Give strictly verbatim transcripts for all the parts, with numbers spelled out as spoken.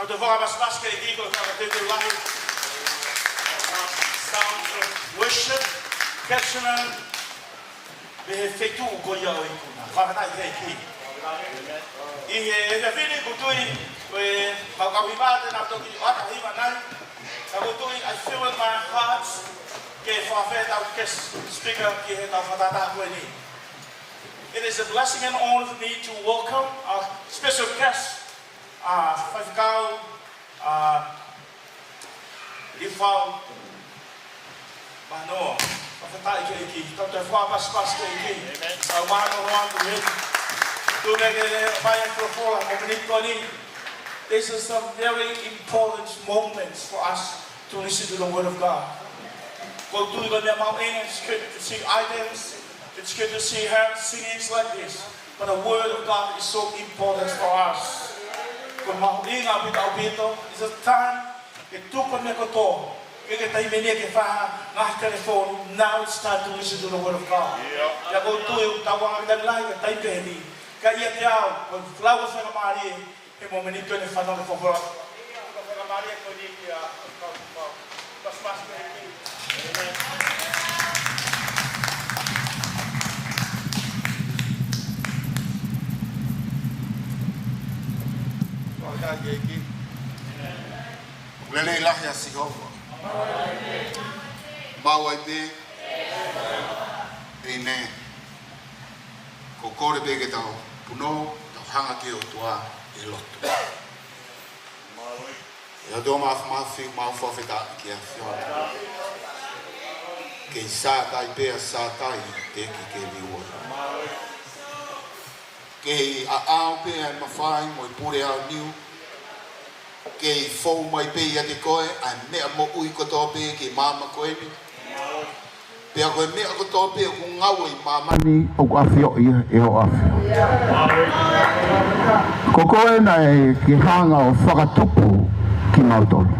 Ko e fakapasipasi ki he ʻEiki, ko e fakateuteu lahi. Sound of worship, Catchment, mei he feituʻu ko ia ʻo ikuna. Fakafetaʻi ki he ʻEiki. ʻI he efiafi ni ʻoku ou tui, ko e kau hiva te nau toki ʻoatu e hiva nai. Ka ʻoku ou tui, I feel in my heart, ke fakafetaʻi ʻetau guest speaker ki heʻetau fakataha ko eni. It is a blessing and honor for me to welcome our special guest, uh, Faifekau, uh, Liufau Manoa. Fakafetaʻi ki he ʻEiki. Tau toe fakapasipasi ki he ʻEiki. Amen. Tau mālōlō atu heni. Tuku ke ne ʻomai e folofola mo e miniti ko eni. This is a very important moment for us to listen to the word of God. ʻOku ou tui ko e meʻa mahuʻinga, it's good to see items, it's good to see her singing like this. But the word of God is so important for us. Ko e mahuʻinga ʻaupito, ʻaupito, it's a time ke tuku e meʻa kotoa, ke ke taimi ni ke fai ha ngaahi telefoni, now it's time to listen to the word of God. Yeah. ʻOku ou tui, tau anga ke taimi lahi, ke taimi pehē ni. Ka ʻiate au, ko e lau ʻa e faingamālie, he mo e miniti ko eni fanongo ki he folofola. Ko e faingamālie ko eni ki he kau, kau, kau, kau, kau, kau. Amen. Fakafetaʻi ki he ʻEiki. Lelei lahi ʻa Sihova. Maʻu ai pē. Amen. Ko e kole pē ke tau punou, tau hanga ki he ʻOtua ʻi he lotu. ʻE ʻOtua Māfimafi, mau fakafetaʻi ki he ʻAfiona. Kei sātai pē ʻa sātai, teʻeki ke liua. Kei ʻaʻau pē ʻa e mafai mo e pule ʻaoniu. Kei fou mai pē ʻiate koe ʻa e meʻa moʻui kotoa pē ki māmani ko eni. Pea ko e meʻa kotoa pē ʻoku ngaue ʻi māmani ʻoku ʻafioʻi ia ʻe hoʻo ʻAfio. Ko koe naʻe ke hanga ʻo fakatupu kimautolu.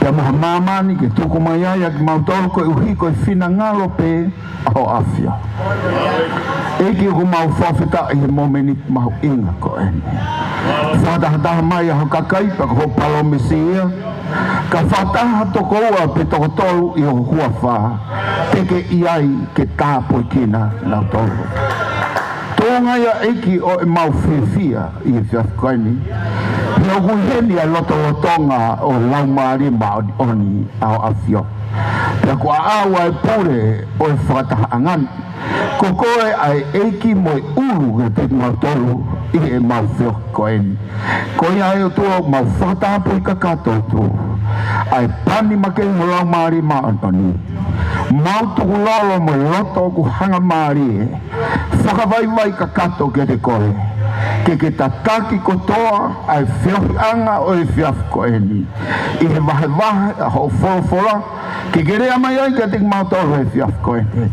Pea mo ha māmani ke tuku mai ai ʻa kimautolu koeʻuhi ko e finangalo pē ʻa hoʻo ʻAfio. ʻEiki, ʻoku mau fakafetaʻi he momeniti mahuʻinga ko eni. Fakatahataha mai ʻa ho kakai, pea ko hoʻo palōmesi ia. Ka fakataha toko ua pe toko tolu ʻi ho huafa, te ke ʻi ai ke tāpuekina nautolu. Tuʻunga ia ʻEiki ʻo ʻemau fiefia ʻi he efiafi ko eni. He ʻoku ʻi heni ʻa e lotolotonga ʻo e Laumālie Māʻoniʻoni ʻa hoʻo ʻAfio. Pea ko e ʻaʻau ʻa e pule ʻo e fakatahaʻanga ni. Ko koe ʻa e ʻEiki mo e ʻulu kiate kimautolu ʻi heʻemau feohi ko eni. Ko ia ʻe ʻOtua mau fakatapui kakato atu ʻa e pani makehe ʻo e Laumālie Māʻoniʻoni. Mau tukulolo mo e loto ʻoku hangamālie. Fakavaivai kakato kiate koe. Ke ke tataki kotoa ʻa e feohiʻanga ʻo e efiafi ko eni. ʻI he vahevahe ʻa hoʻo folofola, ke ke lea mai ai kiate kimautolu he efiafi ko eni.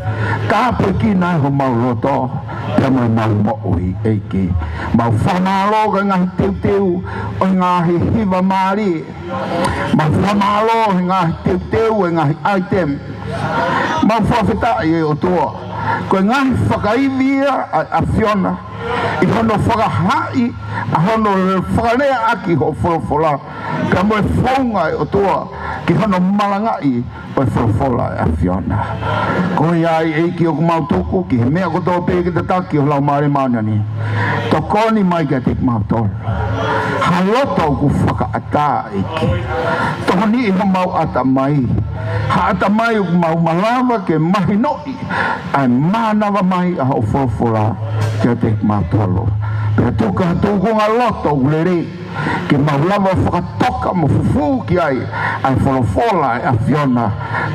Tāpuekina ai homau loto, pea mo ʻemau moʻui ʻEiki. Mau fakamālō ki he ngaahi teuteu ʻo e ngaahi hiva mālie. Mau fakamālō he ngaahi teuteu ʻo e ngaahi item. Mau fakafetaʻi ʻe ʻOtua. Ko e ngaahi fakaivi ia ʻa e ʻAfiona. ʻI hono fakahaaʻi, ʻa hono fakaleaʻaki hoʻo folofola. Pea mo e founga ʻe ʻOtua, ki hono malangaʻi ʻo e folofola ʻa e ʻAfiona. Ko ia ai ʻEiki ʻoku mau tuku, ki he meʻa kotoa pē ke tataki ʻe ho Laumālie Māʻoniʻoni. Tokoni mai kiate kimautolu. Ha loto ʻoku fakaʻatā ʻEiki. Tokoniʻi homau ʻatamai. Ha ʻatamai ʻoku mau malava ke mahinoʻi ʻa e mānava mai ʻa hoʻo folofola kiate kimautolu. Pea tuku ha tūkunga loto ʻoku lelei. Ke mau lava fakatoka mo fufū ki ai ʻa e folofola ʻa e ʻAfiona,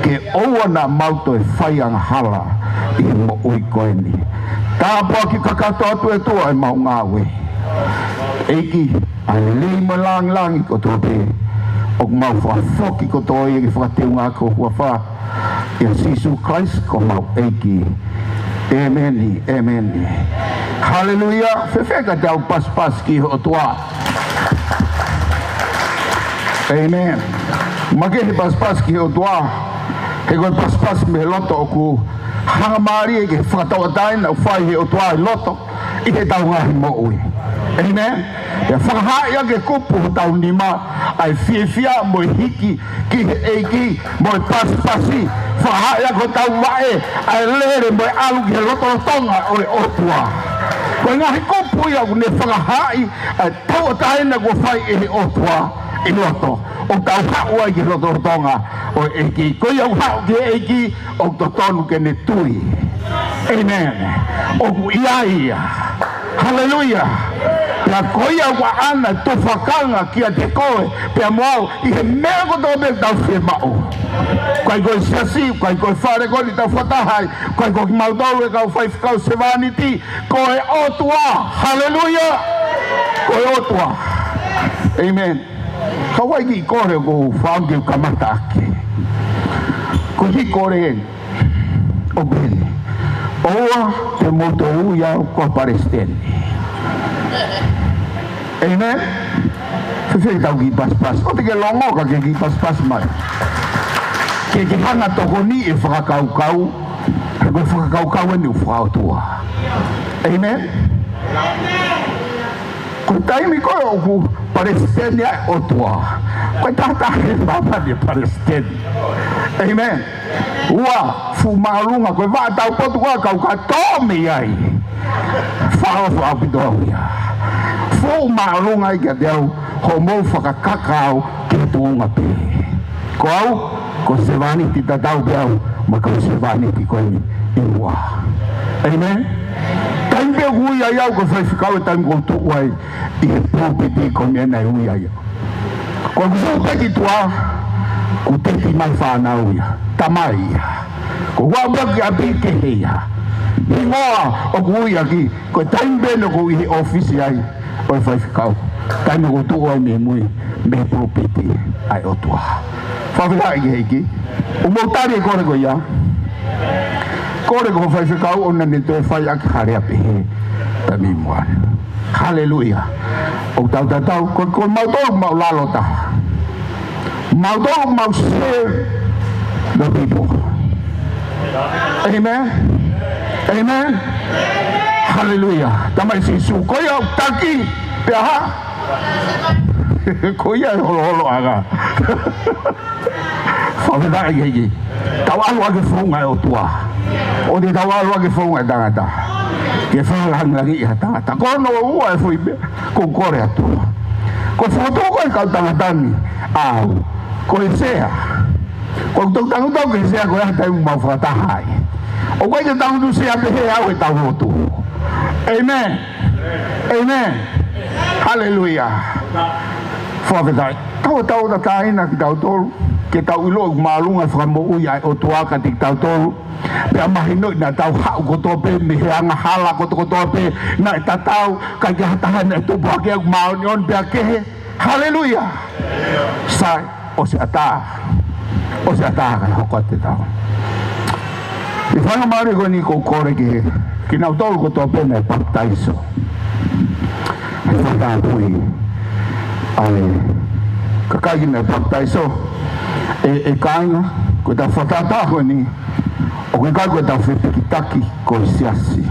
ke ʻoua naʻa mau toe fai angahala ʻi he moʻui ko eni. Tāpuaki kakato atu ʻe ʻOtua ʻemau ngāue. ʻEiki, ʻa e lelei mo e lāngilangi kotoa pē, ʻoku mau fakafoki kotoa ia ke fakateunga ki ho huafa. ʻIa Sīsū Kalaisi ko homau ʻEiki. ʻĒmeni, ʻēmeni. Haleluia. Fēfē ka tau pasipasi ki he ʻOtua? ʻĒmeni. Makehe pasipasi ki he ʻOtua. He ko e pasipasi mei he loto ʻoku hangamālie ke fakatauʻatāina ʻoku fai ʻe he ʻOtua ʻi loto ʻi heʻetau ngaahi moʻui. ʻĒmeni. ʻE fakahaaʻi ʻaki e kupu hotau nima ʻa e fiefia mo e hiki ki he ʻEiki mo e pasipasi. Fakahaaʻi ʻaki hotau vaʻe ʻa e lele mo e ʻalu ki he lotolotonga ʻo e ʻOtua. Ko e ngaahi kupu ia ʻoku ne fakahaaʻi ʻa e tauʻatāina kuo fai ʻe he ʻOtua ʻi loto, ʻo tau haʻu ai ki he lotolotonga ʻo e ʻEiki. Ko ia ʻoku haʻu ki he ʻEiki ʻoku totonu ke ne tui. ʻĒmeni. ʻOku ʻi ai ia. Haleluia. Pea ko ia ʻoku ʻaʻana e tufakanga kiate koe pea mo au ʻi he meʻa kotoa pē ʻoku tau fiemaʻu. ʻIkai ko e siasi, ʻikai ko e fale ko eni ʻoku tau fakataha ai, ʻikai ko kimautolu e kau faifekau, sevāniti, ko e ʻOtua. Haleluia. Ko e ʻOtua. ʻĒmeni. Ka ʻoku ʻi ai e kiʻi kole ʻoku ou fakaʻamu ke u kamata ʻaki. Ko e kiʻi kole eni. ʻOku pehē ni. ʻOua te mou toe ui au ko ha palesiteni. ʻĒmeni. Fēfē ʻetau kiʻi pasipasi? ʻOua te ke longo ka ke kiʻi pasipasi mai. Ke ke hanga ʻo tokoniʻi e fakakaukau. He ko e fakakaukau eni ʻoku fakaʻotua. ʻĒmeni. Ko e taimi ko ē ʻoku palesiteni ai e ʻOtua, ko e taha taha he māmani e palesiteni. ʻĒmeni. Ua, fuʻu māʻolunga, ko e vaʻa taupotu ko ē ʻoku ka tō mei ai. Fakaʻofoʻofa ʻaupito au ia. Fuʻu māʻolunga ai kiate au hoʻomou fakakaka au ki he tuʻunga pē. Ko au, ko e sevāniti tatau pē au mo e kau sevāniti ko eni ʻi muʻa. ʻĒmeni. Taimi pē ʻoku ui ai au ko e faifekau, e taimi ʻoku ou tuʻu ai ʻi he pulpiti ko e meʻa naʻe ui ai au. Ko ʻeku fuʻu pē ki tuʻa, kuo teki mai e fānau ia, tamai ia. Ko ʻeku aʻu pē ki ʻapi kehe ia. Hingoa ʻoku ui ʻaki, ko e taimi pē naʻa ku ʻi he ʻōfisi ai ʻo e faifekau. Taimi ʻoku ou tuʻu ai mei mui, mei he pulpiti ʻa e ʻOtua. Fakafetaʻi ki he ʻEiki. ʻOku mou tali e kole ko ia? Kole ko e faifekau ʻoua naʻa ne toe fai ʻaki ha lea pehē taimi muʻa. Haleluia. ʻOku tau tatau, ko, ko mautolu ʻoku mau lalo taha. Mautolu ʻoku mau serve the people. ʻĒmeni. ʻĒmeni. Haleluia. Tamai Sīsū, ko ia ʻoku taki, pea hā? Ko ia e holoholoʻanga. Fakafetaʻi ki he ʻEiki. Tau ʻalu ʻaki e founga ʻo e ʻOtua. ʻOua te tau ʻalu ʻaki e founga ʻo e tangata ke fakalāngilangiʻi ha tangata. Ko hono ua e foʻi meʻa ʻoku ou kole atu. Ko e fokotuʻu ko ē e kau tangata ni, ʻa au, ko e sea. Ko ʻeku toki tangutu au ki he sea ko ē he taimi ʻoku mau fakataha ai. ʻOku ʻikai ke tangutu sea pehē au he tau lotu. ʻĒmeni. ʻĒmeni. Haleluia. Fakafetaʻi. Tau, tau tauʻatāina kitautolu, ke tau ʻilo ʻoku māʻolunga e fakamoʻui ʻa e ʻOtua kiate kitautolu. Pea mahinoʻi naʻa tau haʻu kotoa pē mei he angahala kotokotoa pē naʻe tatau, ʻikai ke ha taha naʻe tupu hake ʻoku māʻoniʻoni pea kehe. Haleluia. Sai, ʻosi ʻatā. ʻOsi ʻatā kae hoko atu e tau. ʻI he faingamālie ko eni ʻoku ou kole ki he, kinautolu kotoa pē naʻe papitaiso. He fakatapui ʻa e kakai naʻe papitaiso. ʻE, ʻe kāinga, ko ʻetau fakatātā ko eni, ʻoku ʻikai ko ʻetau fepikitaki ko e siasi.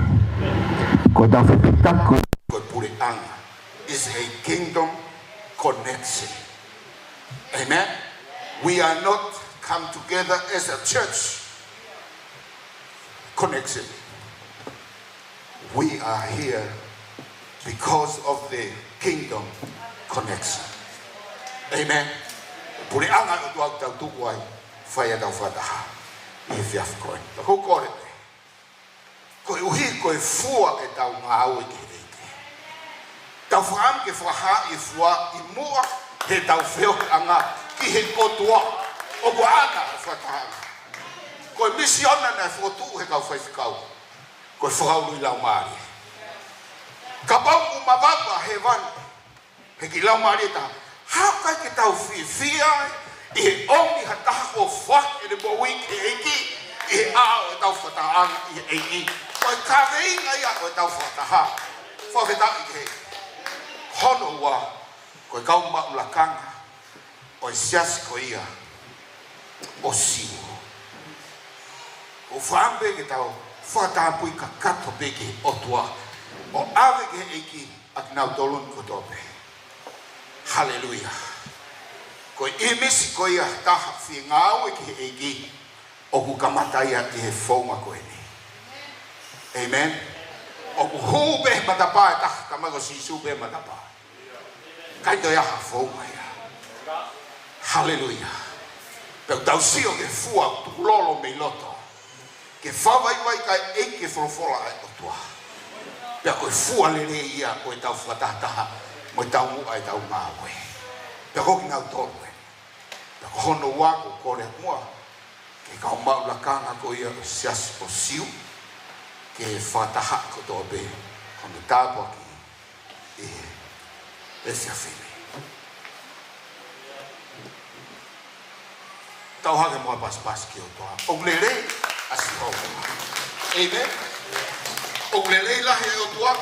Ko ʻetau fepikitaki ko, ko e puleʻanga. Is a kingdom connection. Amen. We are not come together as a church connection. We are here because of the kingdom connection. Amen. Puleʻanga ʻo e ʻOtua ʻoku tau tuku ai, fai ʻetau fakataha ʻi he efiafi ko eni. Ka ʻoku ou kole pē, koeʻuhi ko e fua ʻetau ngāue ki he ʻEiki, tau fakaʻamu ke fakahaaʻi e fua ʻi muʻa heʻetau feohiʻanga ki he ʻOtua. ʻOku ʻaʻana e fakatahaʻanga. Ko e misiona naʻe fokotuʻu ʻe he kau faifekau, ko e fakaului laumālie. Kapau ʻoku mavaku ʻa hēvani, he kiʻi laumālie taha, haʻu ʻikai ke tau fiefia ai ʻi he ʻomi ha taha ʻo fai ʻene moʻui ki he ʻEiki ʻi he ʻao ʻetau fakatahaʻanga ʻi he ʻEiki? Ko e kaveinga ia ʻo ʻetau fakataha. Fakafetaʻi ki he ʻEiki. Hono ua, ko e kau maʻu lakanga ʻo e siasi ko ia ʻo Siu. ʻOku ou fakaʻamu pē ke tau fakatapui kakato pē ki he ʻOtua, ʻo ʻave ki he ʻEiki ʻa kinautolu ni kotoa pē. Haleluia. Ko e ʻīmisi ko ia ʻa ha taha fie ngāue ki he ʻEiki, ʻoku kamata ia ʻi he founga ko eni. ʻĒmeni. ʻOku hū pē he matapā ʻe taha, talamai ko Sīsū pē he matapā. ʻIkai toe ʻi ai ha founga ia. Haleluia. Pea ʻoku tau sio ki he fua ʻoku tukulolo mei loto ke fakavaivai kae ʻeiki e folofola ʻa e ʻOtua. Pea ko e fua lelei ia ʻo ʻetau fakatahataha mo e taumuʻa ʻetau ngāue. Pea ko kinautolu ē. Pea ko hono ua ʻoku ou kole muʻa ki he kau maʻu lakanga ko ia ʻo e Siasi ʻo Siu ke fakataha kotoa pē hono tāpuaki ʻi he efiafi ni. Tau hake muʻa pasipasi ki he ʻOtua. ʻOku lelei ʻa Sihova. ʻĒmeni. ʻOku lelei lahi e ʻOtua.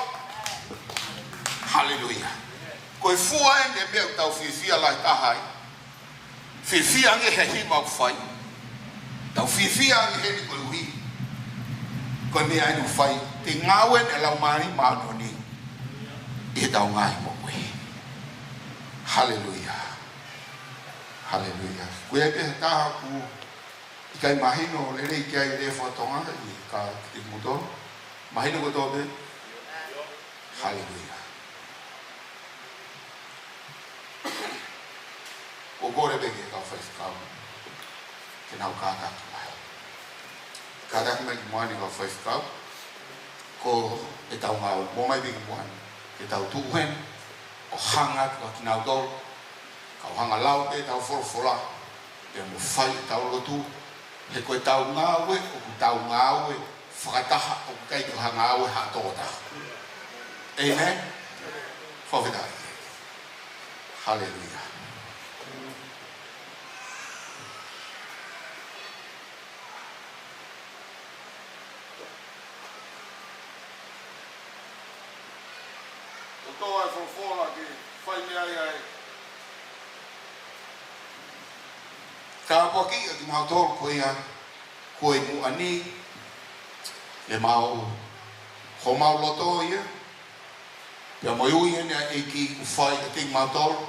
Haleluia. Ko e fua eni e meʻa ʻoku tau fiefia lahi taha ai. Fiefia ange he hiva ʻoku fai. Tau fiefia ange heni koeʻuhi ko e meʻa eni ʻoku fai, ko e ngāue ʻa e Laumālie Māʻoniʻoni ʻi heʻetau ngaahi moʻui. Haleluia. Haleluia. Ko ia pē ha taha ʻoku ʻikai mahino lelei ki ai e lea faka-Tonga ʻi he kātaki mo tolo. Mahino kotoa pē? Haleluia. ʻOku ou kole pē ki he kau faifekau ke nau kātaki mai. Kātaki mai ki muʻa ni kau faifekau. Ko ʻetau ngāue, mou ō mai pē ki muʻa ni. Ke tau tuʻu heni ʻo hanga atu kia kinautolu. Kau hanga lau pē ʻetau folofola pea mo fai ʻetau lotu. He ko ʻetau ngāue ʻoku tau ngāue fakataha, ʻoku ʻikai ko ha ngāue ha tokotaha. ʻĒmeni. Fakafetaʻi. Haleluia. ʻOku tō ai e folofola ke fai mei ai ʻa e tāpuaki ʻa kinautolu ko ia ko e muʻa ni, ʻe mau, ko homau loto ia, pea mo e ui eni ʻa e ʻEiki ʻoku fai kiate kimautolu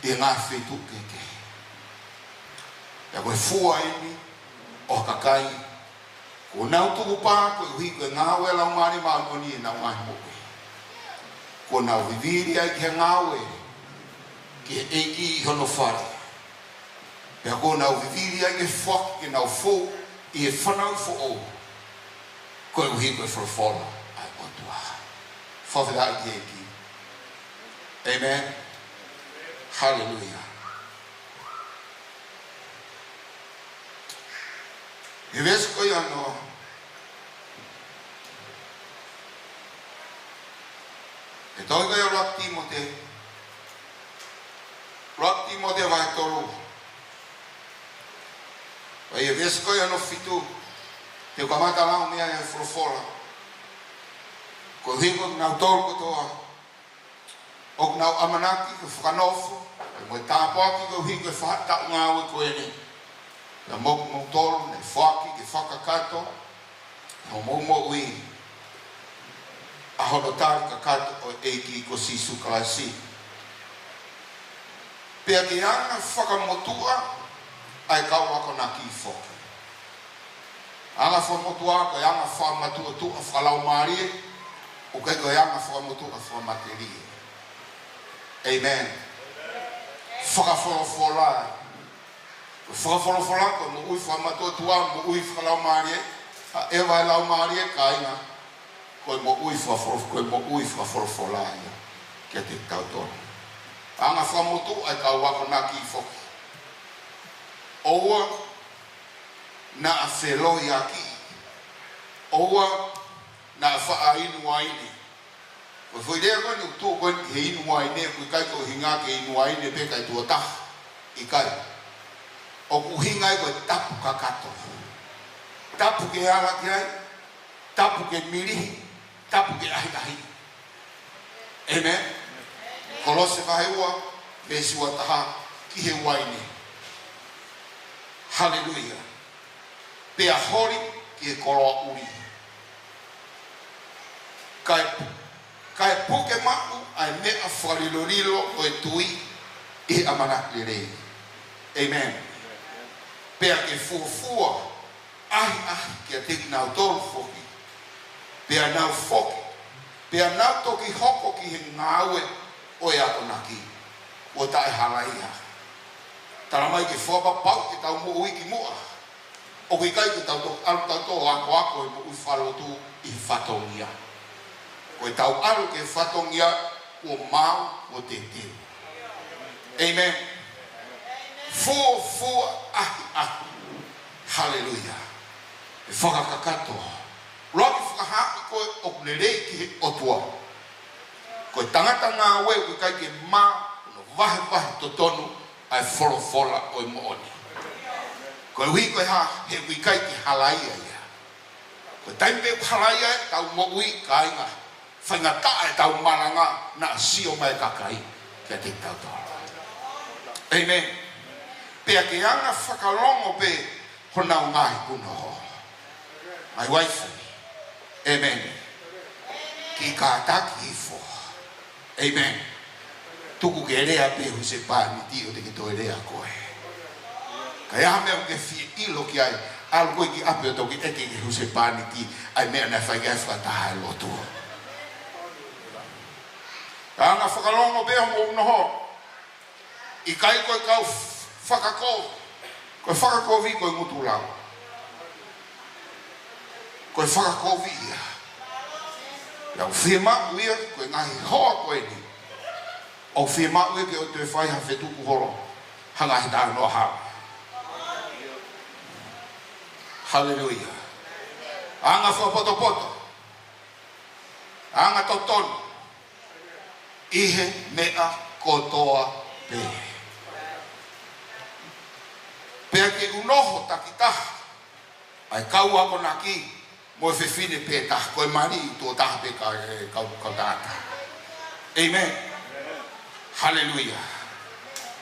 ʻi he ngaahi feituʻu kehekehe. Pea ko e fua eni ʻo ha kakai kuo nau tukupā koeʻuhi ko e ngāue ʻa e Laumālie Māʻoniʻoni ʻi heʻenau ngaahi moʻui. Kuo nau vivili ai ki he ngāue ki he ʻEiki ʻi hono fale. Pea kuo nau vivili ai ke foaki ke nau fou ʻi he fanauʻi foʻou koeʻuhi ko e folofola ʻa e ʻOtua. Fakafetaʻi ki he ʻEiki. ʻĒmeni. Haleluia. He veesi ko ia hono He tohi ko ia ʻa ʻuluaki Tīmote. ʻUluaki Tīmote vahe tolu. Pea ʻi he veesi ko ia hono fitu, te u kamata lau mei ai e folofola. Koeʻuhi ko kinautolu kotoa ʻoku nau ʻamanaki ke fakanofo, pea mo e tāpuaki koeʻuhi ko e faʻahitaʻu ngāue ko eni. Pea mo kimoutolu naʻe foaki ke fakakakato ʻi hoʻomou moʻui ʻa hono tali kakato ʻo e ʻEiki ko Sīsū Kalaisi. Pea ke anga fakamotuʻa ʻa e kau akonaki foki. Anga fakamotuʻa ko e anga fakamatuʻotuʻa fakalaumālie, ʻoku ʻikai ko e anga fakamotuʻa fakamatelie. ʻĒmeni. Fakafolofola. Ko e fakafolofola, ko e moʻui fakamatuʻotuʻa, moʻui fakalaumālie, ʻa e ʻeva ʻa e laumālie, kāinga, ko e moʻui fakafolo-, ko e moʻui fakafolofola ia kiate kitautolu. Anga fakamotuʻa e kau akonaki foki. ʻOua naʻa felohiakiʻi. ʻOua naʻa faʻa inu uaine. Ko e foʻi lea ko eni ʻoku tuʻu ko eni ki he inu uaine, ʻoku ʻikai ko e ʻuhinga ke inu uaine pē kae tuʻo taha. ʻIkai. ʻOku ʻuhinga ia ko e tapu kakato. Tapu ke ala ki ai, tapu ke milihi, tapu ke ʻahiʻahi. ʻĒmeni. Kolose vahe ua, veesi ua taha, ki he uaine. Haleluia. Pea holi ki he koloa ʻuli. Kae, kae puke maʻu ʻa e meʻa fakalilolilo ʻo e tui, ʻi he ʻamanaki lelei. ʻĒmeni. Pea ke fuofua ʻahiʻahi kiate kinautolu foki, pea nau foki, pea nau toki hoko ki he ngāue ʻo e akonaki, ʻo taʻehalaia. Tala mai ke fakapapauʻi ʻetau moʻui ki muʻa. ʻOku ʻikai ke tau toki ʻalu tautolu ʻo akoako e moʻui fakalotu ʻi he fatongia. Ko ʻetau ʻalu ki he fatongia kuo maau, kuo teuteu. ʻĒmeni. Fuofua ʻahiʻahi. Haleluia. ʻE fakakakato. ʻUluaki fakahaaʻi koe ʻoku lelei ki he ʻOtua. Ko e tangata ngāue ʻoku ʻikai ke maau hono vahevahe totonu ʻa e folofola ʻo e moʻoni. Koeʻuhi ko e hā? He ʻoku ʻikai ke halaia ia. Ko e taimi pē ʻoku halaia ai ʻetau moʻui, kāinga, faingataʻa ʻetau malanga naʻa sio mai e kakai kiate kitautolu. ʻĒmeni. Pea ke anga fakalongo pē honau ngaahi unoho. Ngaahi uaifi. ʻĒmeni. Kiʻi kātaki hifo. ʻĒmeni. Tuku ke lea pē husepāniti ʻoua te ke toe lea koe. Ka ʻi ai ha meʻa ʻoku ke fie ʻilo ki ai, ʻalu koe ki ʻapi ʻo toki ʻeke ki he husepāniti ʻa e meʻa naʻe fai ki ai e fakataha ʻa e lotu. Ka anga fakalongo pē hoʻomou unoho. ʻIkai ko e kau fakakovi. Ko e fakakovi ko e ngutu lau. Ko e fakakovi ia. Ia ʻoku fiemaʻu ia, ko e ngaahi hoa ko eni. ʻOku fiemaʻu ia ke ʻoua toe fai ha fetuku holo, ha ngaahi talanoa hala. Haleluia. Anga fakapotopoto. Anga totonu. ʻI he meʻa kotoa pē. Pea ke unoho takitaha ʻa e kau akonaki mo e fefine pē taha, ko e mali tuʻo taha pē ka, e kau, kau tangata. ʻĒmeni. Haleluia.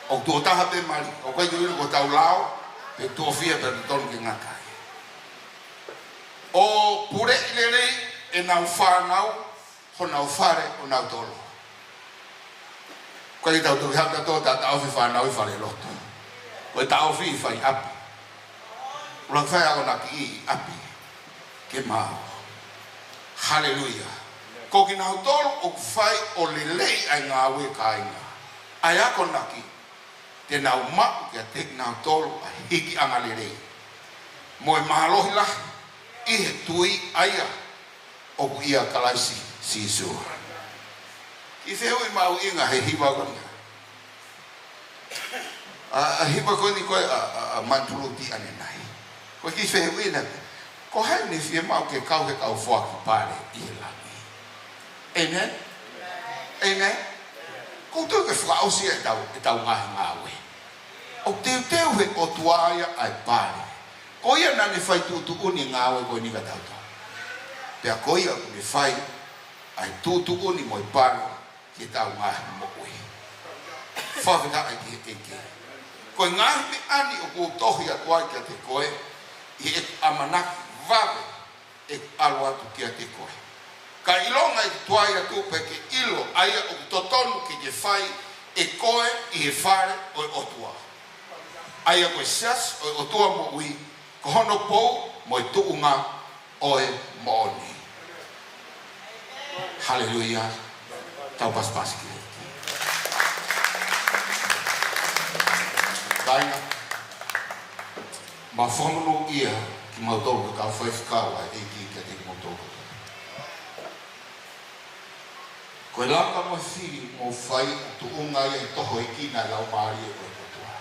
ʻOku tuʻo taha pē mali, ʻoku ʻikai ke ʻilo ko hotau lao pe tofiʻa pe totonu ke ngata ai. ʻO puleʻi lelei ʻenau fānau, honau fale ʻonautolu. ʻOku ʻikai ke tau toki haʻu tautolu ʻo taʻofi e fānau ʻi falelotu. Ko e taʻofi ʻi fai ʻapi. ʻUluaki fai akonaki ʻi ʻapi. Ke maau. Haleluia. Ko kinautolu ʻoku fai ʻo lelei ʻa e ngāue, kāinga, ʻa e akonaki, te nau maʻu kiate kinautolu ʻa e hikiʻanga lelei mo e mālohi lahi ʻi he tui ʻa ia ʻoku ʻia Kalaisi Sīsū. Kiʻi fehuʻi mahuʻinga he hiva ko eni. ʻA, ʻa e hiva ko eni ko ē ʻa, ʻa, ʻa Manu Tuluti ʻanenai. Ko e kiʻi fehuʻi naʻe, ko hai naʻe fiemaʻu ke kau he kau foaki pale ʻi he langi? ʻĒmeni? ʻĒmeni? Ko e toe ke fakaʻosi ʻetau, ʻetau ngaahi ngāue. ʻOku teuteu he ʻOtua ia ʻa e pale. Ko ia naʻa ne fai tuʻutuʻuni e ngāue ko eni kia tautolu. Pea ko ia ʻoku ne fai ʻa e tuʻutuʻuni mo e pale ki heʻetau ngaahi moʻui. Fakafetaʻi ki he ʻEiki. Ko e ngaahi meʻa ni ʻoku ou tohi atu ai kiate koe, ʻi heʻeku ʻamanaki vave ʻeku ʻalu atu kiate koe. Ka ʻilonga ʻeku tuai atu pē ke ʻilo ʻa ia ʻoku totonu ke ke fai ʻe koe ʻi he fale ʻo e ʻOtua. ʻA ia ko e siasi ʻo e ʻOtua moʻui, ko hono pou mo e tuʻunga ʻo e moʻoni. Haleluia. Tau pasipasi ki he ʻEiki. Kāinga, mau fakamonūʻia kimautolu ko e kau faifekau ʻa e ʻEiki kiate kimoutolu. Ko e laka mo e fili ʻoku mou fai ʻoku tuʻunga ia ʻi he tohoakiʻi ʻa e Laumālie ʻo e ʻOtua.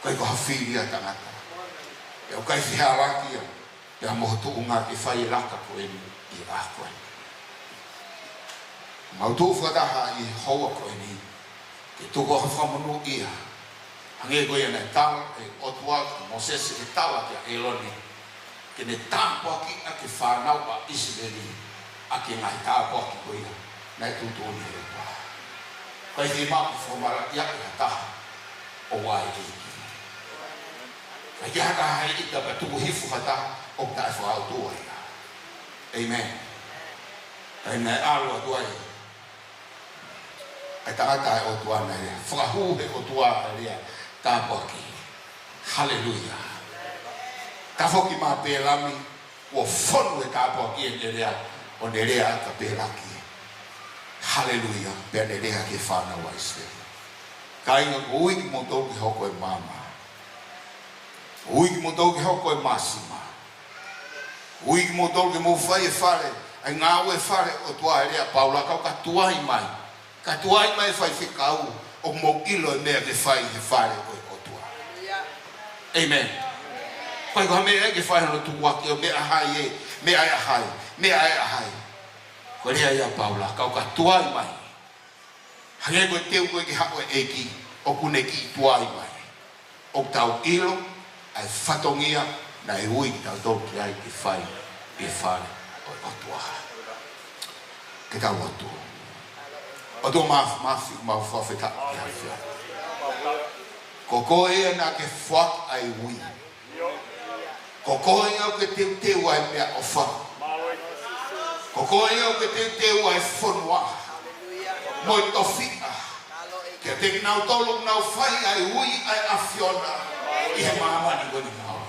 ʻIkai ko ha fili ʻa tangata. Pea ʻoku ʻikai fehālaaki ia pea mo ho tuʻunga ke fai e laka ko eni ʻi he ʻaho ko eni. Mau tuʻu fakataha ʻi he houa ko eni ke tuku ha fakamonūʻia. Hangē ko ia naʻe tala ʻe he ʻOtua kia Mōsese ke tala kia ʻĒlone, ke ne tāpuakiʻi ʻaki e fānau ʻa ʻIsileli ʻaki e ngaahi tāpuaki ko ia naʻe tuʻutuʻuni ʻe he ʻOtua. ʻIkai fiemaʻu ke fakamalaʻiaʻi ha taha ʻo ʻai ʻEiki. ʻIkai ke ha taha ʻe ʻita pea tuku hifo ha taha ʻoku taʻefakaʻotua ia. ʻĒmeni. Kae naʻe ʻalu atu ai ʻa ʻe tangata ʻa e ʻOtua naʻe fakahū he ʻOtua ʻa e lea tāpuaki. Haleluia. Tafoki mai Pēlami, kuo fonu e tāpuaki ʻene lea, ʻo ne lea kia Pēlami. Haleluia. Pea ne lea ki he fānau ʻa ʻIsileli. Kāinga, kuo ui kimoutolu ke hoko e maama. Kuo ui kimoutolu ke hoko e māsima. Kuo ui kimoutolu ke mou fai e fale, ʻa e ngāue fale ʻo e ʻOtua. Lea ʻa Paula, kau ka tuai mai. Ka tuai mai faifekau, ʻoku mou ʻilo e meʻa ke fai he fale ʻo e ʻOtua. ʻĒmeni. Ko e hā e meʻa ke fai hano tukuakiʻi, ʻo meʻa hai ē, meʻa ʻa hai, meʻa ʻa hai. Ko e lea ia ʻa Paula, kau ka tuai mai. Hangē ko e teu ko ē ki he haʻu e ʻEiki, ʻoku ne kiʻi tuai mai. ʻOku tau ʻilo ʻa e fatongia naʻe ui kitautolu ki ai ke fai ʻi he fale ʻo e ʻOtua. Ke tau lotu. ʻOtua Māfimafi, mau fakafetaʻi ki he ʻAfiona. Ko koe ia naʻa ke foaki ʻa e ui. Ko koe ia ʻoku ke teuteu ʻa e meʻaʻofa. Ko koe ia ʻoku ke teuteu ʻa e fonua mo e tofiʻa. Kiate kinautolu ʻoku nau fai ʻa e ui ʻa e ʻAfiona ʻi he māmani ko eni, mau.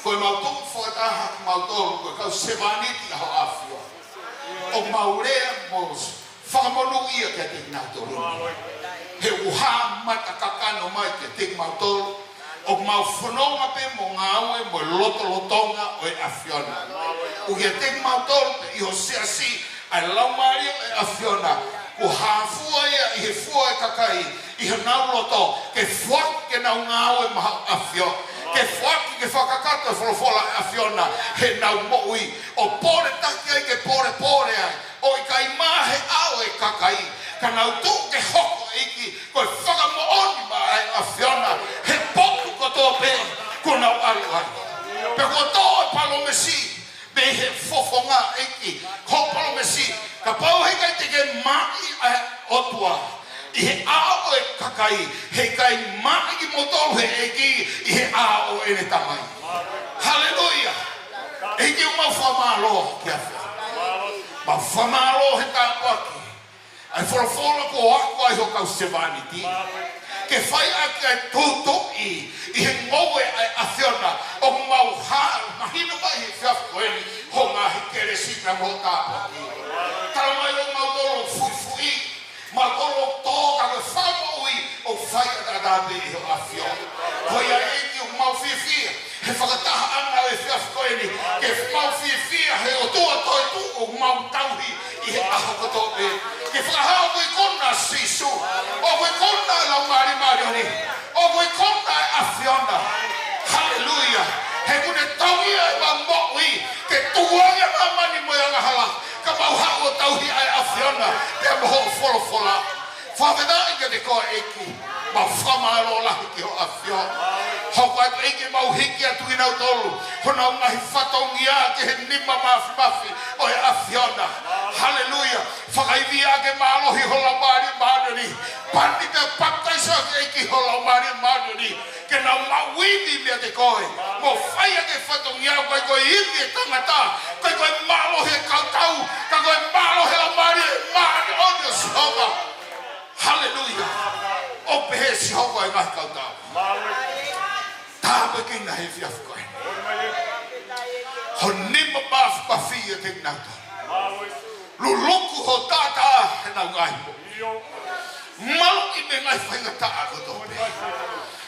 Ko e mau tuku fakataha kimautolu ko e kau sevāniti ʻa ho ʻAfio. ʻOku mau lea mo fakamonūʻia kiate kinautolu. He ʻoku hā mata kakano mai kiate kimautolu. ʻOku mau fononga pē mo ngāue mo e lotolotonga ʻo e ʻAfiona. ʻOku ʻiate kimautolu pē ʻi ho siasi ʻa e Laumālie ʻo e ʻAfiona. Kuo hā fua ia ʻi he fua ʻo e kakai ʻi honau loto, ke foaki ke nau ngāue maʻa ho ʻAfio. Ke foaki ke fakakakato e folofola ʻa e ʻAfiona heʻenau moʻui, ʻo pole taki ai ke polepole ai, ʻo ʻikai mā he ʻao ʻo e kakai, ka nau tuʻu ke hoko, ʻEiki, ko e fakamoʻoni maʻa e ʻAfiona he potu kotoa pē kuo nau ʻalu ai. Pea kuo tō e palōmesi mei he fofonga, ʻEiki, ko e palōmesi, kapau heʻikai te ke maʻi ʻa e ʻOtua ʻi he ʻao ʻo e kakai, heʻikai maʻi kimoutolu he ʻEiki ʻi he ʻao ʻo ʻene Tamai. Haleluia. ʻEiki, ʻoku mau fakamālō ki he ʻAfiona. Mau fakamālō he tāpuaki ʻa e folofola kuo ako ai ho kau sevāniti ke fai ʻaki ʻa e tūtuuʻi ʻi he ngoue ʻa e ʻAfiona. ʻOku mau hā mahino mai he efiafi ko eni ho ngaahi kelesi mo e tāpuaki. Tala mai ʻoku mau tolo fuifui, mau tolo tō ka ko e fakamoʻui ʻoku fai ʻataʻatā pē ʻe ho ʻAfio. Ko ia, ʻEiki, ʻoku mau fiefia he fakatahaʻanga ʻo e efiafi ko eni, ke mau fiefia he ʻOtua toetuʻu ʻoku mau tauhi ʻi he ʻaho kotoa pē. Ke fakahā ʻoku ikuna ʻa Sīsū, ʻoku ikuna ʻa e Laumālie Māʻoniʻoni, ʻoku ikuna ʻa e ʻAfiona. Haleluia. He ʻoku ne tauhi ʻemau moʻui ke tuku ange ʻa māmani mo e angahala, ka mau haʻu ʻo tauhi ʻa e ʻAfiona pea mo hoʻo folofola. Fakafetaʻi kiate koe, ʻEiki. Mau fakamālō lahi ki ho ʻAfio. Hoko atu, ʻEiki, mau hiki atu kinautolu, honau ngaahi fatongia ki he nima māfimafi ʻo e ʻAfiona. Haleluia. Fakaivia ke mālohi ho Laumālie Māʻoniʻoni. Pani pea papitaiso, ʻEiki, ho Laumālie Māʻoniʻoni, ke nau maʻu ivi meiate koe, mo fai ʻaki e fatongia, ʻoku ʻikai ko e ivi ʻa e tangata, ʻoku ʻikai ko e mālohi ʻa e kautau, ka ko e mālohi ʻa e Laumālie Māʻoniʻoni ʻo Sihova. Haleluia. ʻOku pehē ʻe Sihova ʻi he ngaahi kautau. Tāpuekina he efiafi ko eni ho nima māfimafi ʻiate kinautolu. Luluku ho taʻataʻa heʻenau ngaahi moʻui. Maluʻi mei he ngaahi faingataʻa kotoa pē.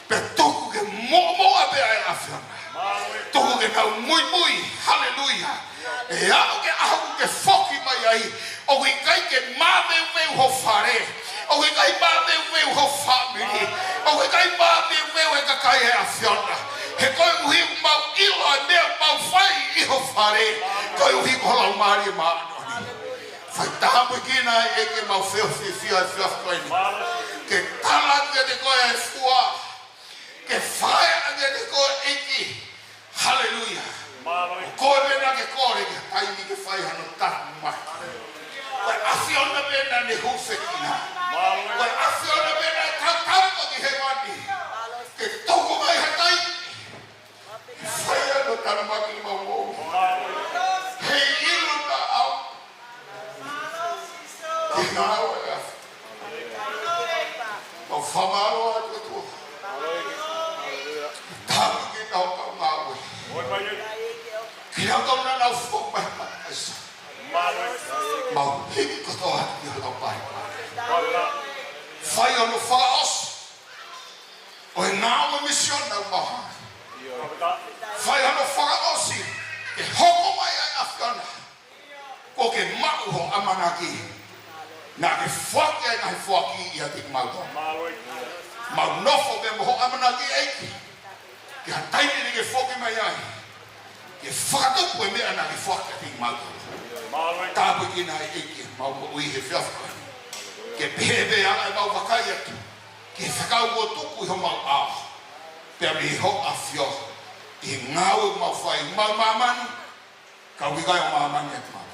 Pea tuku ke moʻomoʻa pē ʻa e ʻAfiona. Tuku ke nau muimui. Haleluia. ʻE aʻu ki he ʻaho ʻoku ke foki mai ai, ʻoku ʻikai ke māveuveu ho fale. ʻOku ʻikai māveuveu ho fāmili. ʻOku ʻikai māveuveu e kakai ʻa e ʻAfiona. He koeʻuhi ʻoku mau ʻilo ʻa e meʻa ʻoku mau fai ʻi ho fale, koeʻuhi ko ho Laumālie Māʻoniʻoni. Fai tāpuekina, ʻEiki, ʻemau fiefia he efiafi ko eni ke tala atu kiate koe ʻa e fua, ke fai atu kiate koe, ʻEiki. Haleluia. Mālō. Ko koe pē naʻa ke kole ki ha taimi ke fai hano tāpuaki. Ko e ʻAfiona pē naʻa ne hūfekina. Mālō. Ko e ʻAfiona pē naʻe tatau ki hēvani ke tuku mai ha taimi ke fai hano tāpuaki ʻi homau moʻui. Mālō. Heiʻilo naʻa au ke ngāue ʻa e ʻAfiona. Fakamālō atu ʻOtua. Tāpuekina hoʻo kau ngāue. Kinautolu naʻa nau foki mai mataisa. Mau hiki kotoa ki hoʻo lau pale. Fai hono fakaʻosi ʻo e ngāue misiona ʻoku mau hanga. Fai hono fakaʻosi ke hoko mai ʻa e ʻAfiona. Kuo ke maʻu hoʻo ʻamanaki. Naʻa ke foaki ai ʻa e foaki ʻiate kimautolu. Mau nofo pē mo hoʻo ʻamanaki ʻEiki. Ki ha taimi naʻa ke foki mai ai. Ke fakatupu e meʻa naʻa ke foaki ʻiate kimautolu. Tāpuekina ʻEiki ʻemau moʻui he efiafi ko eni. Ke pehē pē ʻa e mau vakai atu ki he fekau kuo tuku ʻi homau ʻao. Pea mei hoʻo ʻAfio. ʻI he ngāue ʻoku mau fai, mau māmani. Ka ʻoku ʻikai ʻo māmani atu mau.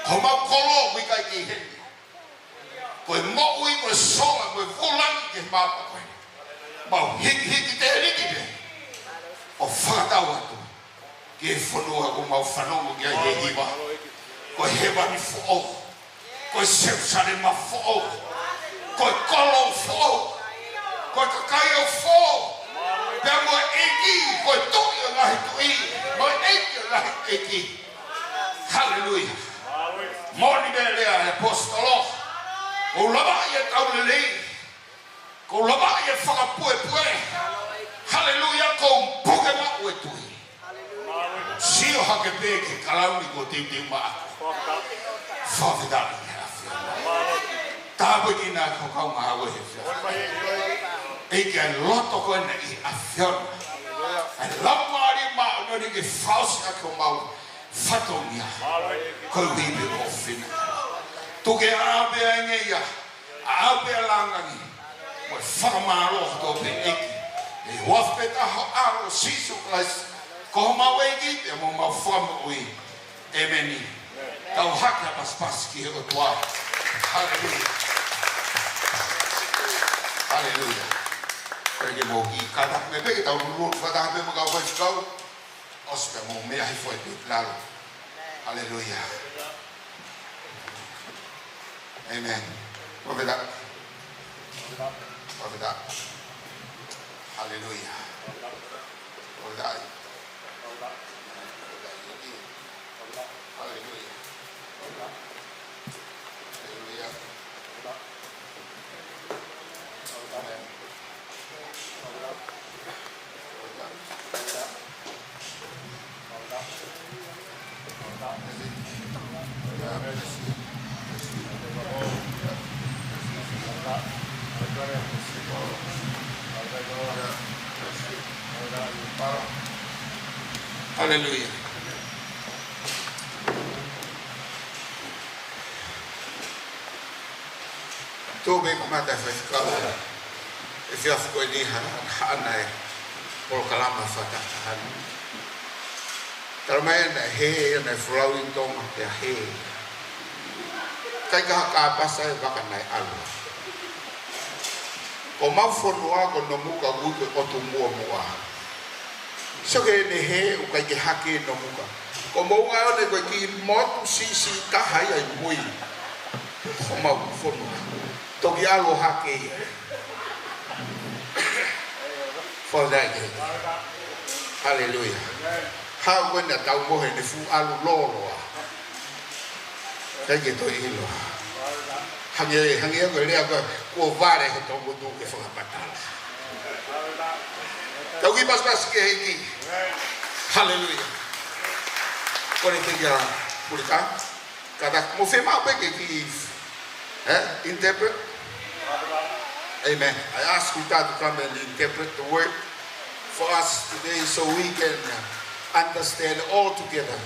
Ko homau kolo ʻoku ʻikai kei heni. Ko e moʻui, ko e sola, ko e vūlangi ki he māmani ko eni. Mau hikihiki tēliki pē ʻo fakatau atu ki he fonua ʻoku mau fanongo ki ai he hiva. Ko e hēvani foʻou. Ko e Selusalema foʻou. Ko e kolo foʻou. Ko e kakai ʻoku foʻou. Pea mo e ʻEiki, ko e Tuʻi ʻo e ngaahi tuʻi. Mo e ʻEiki ʻo e ngaahi ʻeiki. Haleluia. Moʻoni e lea ʻa e ʻaposetolo. ʻOku lava ʻi he tau lelei. ʻOku lava ʻi he fakapuepue. Haleluia, ʻoku puke maʻu e tui. Sio hake pē ki he kalauni kuo teuteu maʻaku. Fakafetaʻi ki he ʻAfiona. Tāpuekina hoʻo kau ngāue he efiafi. ʻEiki ʻa e loto ko ena ʻi he ʻAfiona. ʻA e Laumālie Māʻoniʻoni ke fakaʻosi ʻaki homau fatongia. Koeʻuhi pē ko ho fina. Tuku ke ʻaʻau pē ʻa e ngeia. ʻAʻau pē ʻa e lāngilangi. Mo e fakamālō kotoa pē ʻEiki. ʻI he huafa pē taha ho ʻAlo Sīsū Kalaisi. Ko homau ʻEiki, pea mo homau Fakamoʻui. ʻĒmeni. Tau hake ʻa pasipasi ki he ʻOtua. Haleluia. Haleluia. Pea ke mou kiʻi kātaki mai pē ke tau lulululu fakataha pē mo e kau faifekau. ʻOsi pē mo e meʻa hifo ʻi lalo. Haleluia. ʻĒmeni. Fakafetaʻi. Fakafetaʻi. Haleluia. Fakafetaʻi. Haleluia. Haleluia. ʻĒmeni. Haleluia. Tō me kamata e faifekau. ʻE fiafia ko eni ha, ha ana e polokalama fakataha ni. Tala mai naʻe hē, naʻe folau ʻi Tonga pea hē. ʻIkai ke ha kāpasa e vaka naʻe ʻalu. Ko homau fonua ko Nomuka ʻoku ui ko e ʻotu muʻomuʻa. Sio ki heʻene hē ʻoku ʻikai ke hake Nomuka. Ko Moʻunga One ko e kiʻi motu siʻisiʻi taha ia ʻi mui. Ko homau fonua. Toki ʻalu ʻo hake ia. Fakafetaʻi. Haleluia. Haʻu ko ena tau mohe ne fuʻu ʻalu lōloa. ʻIkai ke toe ʻilo. Hangē, hangē ko e lea ko e, kuo vale he tomutu ke fakapatala. Tau kiʻi pasipasi ki he ʻEiki. Haleluia. Kole ke kia pulika. Kātaki mo fiemaʻu pē ke kiʻi, eh, interpret. Amen. I ask Kuta to come and interpret the word for us today so we can understand all together.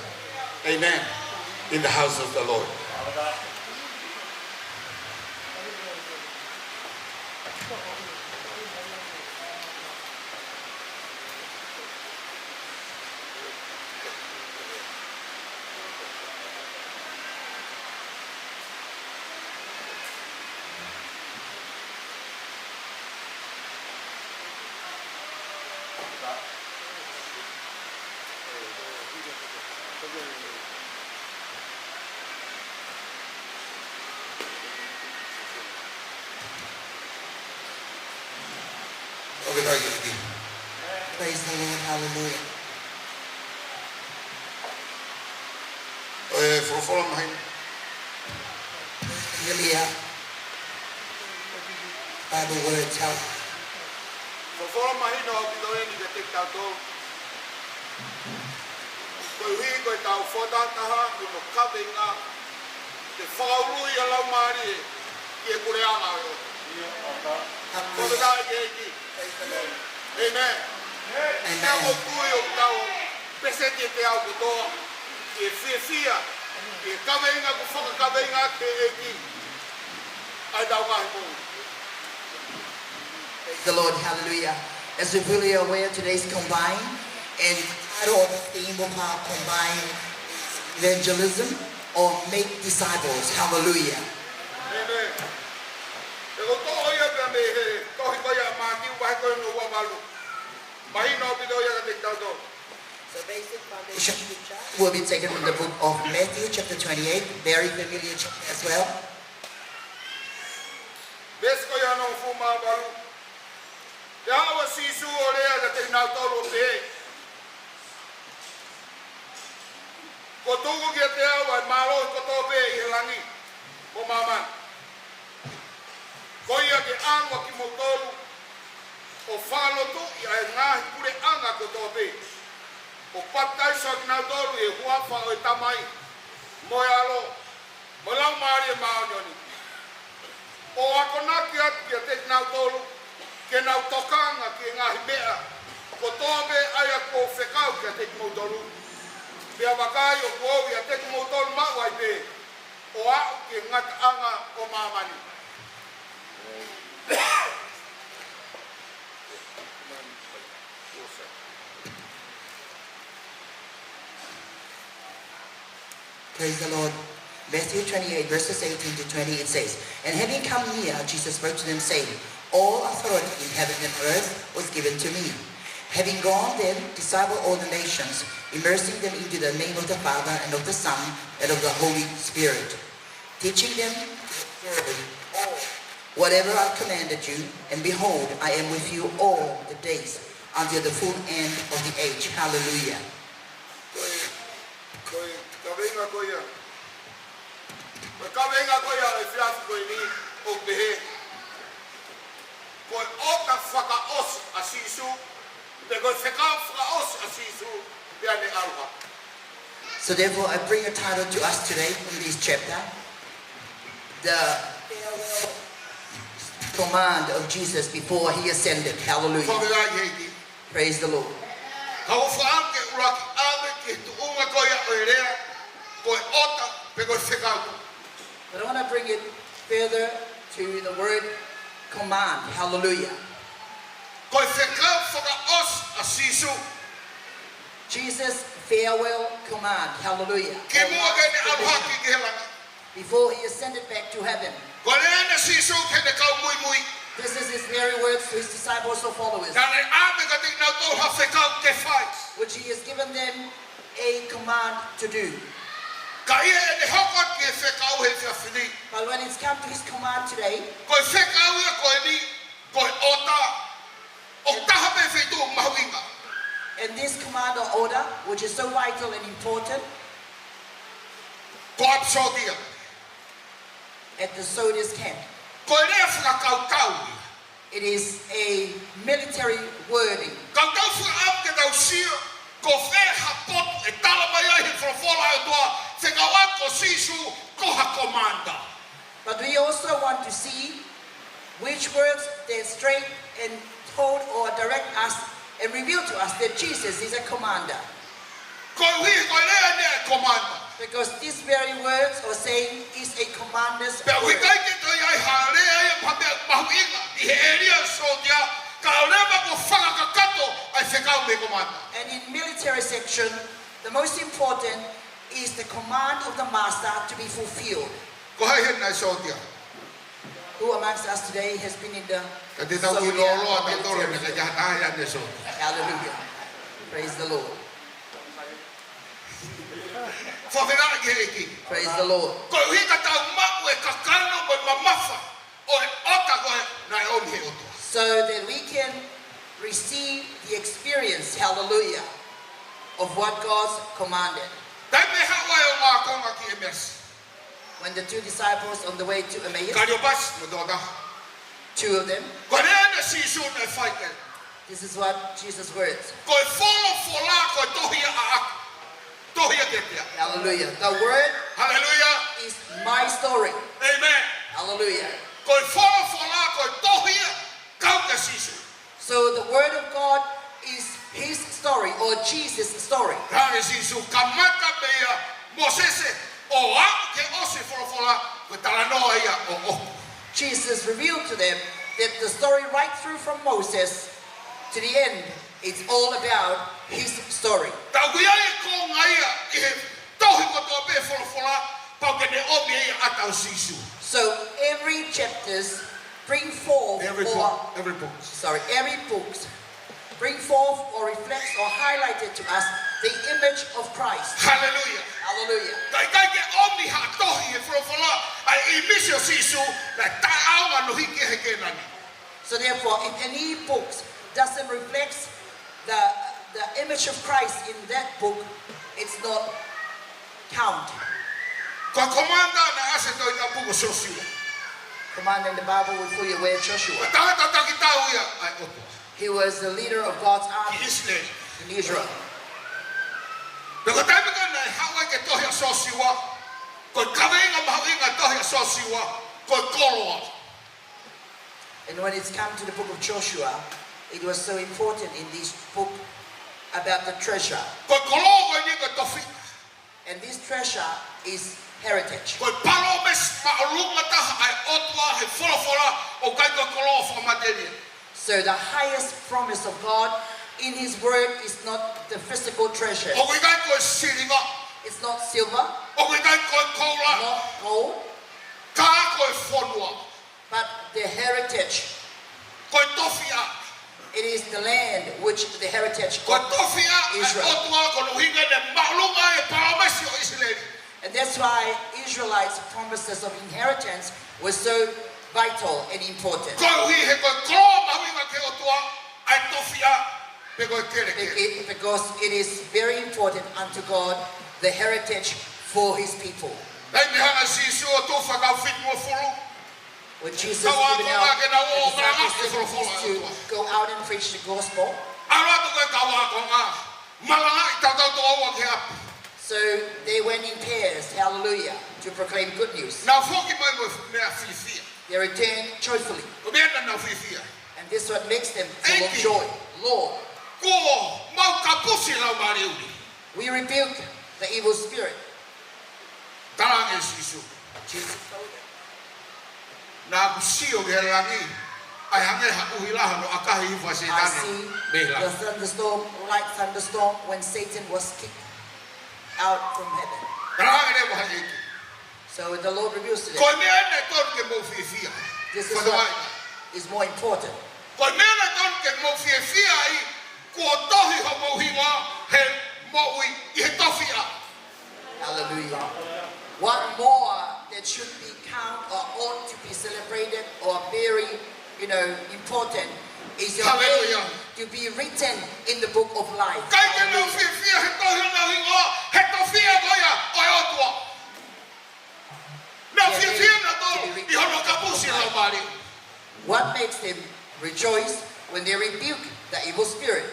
Amen. In the house of the Lord. Praise the Lord, hallelujah. ʻE, folofola mahino. Hallelujah. Bible words, hallelujah. Folofola mahino ʻaupito eni kiate kitautolu. Koeʻuhi ko ʻetau fakataha ʻi hono kaveinga, ke fakaului ʻa e laumālie ki he puleʻanga ʻo e ʻOtua. Fakafetaʻi ki he ʻEiki. Amen. Amen. Ka ʻoku ou tui ʻoku tau pēseti ʻe teau kotoa ke fiefia ʻi he kaveinga kuo fakakaveinga ʻe he ʻEiki ʻa ʻetau ngaahi pooni. Praise the Lord, hallelujah. As you're fully aware, today's combine and title of the theme of our combine is evangelism or make disciples. Hallelujah. Amen. ʻE ʻoku toʻo ia pea mei he tohi ko ia ʻa Mātiu vahe ko hono ua valu. Mahino ʻaupito ia kiate kitautolu. So basic foundation scripture will be taken from the book of Matthew chapter twenty-eight, very familiar chapter as well. Veesi ko ia hono hongofulu mā valu. Pea haʻu ʻa Sīsū ʻo lea kiate kinautolu ʻo pehē, kuo tuku kiate au ʻa e mālohi kotoa pē ʻi he langi mo māmani. Ko ia ke ʻalu ʻa kimoutolu ʻo fakalotuʻi ʻa e ngaahi puleʻanga kotoa pē, ʻo papitaiso ʻa kinautolu ʻi he huafa ʻo e Tamai, mo e ʻAlo, mo e Laumālie Māʻoniʻoni, ʻo akonaki atu kiate kinautolu ke nau tokanga ki he ngaahi meʻa kotoa pē ʻa ia kuo u fekau kiate kimoutolu. Pea vakai, ʻoku ou ʻiate kimoutolu maʻu ai pē ʻo aʻu ki he ngataʻanga ʻo māmani. Praise the Lord. Matthew twenty-eight, verses eighteen to twenty, it says, "And having come near, Jesus spoke to them, saying, 'All authority in heaven and earth was given to me. Having gone then, disciple all the nations, immersing them into the name of the Father and of the Son and of the Holy Spirit, teaching them to observe all whatever I've commanded you, and behold, I am with you all the days until the full end of the age.'" Hallelujah. Ko e, ko e kaveinga ko ia. Ko e kaveinga ko ia ʻo e efiafi ko eni ʻoku pehē, ko e ʻota fakaʻosi ʻa Sīsū, pe ko e fekau fakaʻosi ʻa Sīsū, pea ne ʻalu hake. So therefore, I bring a title to us today from this chapter, the farewell command of Jesus before he ascended. Hallelujah. Fakafetaʻi ki he ʻEiki. Praise the Lord. Ka ʻoku ou fakaʻamu ke ʻuluaki ʻave ki he tuʻunga ko ia ʻo e lea, ko e ʻota, pe ko e fekau. But I want to bring it further to the word command. Hallelujah. Ko e fekau fakaʻosi ʻa Sīsū. Jesus' farewell command. Hallelujah. Kimuʻa ke ne ʻalu hake ki he langi. Before he ascended back to heaven. Ko e lea eni ʻa Sīsū ki heʻene kau muimui. This is his very words to his disciples or followers. Naʻa ne ʻave kiate kinautolu ha fekau ke fai. Which he has given them a command to do. Ka ʻi heʻene hoko atu ki he fekau he efiafi ni, but when it's come to his command today, ko e fekau ia ko eni, ko e ʻota, ʻoku taha pē feituʻu mahuʻinga. And this command or order, which is so vital and important, ko e ʻapi sōtia. At the soldiers' camp. Ko e lea fakakautau ia. It is a military wording. Ka tau fakaʻamu ke tau sio ko fē ha potu ʻe tala mai ai he folofola ʻa e ʻOtua, fekauʻaki ko Sīsū ko ha commander. But we also want to see which words they straight and told or direct us and reveal to us that Jesus is a commander. Koeʻuhi ko e lea eni ʻa e commander. Because these very words or saying is a commander's word. Pea ʻoku ʻikai ke toe ʻi ai ha lea ia mahuʻinga ʻi he ʻēlia sōtia, ka ʻoku lava ke fakakakato ʻa e fekau mei he commander. And in military section, the most important is the command of the master to be fulfilled. Ko hai heni ʻa e sōtia? Who amongst us today has been in the soldier or military field? Ka te tau ʻilo ʻa e tolo ne ka jaha taha ia ne sōtia. Hallelujah. Praise the Lord. Fakafetaʻi ki he ʻEiki. Praise the Lord. Koeʻuhi ka tau maʻu e kakano mo e mamafa ʻo e ʻota ko ē naʻe ʻomi he ʻOtua. So that we can receive the experience, hallelujah, of what God's commanded. Taimi ʻe haʻu ai ʻa e ʻū ākonga ki ʻEmeasi. When the two disciples on the way to Emmaus, Kaliopasi mo Tōmasi. Two of them, Ko e lea ʻa Sīsū naʻe fai ē. This is what Jesus' words. Ko e folofola, ko e tohi ʻaʻaku. Tohi ʻa kiate au. Hallelujah. The word Hallelujah. Is my story. Amen. Hallelujah. Ko e folofola, ko e tohi ʻa, kau kia Sīsū. So the word of God is his story or Jesus' story. Talaange ʻe Sīsū, kamata meia Mōsese ʻo aʻu ki he ʻosi folofola, ko e talanoa ia ʻo ʻoku. Jesus revealed to them that the story right through from Moses to the end, it's all about his story. Tau ui ai e konga ia ʻi he tohi kotoa pē folofola, pau ke ne ʻomi ia ʻa e ʻata ʻo Sīsū. So every chapters bring forth Every or book, every book. Sorry, every book bring forth or reflects or highlighted to us the image of Christ. Hallelujah. Hallelujah. Ka ʻikai ke ʻomi ha tohi he folofola ʻa e ʻīmisi ʻo Sīsū, naʻe taʻeʻaonga ʻo hiki he Kēnani. So therefore, if any books doesn't reflect the, the image of Christ in that book, it's not count. Ko e komanda naʻe ʻasi he Tohi Tapu ko Siosiua. Commander in the Bible, we're fully aware, Joshua. Ko e tangata taki tau ia ʻa e ʻOtua. He was the leader of God's army ʻi ʻIsileli. In Israel. Pea ko e taimi ko ē naʻe haʻu ai ki he tohi ʻa Siosiua, ko e kaveinga mahuʻinga ʻo e tohi ʻa Siosiua, ko e koloa. And when it's come to the book of Joshua, it was so important in this book about the treasure. Ko e koloa ko eni ko e tofiʻa. And this treasure is heritage. Ko e palōmesi māʻolunga taha ʻa e ʻOtua he folofola, ʻoku ʻikai ko e koloa fakamatelie. So the highest promise of God in his word is not the physical treasure. ʻOku ʻikai ko e siliva. It's not silver, ʻOku ʻikai ko e koula. Not gold, Ka ko e fonua. But the heritage. Ko e tofiʻa. It is the land which the heritage Ko e of tofiʻa ʻa e Israel. ʻOtua, ko hono ʻuhinga naʻe māʻolunga e palōmesi ʻo ʻIsileli. And that's why Israelites' promises of inheritance were so vital and important. Koeʻuhi he ko e koloa mahuʻinga ki he ʻOtua ʻa e tofiʻa pe ko e kelekele. It, it, because it is very important unto God, the heritage for his people. Taimi naʻe hanga ʻe Sīsū ʻo tufa e kau fitungofulu. When Jesus Kau given ākonga out ke nau ō the disciples malangaʻi e folofola ʻa e to ʻOtua. Go out and preach the gospel. ʻAlu atu ko e kau ākonga, malangaʻi tautau toʻoua ki ʻapi. So they went in pairs, hallelujah, to proclaim good news. Nau foki mai mo e meʻa fiefia. They returned joyfully. Ko e meʻa naʻa nau fiefia. And this is what makes them full of ʻEiki. Joy. Lord, Kuo mau kapusi e laumālie ʻuli. We rebuke the evil spirit. Talaange ʻe Sīsū. Jesus told them. Naʻa ku sio ki he langi, ʻa e hangē ha ʻuhila hono ʻakahi hifo ʻa Sētane mei he langi. I see the thunderstorm, like thunderstorm, when Satan was kicked out from heaven. Talaange leva ʻe he ʻEiki. So the Lord reveals to them. Ko e meʻa eni naʻe tonu ke mou fiefia. This is what is more important. Ko e meʻa naʻe tonu ke mou fiefia ai, kuo tohi homou hingoa he moʻui ʻi he tofiʻa. Hallelujah. What more that should be count or ought to be celebrated or very, you know, important is your name to be written in the book of life. Hallelujah. ʻIkai ke nau fiefia he tohi honau hingoa he tofiʻa ko ia ʻo e ʻOtua. Nau fiefia nautolu ʻi hono kapusi e laumālie. What makes them rejoice when they rebuke the evil spirit?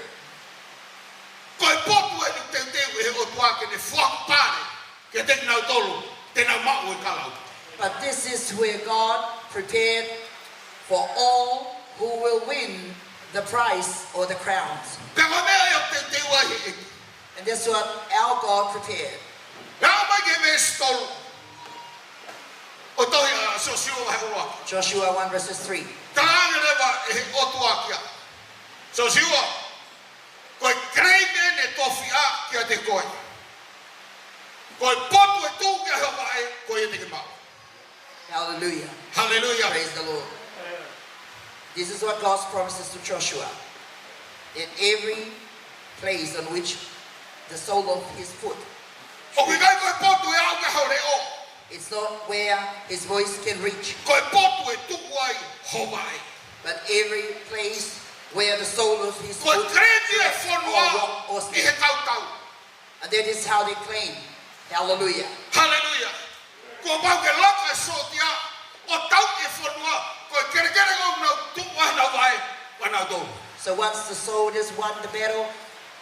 Ko e potu eni ʻoku teuteu ʻe he ʻOtua ke ne fakapale kiate kinautolu te nau maʻu e kalau. But this is where God prepared for all who will win the prize or the crowns. Pea ko e meʻa ia ʻoku teuteu ai ʻe he ʻEiki. And that's what our God prepared. Naʻa mai ki he veesi tolu ʻo e tohi ʻa Siosiua vahe ʻuluaki. Joshua one verses three. Talaange leva ʻe he ʻOtua kia Siosiua, ko e claim eni e tofiʻa kiate koe. Ko e potu ʻe tuʻu ki ai ho vaʻe, ko ia te ke maʻu. Hallelujah. Hallelujah. Praise the Lord. This is what God promises to Joshua. In every place on which the sole of his foot ʻOku ʻikai ko e potu ʻe aʻu ki ai ho leʻo. It's not where his voice can reach. Ko e potu ʻe tuʻu ai ho vaʻe. But every place Where the sole of his foot. Ko e claim e fonua ʻi he kau tau. And that is how they claim. Hallelujah. Haleluia. Kuo pau ke laka e sōtia ʻo tau e fonua, ko e kelekele ʻoku nau tuʻu ai ʻenau vaʻe, ʻa nautolu. So once the soldiers won the battle,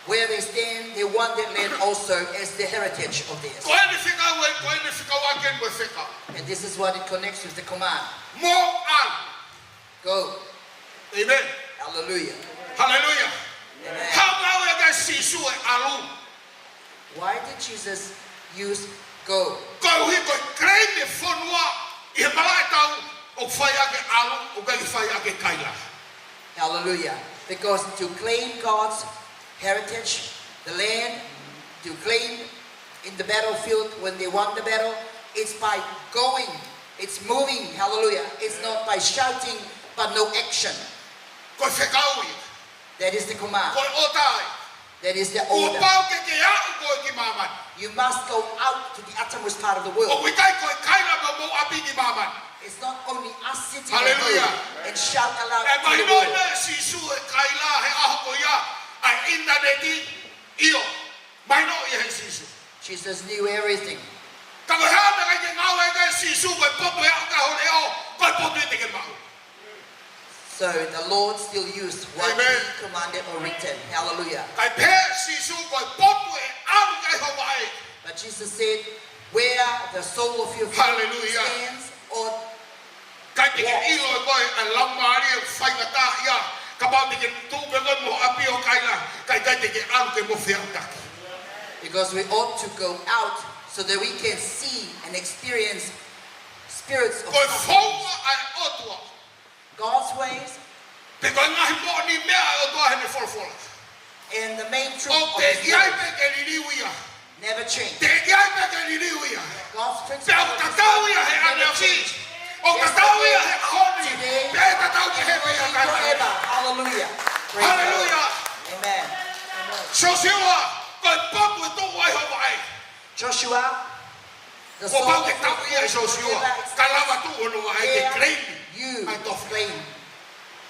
where they stand, they won that land also as the heritage of theirs. Ko eni fekau ē, ko eni fekau ʻaki eni mo e fekau. And this is what it connects with the command. Mou ʻalu. Go. Amen. Hallelujah. Haleluia. Amen. Hā e meʻa ʻoku ʻai ai ʻe Sīsū e ʻalu? Why did Jesus use go? Koeʻuhi ko e claim e fonua ʻi he malaʻe tau ʻoku fai ʻaki e ʻalu, ʻoku ʻikai fai ʻaki e kaila. Hallelujah. Because to claim God's heritage, the land, to claim in the battlefield when they won the battle, it's by going, it's moving, hallelujah. It's not by shouting, but no action. Ko e fekau ia. That is the command. Ko e ʻofa ia. That is the order. Kuo pau ke ke aʻu koe ki māmani. You must go out to the uttermost part of the world. ʻOku ʻikai ko e kaila mo mou ʻapi ki māmani. It's not only us sitting at home and shout aloud to the world. Haleluia. ʻE mahinoʻi ʻe Sīsū e kaila he ʻaho ko ia, ʻa e ʻinitaneti, ʻio, mahinoʻi ia ʻe Sīsū. Jesus knew everything. Ka ko e hā e meʻa ʻikai ke ngāue ai ʻe Sīsū, ko e potu ʻe aʻu ki ho leʻo, ko e potu ia te ke maʻu. So the Lord still used what he commanded or written. Amen. Hallelujah. Kae pehē ʻe Sīsū ko e potu ʻe ʻalu ki ai ho vaʻe. But Jesus said, "Where the sole of your foot stands or walks." Haleluia. ʻIkai te ke ʻilo ʻe koe ʻa e laumālie ʻoku faingataʻaʻia, kapau te ke tuʻu pē koe mo ʻapi ʻo kaila, kae ʻikai te ke ʻalu ke mo feʻautaki. Because we ought to go out so that we can see and experience spirits of darkness. Ko e founga ʻa e ʻOtua. God's ways. Pea ko e ngaahi moʻoniʻi meʻa ʻa e ʻOtua heʻene folofola. And the main truth of his word. ʻOku teʻeki ai pē ke liliu ia. Never change. Teʻeki ai pē ke liliu ia. God's principles never change. Pea ʻoku tatau ia he ʻaneafi. ʻOku tatau ia he ʻaho ni. Yesterday, today, and forever. Pea tatau ia he meʻa ka. Hallelujah. Praise the Lord. Haleluia. Amen. Siosiua, ko e potu ʻe tuʻu ai ho vaʻe. Joshua, the sole of your foot, wherever it stands, there you claim the heritage. Kuo pau ke tau ia ʻe Siosiua, ka lava tuʻu hono vaʻe ke claim ʻa e tofiʻa.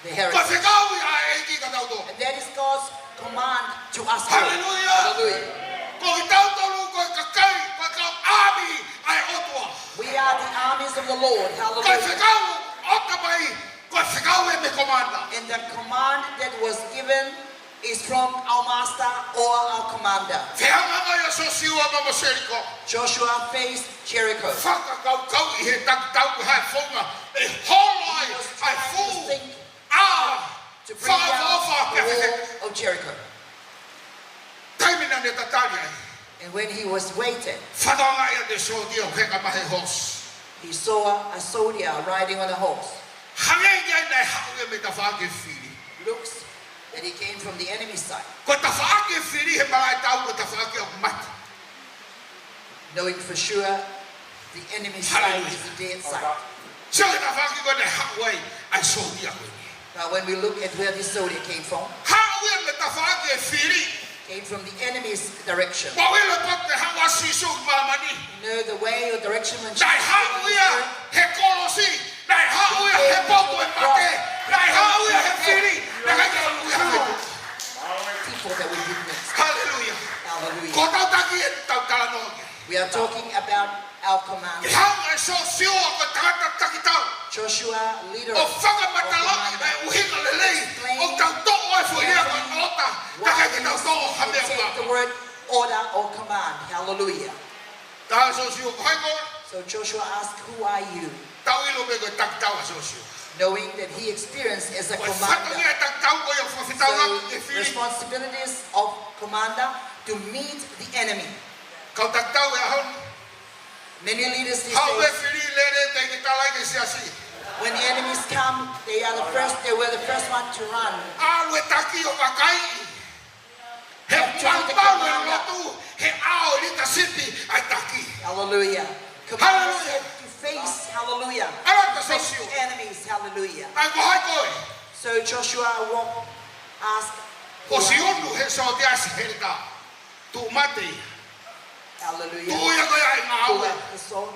Ko e fekau ia ʻa e ʻEiki kiate kitautolu. And that is God's command to us all. Haleluia. Hallelujah. Ko kitautolu ko e kakai, ko e kau ʻāmi ʻa e ʻOtua. We are the armies of the Lord. Hallelujah. Ko e fekau ʻoku ʻomai, ko e fekau ē mei he commander. And the command that was given is from our master or our commander. Fehangahangai ʻa Siosiua mo Seliko. Joshua faced Jericho. Fakakaukauʻi he takitau ko e hā e founga ʻe holo ai ʻa e fuʻu ʻā fakaʻofoʻofa ki he feituʻu. He was trying to think how to bring down the wall of Jericho. Taimi naʻá ne tatali ai. And when he was waiting, Fakatokangaʻi ʻa e sōtia ʻoku heka mai e horse. He saw a soldier riding on a horse. Hangē ia naʻe haʻu ia mei tafaʻaki e fili. Looks that he came from the enemy side. Ko e tafaʻaki e fili he malaʻe tau ko e tafaʻaki ʻoku mate. Knowing for sure the enemy side is the dead side. Haleluia. Sio ki he tafaʻaki ko ē naʻe haʻu ai ʻa e sōtia ko eni. But when we look at where this soldier came from, Haʻu ia mei tafaʻaki e fili. Came from the enemy's direction. Mou ʻilo e potu naʻe haʻu ai ʻa Sīsū ki māmani. You know the way or direction when Jesus came on this earth? Naʻe haʻu ia he kolosi. Naʻe haʻu ia he potu e mate. Naʻe haʻu ia he fili. Naʻe ʻikai ke haʻu ia he fili. People that we didn't expect. Haleluia. Hallelujah. Ko ʻetau taki ʻetau talanoa ki ai. We are talking about our commander. Ke hanga ʻe Siosiua ko e tangata takitau. Joshua, leader of commander, ʻo fakamatalaʻi ʻa e ʻuhinga lelei ʻoku tau toʻo ai e foʻi lea ko e ota, kae ʻikai ke tau toʻo ha meʻa. Why he explained why he take the word order or command. Hallelujah. Tala ʻe Siosiua, ko hai koe? So Joshua asked, "Who are you?" Tau ʻilo pē ko e takitau ʻa Siosiua. Knowing that he experienced as a commander. Ko e fatongia e takitau ko ia ʻoku fetaulaki ki he fili. So responsibilities of commander to meet the enemy. Kau takitau he ʻaho ni. Many leaders these days, Haʻu e fili lele teʻeki ke tala ki he siasi. When enemies come, they are the first, they were the first one to run. ʻAlu e taki ʻo vakaiʻi. He maumau e lotu, he ʻao e leadership ʻa e taki. Hallelujah. Commanders have to face, hallelujah, face the enemies, hallelujah. Haleluia. ʻA ia ko hai koe? So Joshua walked, asked, "Who are you?" Ko Sionu he sōtia ʻa Siheta. Tuʻu mate ia. Hallelujah. Tuʻu ia ko ia ʻi he ngāue. Pull out the sword.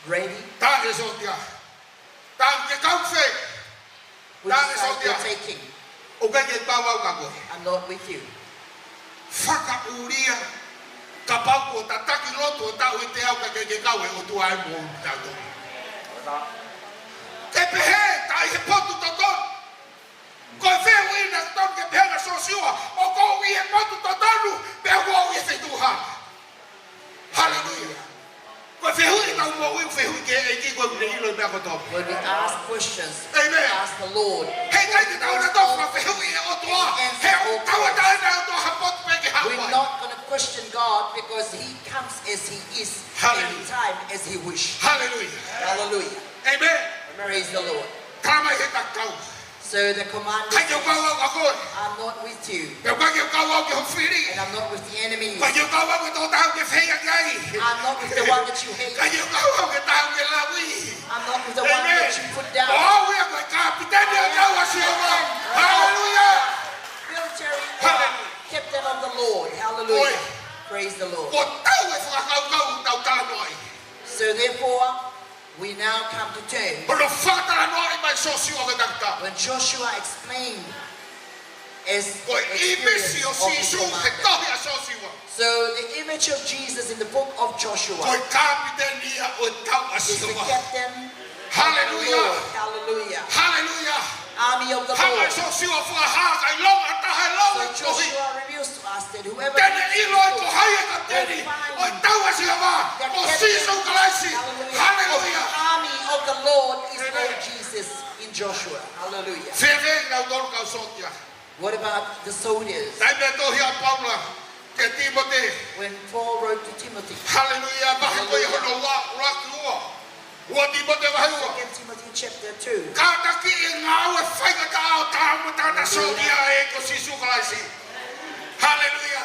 Ready. Tala ki he sōtia. Tala ki he kau fē. Which side you're taking? ʻOku ʻikai ke kau au ka koe. I'm not with you. Fakaʻulia, kapau kuo tataki lotu ʻo taʻu ʻe teau ka ʻikai ke kau e ʻOtua ʻe mo tautolu. Ke pehē, taʻe ʻi he potu totonu. Ko e fehuʻi naʻe totonu ke pehē ʻe Siosiua, ʻoku ou ʻi he potu totonu, pe ʻoku ou ʻi he feituʻu hala. Haleluia. Ko e fehuʻi ʻetau moʻui, fehuʻi ki he ʻEiki, ko e ʻilo e meʻa kotoa. When we ask questions, Amen. Ask the Lord. He ʻikai ke tau na tau fa fehuʻi e ʻOtua. He ʻoku tau ʻatā ʻe he ʻOtua ha potu pē ke haʻu ai. We're not gonna question God because he comes as he is, Hallelujah. Anytime as he wish. Hallelujah. Hallelujah. Amen. Praise the Lord. Tala mai he takau. So the command is, ʻIkai ke u kau au ka koe. I'm not with you. Pea ʻikai ke u kau au ki ho fili. And I'm not with the enemy. ʻIkai ke u kau au ki he tokotaha ʻoku ke fehiʻa ki ai. I'm not with the one that you hate. ʻIkai ke u kau au ki he taha ʻoku ke laui. I'm not with the one Amen. That you put down. Ko au ia ko e kapiteni ʻo e kau ʻa Sihova. I am Haleluia. Military or Haleluia. Captain of the Lord. Hallelujah. Oi. Praise the Lord. Ko tau e fakakaukau tau talanoa ai. So therefore, we now come to terms. Hono fakatalanoaʻi mai Siosiua ki he takitaha. When Joshua explained his Ko e ʻīmisi ʻo experience of his Sīsū, he commander. Tohi ʻa Siosiua. So the image of Jesus in the book of Joshua Ko e kapiteni ia ʻo e kau ʻa Sihova. Is the captain Haleluia. Lord. Hallelujah. Haleluia. Army of the Hanga Lord. Siosiua fakahā ka ʻilonga ha taha ʻe lau So e tohi. Joshua reveals to us that whoever Te ne reads ʻilo ai ko hai e kapiteni ʻo e kau ʻa Sihova, ko Sīsū Kalaisi. Hallelujah. Haleluia. Army of the Lord is Amen. Lord Jesus in Joshua. Hallelujah. Fēfē kinautolu kau sōtia? What about the soldiers? Taimi ʻe tohi ʻa Paula kia Tīmote. When Paul wrote to Timothy. Haleluia. Vahe ko ia Haleluia. Hono ua, ʻuluaki ua. Ua Tīmote vahe ua. Second Timothy chapter two. Kātaki e ngāue faingataʻa ʻo e tangata sōtia ʻa e ʻEiki ko Sīsū Kalaisi. Haleluia.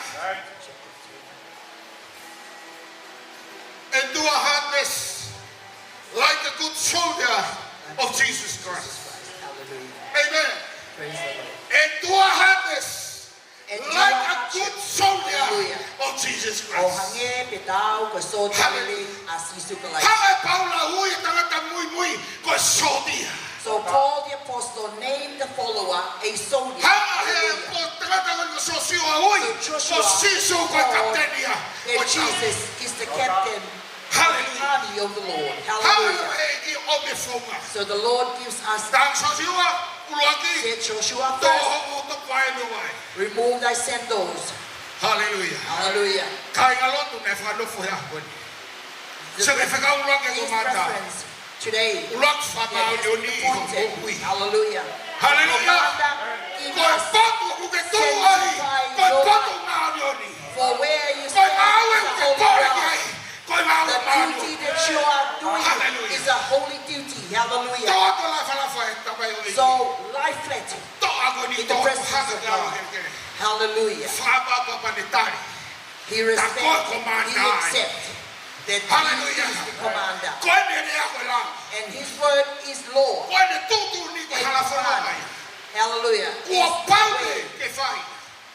Endure hardness like a good soldier of Jesus Christ. Hallelujah. Amen. Praise the Lord. Endure hardness Endure hardship. Like a good soldier Hallelujah. Of Jesus Christ. ʻO hangē pē taau ko e sōtia Hallelujah. Lelei ʻa Sīsū Kalaisi. Hanga ʻe Paula ʻo ui e tangata muimui ko e sōtia. So Paul the apostle named the follower a soldier. Hanga ʻe he Hallelujah. Ko e tangata ko Siosiua ʻo ui So Joshua ko Sīsū ko e called kapiteni ia. That Ko e tau. Jesus is the captain of the Hallelujah. Army of the Lord. Hanga ʻe Hallelujah. He ʻEiki ʻo ʻomai e founga. So the Lord gives us Tala Siosiua, ʻuluaki, Said Joshua toʻo first, hoʻo tukuʻainu ai. Remove thy sandals. Haleluia. Hallelujah. Kāinga lotu naʻe fakanofo he ʻaho ni. The Sio ki he fekau ʻuluaki ʻa e His komanda. Reference today. ʻUluaki fakamāʻoniʻoniʻi hoʻo moʻui. Hallelujah. Haleluia. Commander, give Ko e us potu ʻoku ke tuʻu ai, sanctify ko e your potu life. Māʻoniʻoni. For where you stand is a holy ground. Ko e ngāue ʻoku ke kole ki ai. Ko e ngāue The māʻoniʻoni. Duty that you are doing Hallelujah. Is a holy duty. Hallelujah. Tō atu e lafalafa ʻi he tamaioʻeiki. So lie flat Tō atu ni in the tō presence hanga of ki he ʻAlo God. Kelekele. Hallelujah. Fakaʻapaʻapa ne tali. He respect, Ka ko e komanda he ai. Accept that Hallelujah. He is the commander. Ko ʻene lea ko e lao. And his word is law. Ko ʻene tuʻutuʻuni ko e And hala fononga command. Mai. Hallelujah. Kuo Is pau the way. Ke fai.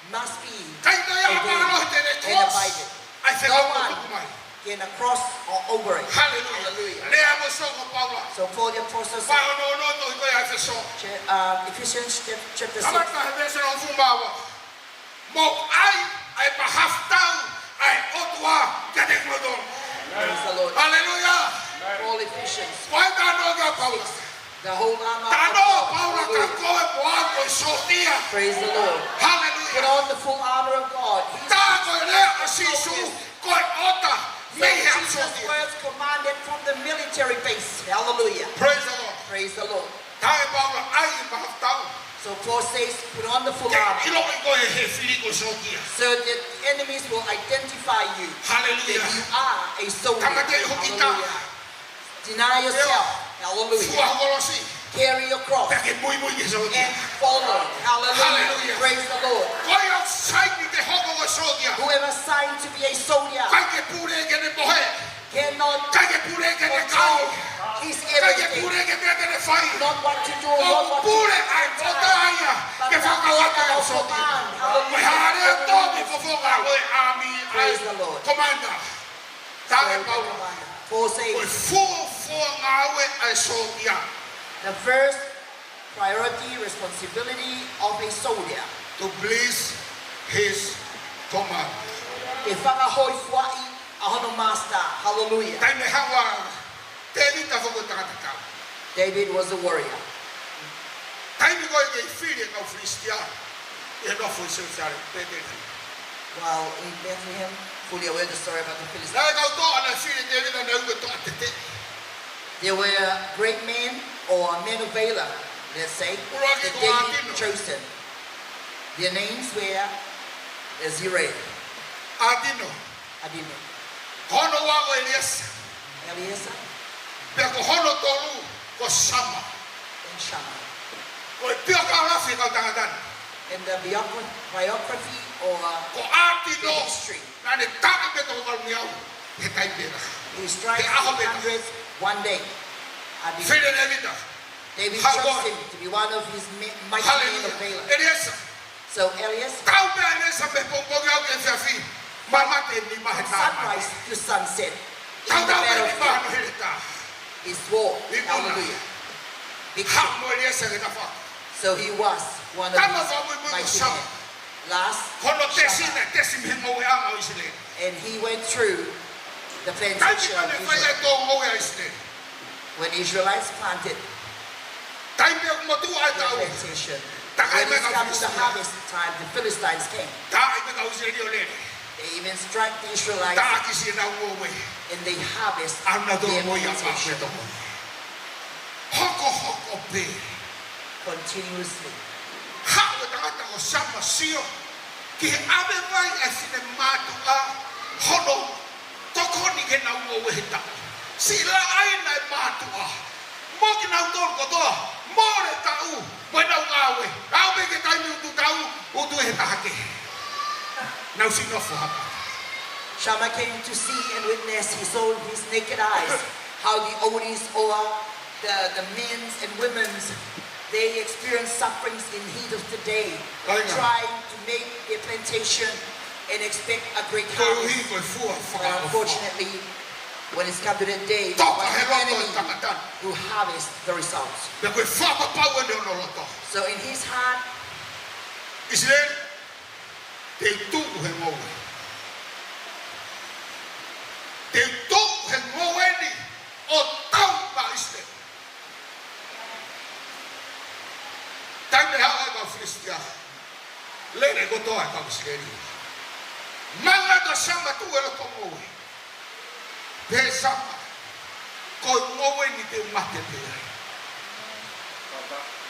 Must be Kai no ia obeyed pālo he tele and cross. Abided. Ai se No kau one tuku mai. Can cross or over it. Hallelujah. Hallelujah. Lea mo soko Paula. So Paul the apostle said, Paula no no to ko ia ʻEfesō. Cha- uh, Ephesians chap- chapter six. Kamata he veesi hongofulu mā ua. Mou ʻai ʻa e mahafu tau ʻa e ʻOtua kiate kimoutolu. Praise the Lord. Hallelujah. Paul Ephesians Ko e tano kia Paula. six. The whole armor of Tano God. Paula ka Hallelujah. Ko e moa ko e sōtia. Praise the Lord. Hallelujah. Put on the full armor of God. He's Tā ko e lea ʻa Sīsū, ko e ota, mei he Jesus' sōtia. Words commanded from the military base. Hallelujah. Praise the Lord. Praise the Lord. Tā ʻe Paula ʻai e mahafu tau. So Paul says, put on the full Ke armor. ʻIloʻi koe he fili ko e sōtia. So that the enemies will identify you. Hallelujah. That you are a soldier. Tāmateʻi hoʻo kita. Hallelujah. Deny yourself. Hallelujah. Fua ho kolosi. Carry your cross. Pea ke muimui ki he sōtia. And follow. Hallelujah. Hallelujah. Praise the Lord. Ko ia ʻoku saini ke hoko ko e sōtia. Whoever signed to be a soldier Kai ke pule ke ne mohe. Cannot Kai ke pule ke ne kai. Control his Kai ke everything. Pule ke ne ke ne fai. Not what to do, not what to Ko e pule ʻa e ʻOtua ia. But ke the Lord fakaʻatā ʻa e sōtia. Command. Hallelujah. Ko e hā lea tō ki he fofonga ko e ʻami ʻa e Praise the Lord. Komanda. Tā ʻe Paula. Paul says, Ko e fuofua ngāue ʻa e sōtia. The first Priority, responsibility of a soldier. To please his command. Ke fakahōifuaʻi ʻa hono master. Hallelujah. Taimi ʻe hā ʻa Tēvita? Foʻi tangata tau. David was a warrior. Taimi ko ē ke fili e kau Filisitia ʻi he nofo ʻi Selusalema, Pētelihema. While in Bethlehem, fully aware of the story about the Philistines. Naʻe kau toʻa naʻe fili ʻe Tēvita, naʻe ʻi ai e toʻa teteʻi. There were great men or men of valor, let's say, ʻUluaki that ko David ʻAtino. Chosen. Their names were, as you read, ʻAtino. Adino. Ko hono ua ko Eleasa. Eleasa. Pea ko hono tolu ko Sama. And Shammah. Ko e piokalasi ʻo e kau tangata ni. And the biogra-, biography or, uh, Ko ʻAtino. The history. Naʻa ne taki pē toko valu mei he ʻaho he taimi pē na. He strikes He ʻaho pē na. Hundred one day. Adino. Fili ʻe Tēvita. David Hallelujah. Chose him to be one of his mi-, mighty men of Hallelujah. Valor. Eleasa. So Elias, Tau pē ʻa Eleasa mei he pongipongi ʻo aʻu ki he efiafi, mate ʻi he nima he taʻu. Sunrise to sunset in the battlefield. Tau pē ʻi he nima he taʻu. Is war. ʻIo. Hallelujah. Victory. Haʻu mo Eleasa ki he tafaʻaki. So he was one of Tama these fakamuimui ko mighty Sama. Men. Last, Ko hono tesi Shammah. Naʻe tesi mei he ngoueʻanga ʻo ʻIsileli. And he went through the Taimi plantation ko ē of naʻe fai ai Israel. Tō ngoue ʻa ʻIsileli. When Israelites planted, Taimi ʻoku motuʻa ai e their taʻu. Plantation, Takai when mei he it's kau come to the Filisitia. Harvest time, the Philistines came. Taʻaki mei he kau ʻIsileli ʻo lele. They even strike the Israelites Taʻaki siʻenau ngoue. And they harvest ʻA nautolu their moʻui ʻa plantation. Mākue toko. Hokohoko pē. Continuously. Haʻu e tangata ko Sama ʻo sio ki he ʻave vai ʻa e finemātuʻa hono tokoni ki heʻenau ngoue he taʻu. Siʻi laʻaina e mātuʻa mo kinautolu kotoa, mole taʻu mo ʻenau ngāue. Aʻu pē ki he taimi ʻoku tuʻu taʻu, ʻoku tuʻu he taha kehe. Nau siʻi nofo hapa. Shammah came to see and witness, he saw with his naked eyes how the oldies or the, the men's and women's, they experience sufferings in heat of the day, Kāinga. Trying to make their plantation and expect a great harvest. Koeʻuhi ko e fua But fakaʻofoʻofa. Unfortunately, when it's come to that day, Toka he loto e tangata. It was the enemy who harvest the results. Pea ko e fakapapau ʻeni ʻi hono loto. So in his heart, ʻIsileli, te u tuʻu he ngoue. Te u tuʻu he ngoue ni ʻo tau maʻa ʻIsileli. Taimi ʻe haʻu ai e kau Filisitia, lele kotoa e kau ʻIsileli. Manga ta Sama tuʻu he loto ngoue. Pehē ʻe Sama, ko e ngoue ni te u mate pē ai.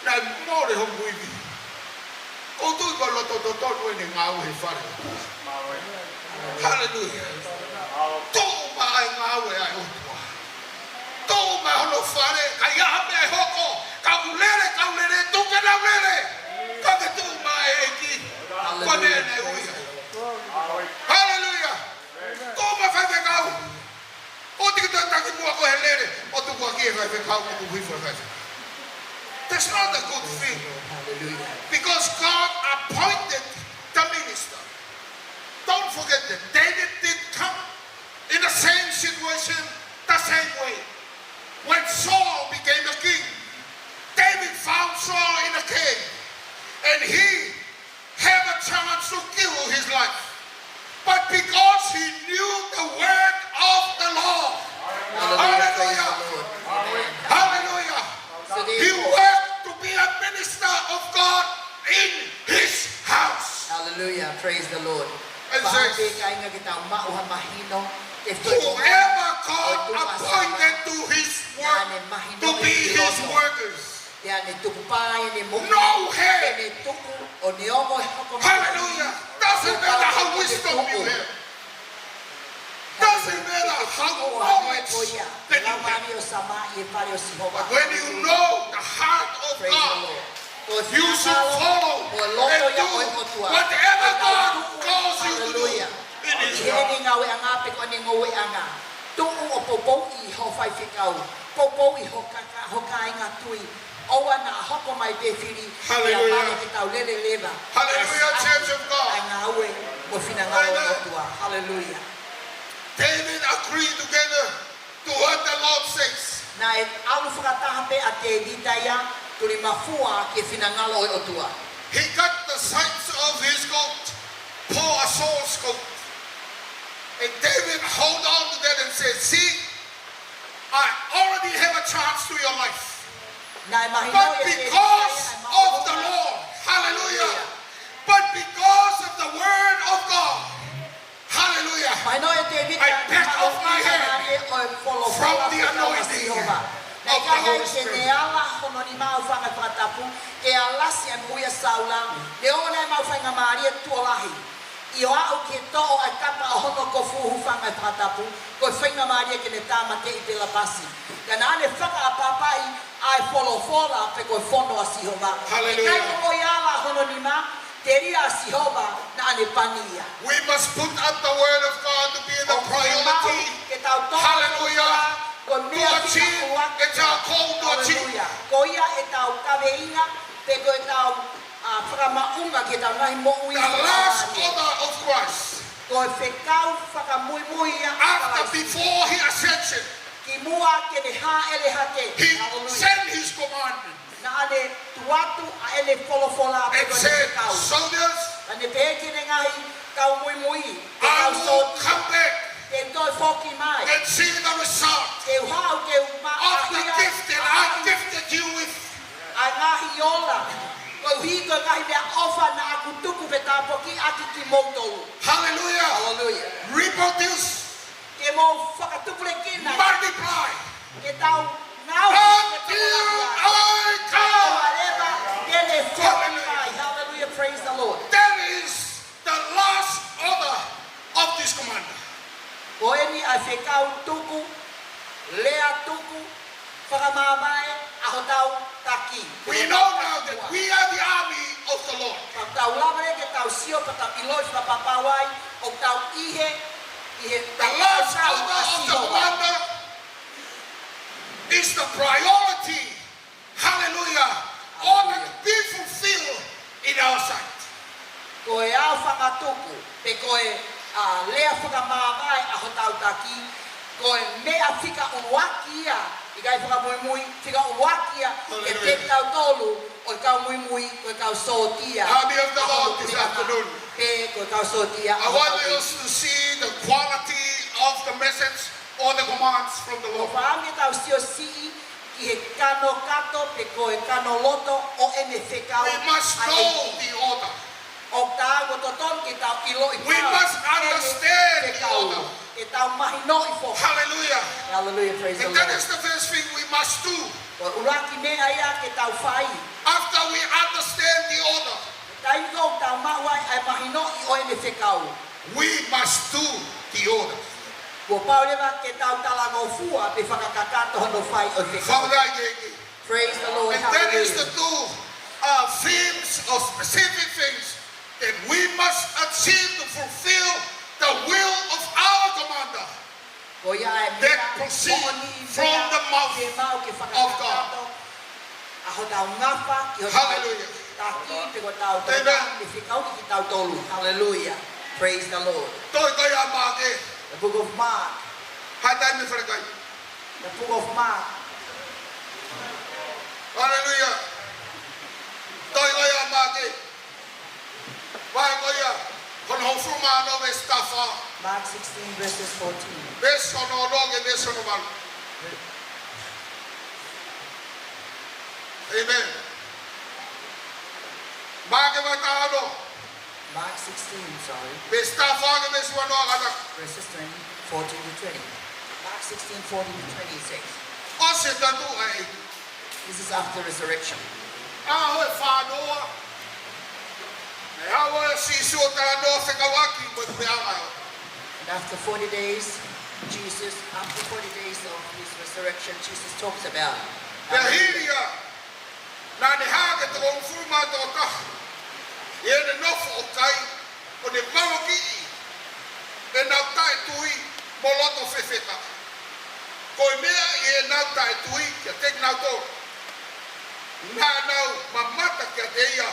Naʻe mole hoku ivi. ʻOku ou tui ko e loto totonu ʻeni e ngāue he fale. Haleluia. Tuʻu maʻa e ngāue ʻa e ʻOtua. Tuʻu maʻa hono fale, ka ʻi ai ha meʻa ʻe hoko, ka u lele, ka u lele, tuku ke nau lele. Ka ke tuʻu maʻa e ʻEiki. Ko e meʻa Haleluia. Naʻe ui. Praise the Lord. Haleluia. Tuʻu maʻa e faifekau. ʻOua te ke toe taki muʻa koe he lele, ʻo tukuakiʻi e faifekau, ʻo tuku hifo e faifekau. That's not a good thing. Hallelujah. Because God appointed the minister. Don't forget that David did come in the same situation, the same way. When Saul became a king, David found Saul in a cave, and he have a chance to kill his life. But because he knew the word of the Lord, Hallelujah, praise the Lord. Amen. Hallelujah. So He therefore worked to be a minister of God in his house. Hallelujah, praise the Lord. And Pea says, pē kāinga ke tau maʻu ha mahino, ke toe Whoever God ʻo e tuʻu ʻa Sama, appointed to his work, naʻa ne mahino to be ki his loto. Workers. Pea ne tuku pā ʻene moʻui. No hair. Pea ne tuku ʻo ne ongo e hoko mai. Hallelujah. Doesn't matter how wisdom you have. Doesn't matter how knowledge that you have. Ko ia, lau mālie ʻo Sama ʻi he fale ʻo Sihova. But when you know the heart of God, Praise the Lord. Ko e you should finangalo, follow ko e loto ia ʻo e ʻOtua. And do whatever God calls you to do. Hallelujah. It is ʻI heʻene ngāueʻanga pe ko ʻene ngoueʻanga. Tuʻu ʻo poupouʻi ho faifekau. Poupouʻi ho kaka, ho kāinga tui. ʻOua naʻa hoko mai pē fili, Hallelujah. Pea vale ke tau lele leva. Hallelujah, Church of God. ʻA e ngāue mo e finangalo ʻo e ʻOtua. Hallelujah. David agreed together to what the Lord says. Naʻe ʻalu fakataha pē ʻa Tēvita ia Tulimafua ki he finangalo ʻo e ʻOtua. He cut the sides of his coat, Paul, uh, Saul's coat. And David hold on to that and said, "See, I already have a charge to your life." Naʻe mahino But ʻia Tēvita because ia ʻa e of the maʻu Lord, hallelujah. But because of the word of God, hallelujah. Mahino ʻia Tēvita I ʻa e back maʻu off my hand finangalo ʻo e folofola from the pē ʻa e anointing Sihova. Naʻe of the ʻikai Holy ke Spirit. Ne ala hono nima ʻo hūfanga he fakatapu, ke alasi ʻa e moʻui ʻa Saula, neongo ʻene maʻu faingamālie tuʻo lahi. ʻI hoʻo aʻu ki he toʻo ʻa e kapa ʻo hono kofu, hūfanga he fakatapu, ko e faingamālie ke ne tāmateʻi Pelapasi. Ka naʻa ne fakaʻapaʻapaʻi ʻa e folofola pe ko e fono ʻa Sihova. Hallelujah. ʻIkai ko ia ala hono nima, telia ʻa Sihova naʻa ne pani ia. We must put up the word of God to be the priority. ʻOku fiemaʻu ke tau toʻo Hallelujah. Ko e meʻa To achieve fika ʻuluaki. ʻetau call to achieve. Hallelujah. Ko ia ʻetau kaveinga, pe ko ʻetau, ʻa, fakamaʻunga ki heʻetau ngaahi moʻui. The last order of Christ. Ko e fekau fakamuimui ia ʻa After, Kalaisi. Before he ascension, Kimuʻa ke ne hāʻele hake. He Hallelujah. Sent his commandment. Naʻa ne tuku atu ʻa ʻene folofola pe ko ʻene fekau. And said, "Soldiers, Naʻa ne pehē ki heʻene ngaahi kau muimui, ʻa e kau sōtia. I will come back Te u toe foki mai. And see the result Te u haʻu ke u ma- of the ʻaʻia gift that I gifted you with." ʻA e ngaahi ola. Koeʻuhi ko e ngaahi meʻaʻofa naʻa ku tuku pe tāpuakiʻi ʻaki kimoutolu. Hallelujah. Hallelujah. Reproduce Ke mou fakatupulekina. Multiply. Ke tau ngāue. Until I come. ʻO leva ke ne foki mai. Hallelujah. Hallelujah. Praise the Lord. That is the last order of this commander. Ko eni ʻa e fekau tuku, lea tuku, fakamāvae ʻa hotau taki. We know now that we are the army of the Lord. Pea tau lava leva ke tau sio pea tau ʻiloʻi fakapapau ai ʻoku tau ʻi he, ʻi he The last order of the Sihova. Commander is the priority. Hallelujah. Order to be fulfilled in our sight. Ko e ao fakatuku, pe ko e, ʻa, lea fakamāvae ʻa hotau taki, ko e meʻa fika ʻuluaki ia, ʻikai fakamuimui, fika ʻuluaki ia, Hallelujah. Kiate kitautolu, ʻo e kau muimui, ko e kau sōtia. Army of the Lord this afternoon. Pe ko e kau sōtia. I want us to see the quality of the message or the commands from the Lord. ʻOku fiemaʻu ke tau siosiʻi ki he kano kato pe ko e kano loto ʻo ʻene fekau. We must know the order. ʻOku totonu ke tau ʻiloʻi ʻene fekau. We must understand the order. Ke tau mahinoʻi foki. Hallelujah. Hallelujah, praise the Lord. And that is the first thing we must do. Ko e ʻuluaki meʻa ia ke tau fai. After we understand the order, Taimi ko ē ʻoku tau maʻu ai ʻa e mahinoʻi ʻo ʻene fekau. We must do the order. Kuo pau leva ke tau talangofua pe fakakakato hono fai ʻo e fekau. Fakafetaʻi ki he ʻEiki. Praise the Lord. And that is the two, uh, themes or specific things that we must achieve to fulfill the will of our commander. Ko ia ʻa e meʻa moʻoni, meʻa ke mau ke fakakakato ʻa hotau ngafa ki hotau taki pe ko hotau toenga ʻe fekauʻi kitautolu. Hallelujah. Praise the Lord. Toe ko ia ʻa Maʻake. The book of Mark. Hā e taimi falekai? The book of Mark. Hallelujah. Toe ko ia ʻa Maʻake. Vahe ko ia, hono hongofulu mā ono veesi taha fā. Mark sixteen, verses fourteen. Veesi ono ki he veesi ono valu. Amen. Maʻake vahe taha ono. Mark sixteen, sorry. Veesi taha fā ki he veesi ono ʻa e kātaki. Verses twenty, fourteen to twenty. Mark sixteen, fourteen to twenty, it says. ʻOsi e toetuʻu ʻa e ʻEiki. This is after resurrection. ʻAho ʻe fā noa, naʻe haʻu ʻa Sīsū ʻo talanoa fekauʻaki mo e puleʻanga. And after forty days, Jesus, after forty days of his resurrection, Jesus talks about Pea hili ia, naʻa ne hā ki he toko hongofulu mā toko taha, ʻi heʻene nofo ʻo kai, ʻo ne valokiʻi ʻenau taʻetui mo loto fefeka. Ko e meʻa ʻi heʻenau taʻetui kiate kinautolu, naʻa nau mamata kiate ia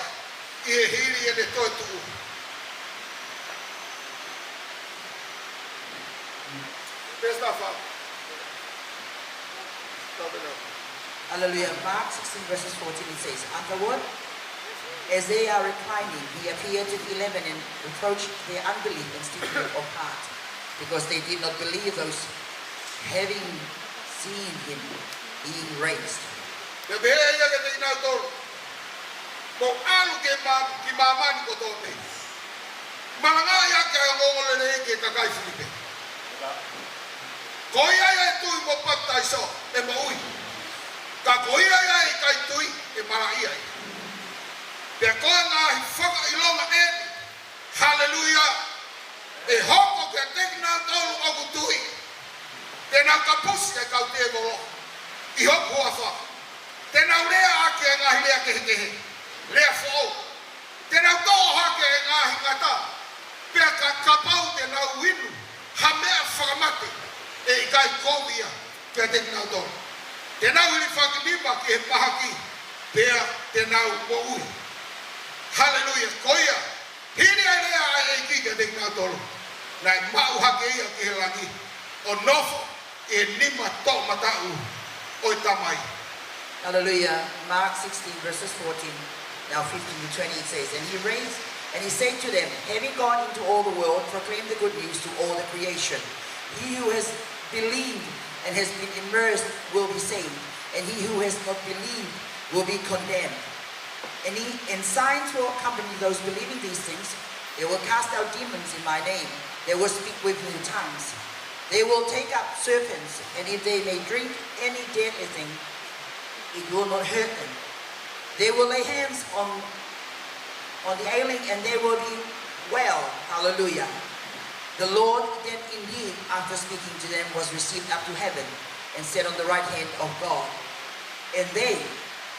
ʻi he hili ʻene toetuʻu. Veesi taha fā. Taha fā. Hallelujah. Mark sixteen verses fourteen, it says, "Afterward, as they are reclining, he appeared to the eleven and reproached their unbelief and stiffness of heart, because they did not believe those having seen him being raised." Pea pehē ʻe ia kiate kinautolu, Mou ʻalu ki mā-, ki māmani kotoa pē, malangaʻi ʻaki ʻa e ongoongolelei ki he kakai Filipai. Ko ia ia ʻe tui mo papitaiso ʻe moʻui. Ka ko ia ia ʻe ʻikai tui ʻe malaʻia ia. Pea ko e ngaahi fakaʻilonga ʻeni, haleluia, ʻe hoko kiate kinautolu ʻoku tui. Te nau kapusi ʻa e kau tēvolo ʻi hoku huafa. Te nau lea ʻaki ʻa e ngaahi lea kehekehe, lea foʻou. Te nau toʻo hake ʻa e ngaahi ngata. Pea ka, kapau te nau inu ha meʻa fakamate, ʻe ʻikai kovi ia kiate kinautolu. Te nau hilifaki nima ki he mahaki, pea te nau moʻui. Haleluia. Ko ia, hili ʻa e lea ʻa e ʻEiki kiate kinautolu, naʻe maʻu hake ia ki he langi, ʻo nofo ʻi he nima toʻomataʻu ʻo e Tamai. Hallelujah. Mark sixteen, verses fourteen, now fifteen to twenty, it says, "And he raised, and he said to them, 'Having gone into all the world, proclaim the good news to all the creation. He who has believed and has been immersed will be saved, and he who has not believed will be condemned.' And he, and signs will accompany those believing these things. They will cast out demons in my name. They will speak with new tongues. They will take up serpents, and if they may drink any deadly thing, it will not hurt them. They will lay hands on, on the ailing, and they will be well." Hallelujah. The Lord then indeed, after speaking to them, was received up to heaven and sat on the right hand of God. And they,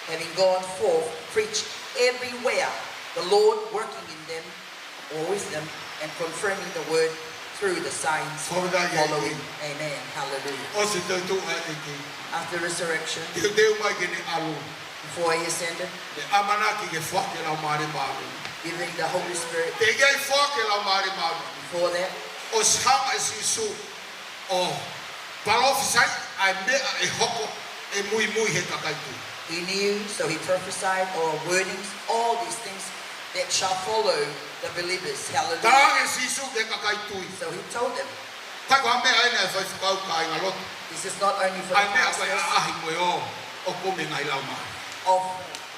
having gone forth, preached everywhere, the Lord working in them, or with them, and confirming the word through the signs following. Amen. Hallelujah. ʻOsi e toetuʻu ʻa e ʻEiki. After resurrection, Teuteu mai ke ne ʻalu. Before he ascended, Ne ʻamanaki ke foaki e Laumālie Māʻoniʻoni. Giving the Holy Spirit. Teʻeki ai foaki e Laumālie Māʻoniʻoni. Before that, ʻOsi hanga ʻe Sīsū ʻo palōfisai ʻa e meʻa ʻe hoko ʻe muimui he kakai tui. He knew, so he prophesied or wordings all these things that shall follow the believers. Hallelujah. Talaange ʻe Sīsū ki he kakai tui. So he told them, Ko e meʻa ʻeni ʻa e faifekau, kāingalotu. This is not only for the pastors, ʻa e meʻa ko e ʻaʻahi mo e ō ʻo kumi e ngaahi laumālie. Of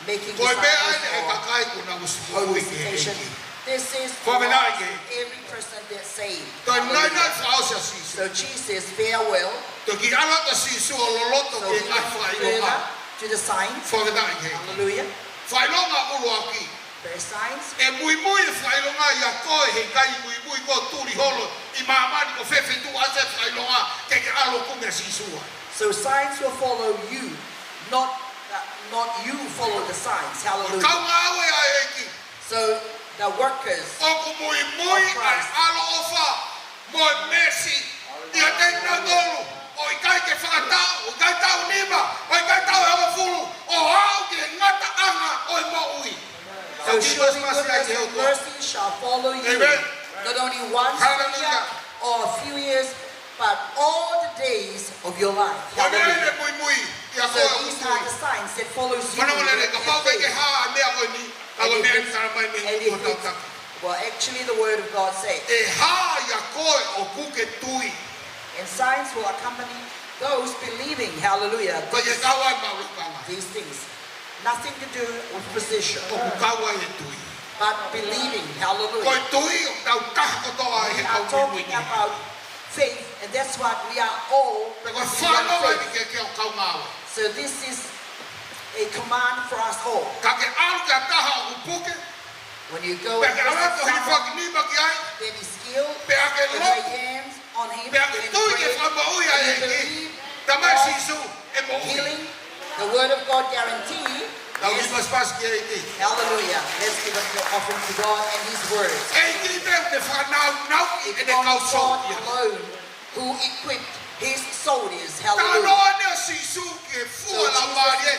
making disciples or holy visitation. Ko e meʻa ʻeni ʻa e kakai kuo nau ʻosi moʻui ki he ʻEiki. This is for every person that's saved. Hallelujah. Toe naʻinaʻi fakaʻosi ʻa Sīsū. So Jesus farewell. Toe kiʻi ʻalu atu ʻa Sīsū ʻo loloto ki he ngaahi fakaʻilonga. So he further to the signs. Hallelujah. Fakaʻilonga ʻuluaki. First signs. ʻE muimui e fakaʻilonga ia ʻiate koe, he ʻikai muimui koe ʻo tuli holo ʻi māmani, ko fē feituʻu ʻasi e fakaʻilonga ke ke ʻalu ʻo kumi ʻa Sīsū ai. So signs will follow you, not, uh, not you follow the signs. Hallelujah. Kaungāue ʻa e ʻEiki. So the workers of Christ. ʻOku muimui ʻa e ʻaloʻofa mo e meesi ʻiate kinautolu ʻoku ʻikai ke fakatau, ʻoku ʻikai tau nima, ʻoku ʻikai tau hongofulu, ʻo aʻu ki he ngataʻanga ʻo e moʻui. So surely goodness and mercy shall follow you, not only once a year or a few years, but all the days of your life. Hallelujah. So these are the signs that follows you in every faith. Well, actually, the word of God says, ʻe hā ʻiate koe ʻoku ke tui. And signs will accompany those believing. Hallelujah. These things. Nothing to do with position. ʻOku kau ai e tui. But believing. Hallelujah. Ko e tui ʻoku tau taha kotoa ai he kau muimui. We are talking about faith, and that's what we are all. Pea ko e fanongo ʻeni ke ke ʻo kaungāue. So this is a command for us all. Ka ke ʻalu ki ha taha ʻoku puke. When you go and visit someone that is ill, pea ke ʻalu atu ʻo hilifaki nima ki ai. Pea ke lotu. Lay hands on him and pray, and you believe God healing, the word of God guarantee is, hallelujah. Let's give up the offering to God and his word. It comes God alone who equipped his soldiers. Hallelujah. So Jesus is talking about the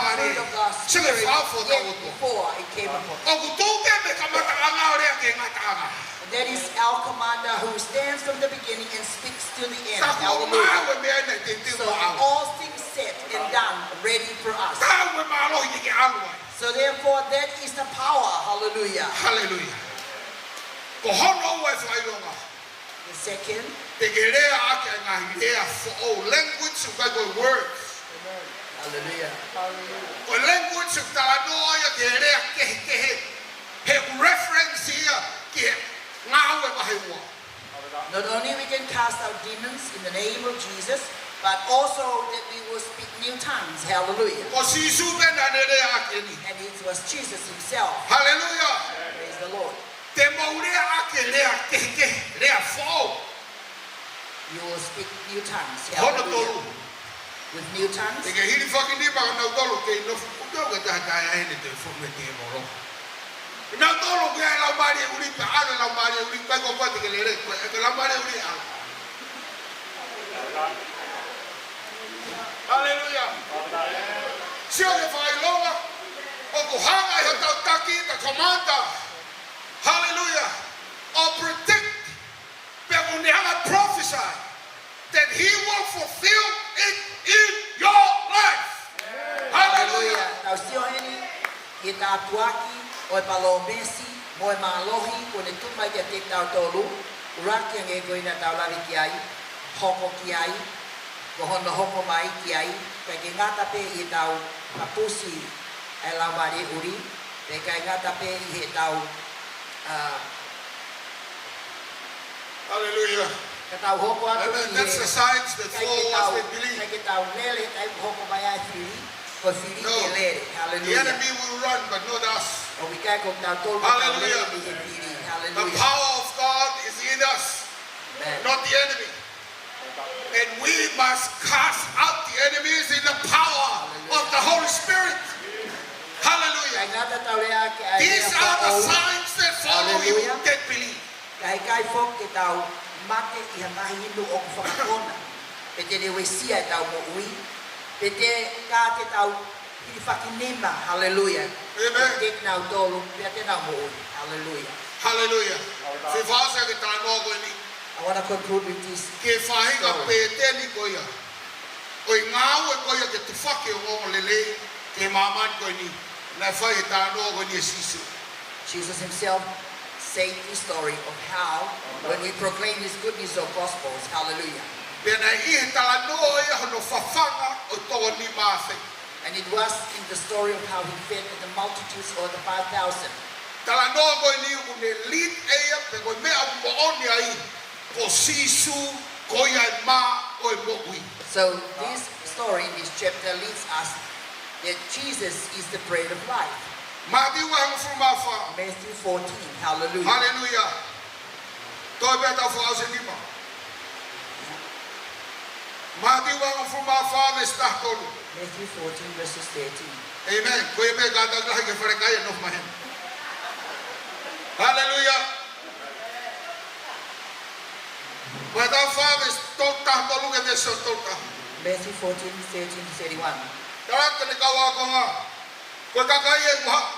fruit of the Spirit yet before it came upon. That is our commander who stands from the beginning and speaks to the end. Hallelujah. So all things set and done, ready for us. Taau mo e mālohi ke ke ʻalu ai. So therefore, that is the power. Hallelujah. Hallelujah. Ko hono ua e fakaʻilonga. The second. Te ke lea ʻaki ʻa e ngaahi lea foʻou, language ʻoku ʻikai ko e words. Hallelujah. Ko e language ʻoku talanoa ia ki he lea kehekehe. He reference ia ki he Ngāue vahe ua. Not only we can cast out demons in the name of Jesus, but also that we will speak new tongues. Hallelujah. Ko Sīsū pē naʻa ne lea ʻaki eni. And it was Jesus himself. Hallelujah. Praise the Lord. Te mou lea ʻaki e lea kehekehe, lea foʻou. You will speak new tongues. Hono Hallelujah. Tolu. With new tongues. Te ke hilifaki nima ʻa nautolu ke nofo kuto ke taha taha ʻene te fo me te molo. Nautolu ke ai laumālie ʻuli pe ʻalu laumālie ʻuli pe ko ko te ke lele ko e laumālie ʻuli ʻalu. Hallelujah. Sio ke fakaʻilonga ʻoku hanga ʻe hotau taki, the commander. Hallelujah. ʻO predict pea mo ne hanga prophesy that he will fulfill it in your life. Hallelujah. Hallelujah. Tau sio heni, ʻi he tāpuaki ʻo e palōmesi, mo e mālohi, kuo ne tuku mai kiate kitautolu, ʻuluaki ange ko ena tau lave ki ai, hoko ki ai, ko hono hoko mai ki ai, ʻikai ke ngata pē ʻi heʻetau papusi ʻa e laumālie ʻuli, pea ʻikai ngata pē ʻi heʻetau, ah, Hallelujah. Ka tau hoko atu Amen. Ki That's he, the signs that ʻikai ke follow us, tau, they believe. ʻIkai ke tau lele, ʻikai ke hoko mai ai fili, ko fili No. Ke lele. The Hallelujah. Enemy will run, but not us. ʻOku ʻikai ko kitautolu ke tau lele Hallelujah. Mei he fili. The Hallelujah. Power of God is in us, Amen. Not the enemy. And we must cast out the enemies in the power Hallelujah. Of the Holy Spirit. Hallelujah. ʻIkai ngata tau lea ke ai These lea are the foʻou. Signs that follow you Hallelujah. That believe. Ka ʻikai foki ke tau mate ʻi ha ngaahi inu ʻoku fakakona. Pe te ne uesia ʻetau moʻui. Pe te ka te tau hilifaki nima. Hallelujah. Amen. Pe te nau tolu, pe te nau moʻui. Hallelujah. Hallelujah. Fefasa ke talanoa ko eni. I want to conclude with this Ki he faʻahinga story. Pēteni ko ia. ʻO e ngāue ko ia ke tufaki ʻo ongoongolelei ki he māmani ko eni. Naʻe fai he talanoa ko eni ʻe Sīsū. Jesus himself said the story of how when we proclaim this good news of gospels, hallelujah. Pea naʻe ʻi he talanoa ia hono fafanga ʻo e toko nima afe. And it was in the story of how he fed the multitudes or the five thousand. Talanoa ko eni ʻoku ne lead ʻe ia pe ko e meʻa ʻoku moʻoni ai ko Sīsū ko ia e mā ʻo e moʻui. So this story in this chapter leads us that Jesus is the bread of life. Mātiu vahe hongofulu mā fā. Matthew fourteen, hallelujah. Hallelujah. Toe pē tau fakaʻosi nima. Mātiu vahe hongofulu mā fā veesi taha tolu. Matthew fourteen, verses thirteen. Amen. Ko ia pē kātaki lahi ke falekai ʻo nofo mai heni. Hallelujah. Vahe taha fā veesi tolu taha tolu ki he veesi tolu taha. Matthew fourteen, thirteen to thirty-one. Tala atu ki heʻene kau ākonga. Ko e kakai ē kuo haʻu.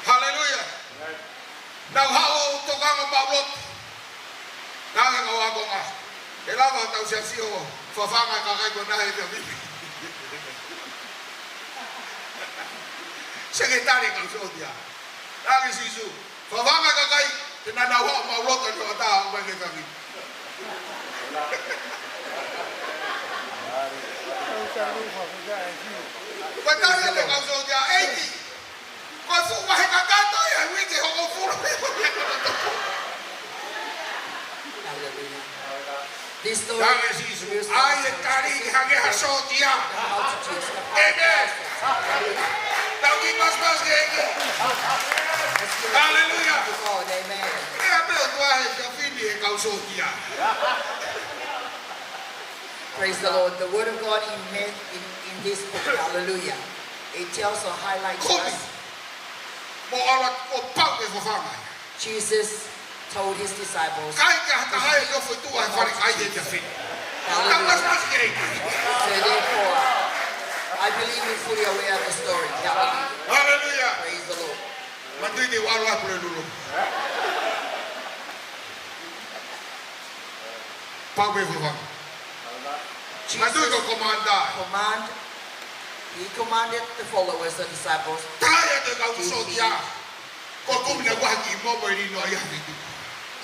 Hallelujah. Nau haʻu ʻo tokanga maʻuloto. Naʻe ʻeke ʻe he kau ākonga. ʻE lava ʻo tau siasi ʻo fafanga e kakai ko ena he taimi ni. Sekitali e kau sōtia. Naʻe ʻeke ʻe Sīsū. Fafanga e kakai, te nau haʻu maʻuloto ʻo tau mai ke kaki. Ko e tali ʻa e kau sōtia, ʻEiki. Ko e fuʻu vahe kakato ia, uike hongofulu. Hallelujah. This story Tali ʻe Sīsū, reveals ʻai e tali ki hangē ha sōtia. Multitudes of Amen. Tau kiʻi pasipasi ki he ʻEiki. Let's give it Hallelujah. To God. Amen. ʻE ʻa pē ʻOtua he fiafini e kau sōtia. Praise the Lord. The word of God in, in, in this book, hallelujah. It tells or highlights Kumi. Us. Mo ala ko pau ke fafanga. Jesus told his disciples ʻIkai ke ha taha ʻe nofo ʻi tuʻa he fale kai he tafe. Hallelujah. Ka pasipasi ki he ʻEiki. So therefore, I believe you're fully aware of the story. Hallelujah. Hallelujah. Praise the Lord. Matui te walo a pule lulu. Pau pē fafanga. Matu ko Jesus command ai. command, he commanded the followers, the disciples, Tala atu e kau to sōtia. feed Ko e kumi na kuahi ki mo mo i lino ai ha fitu.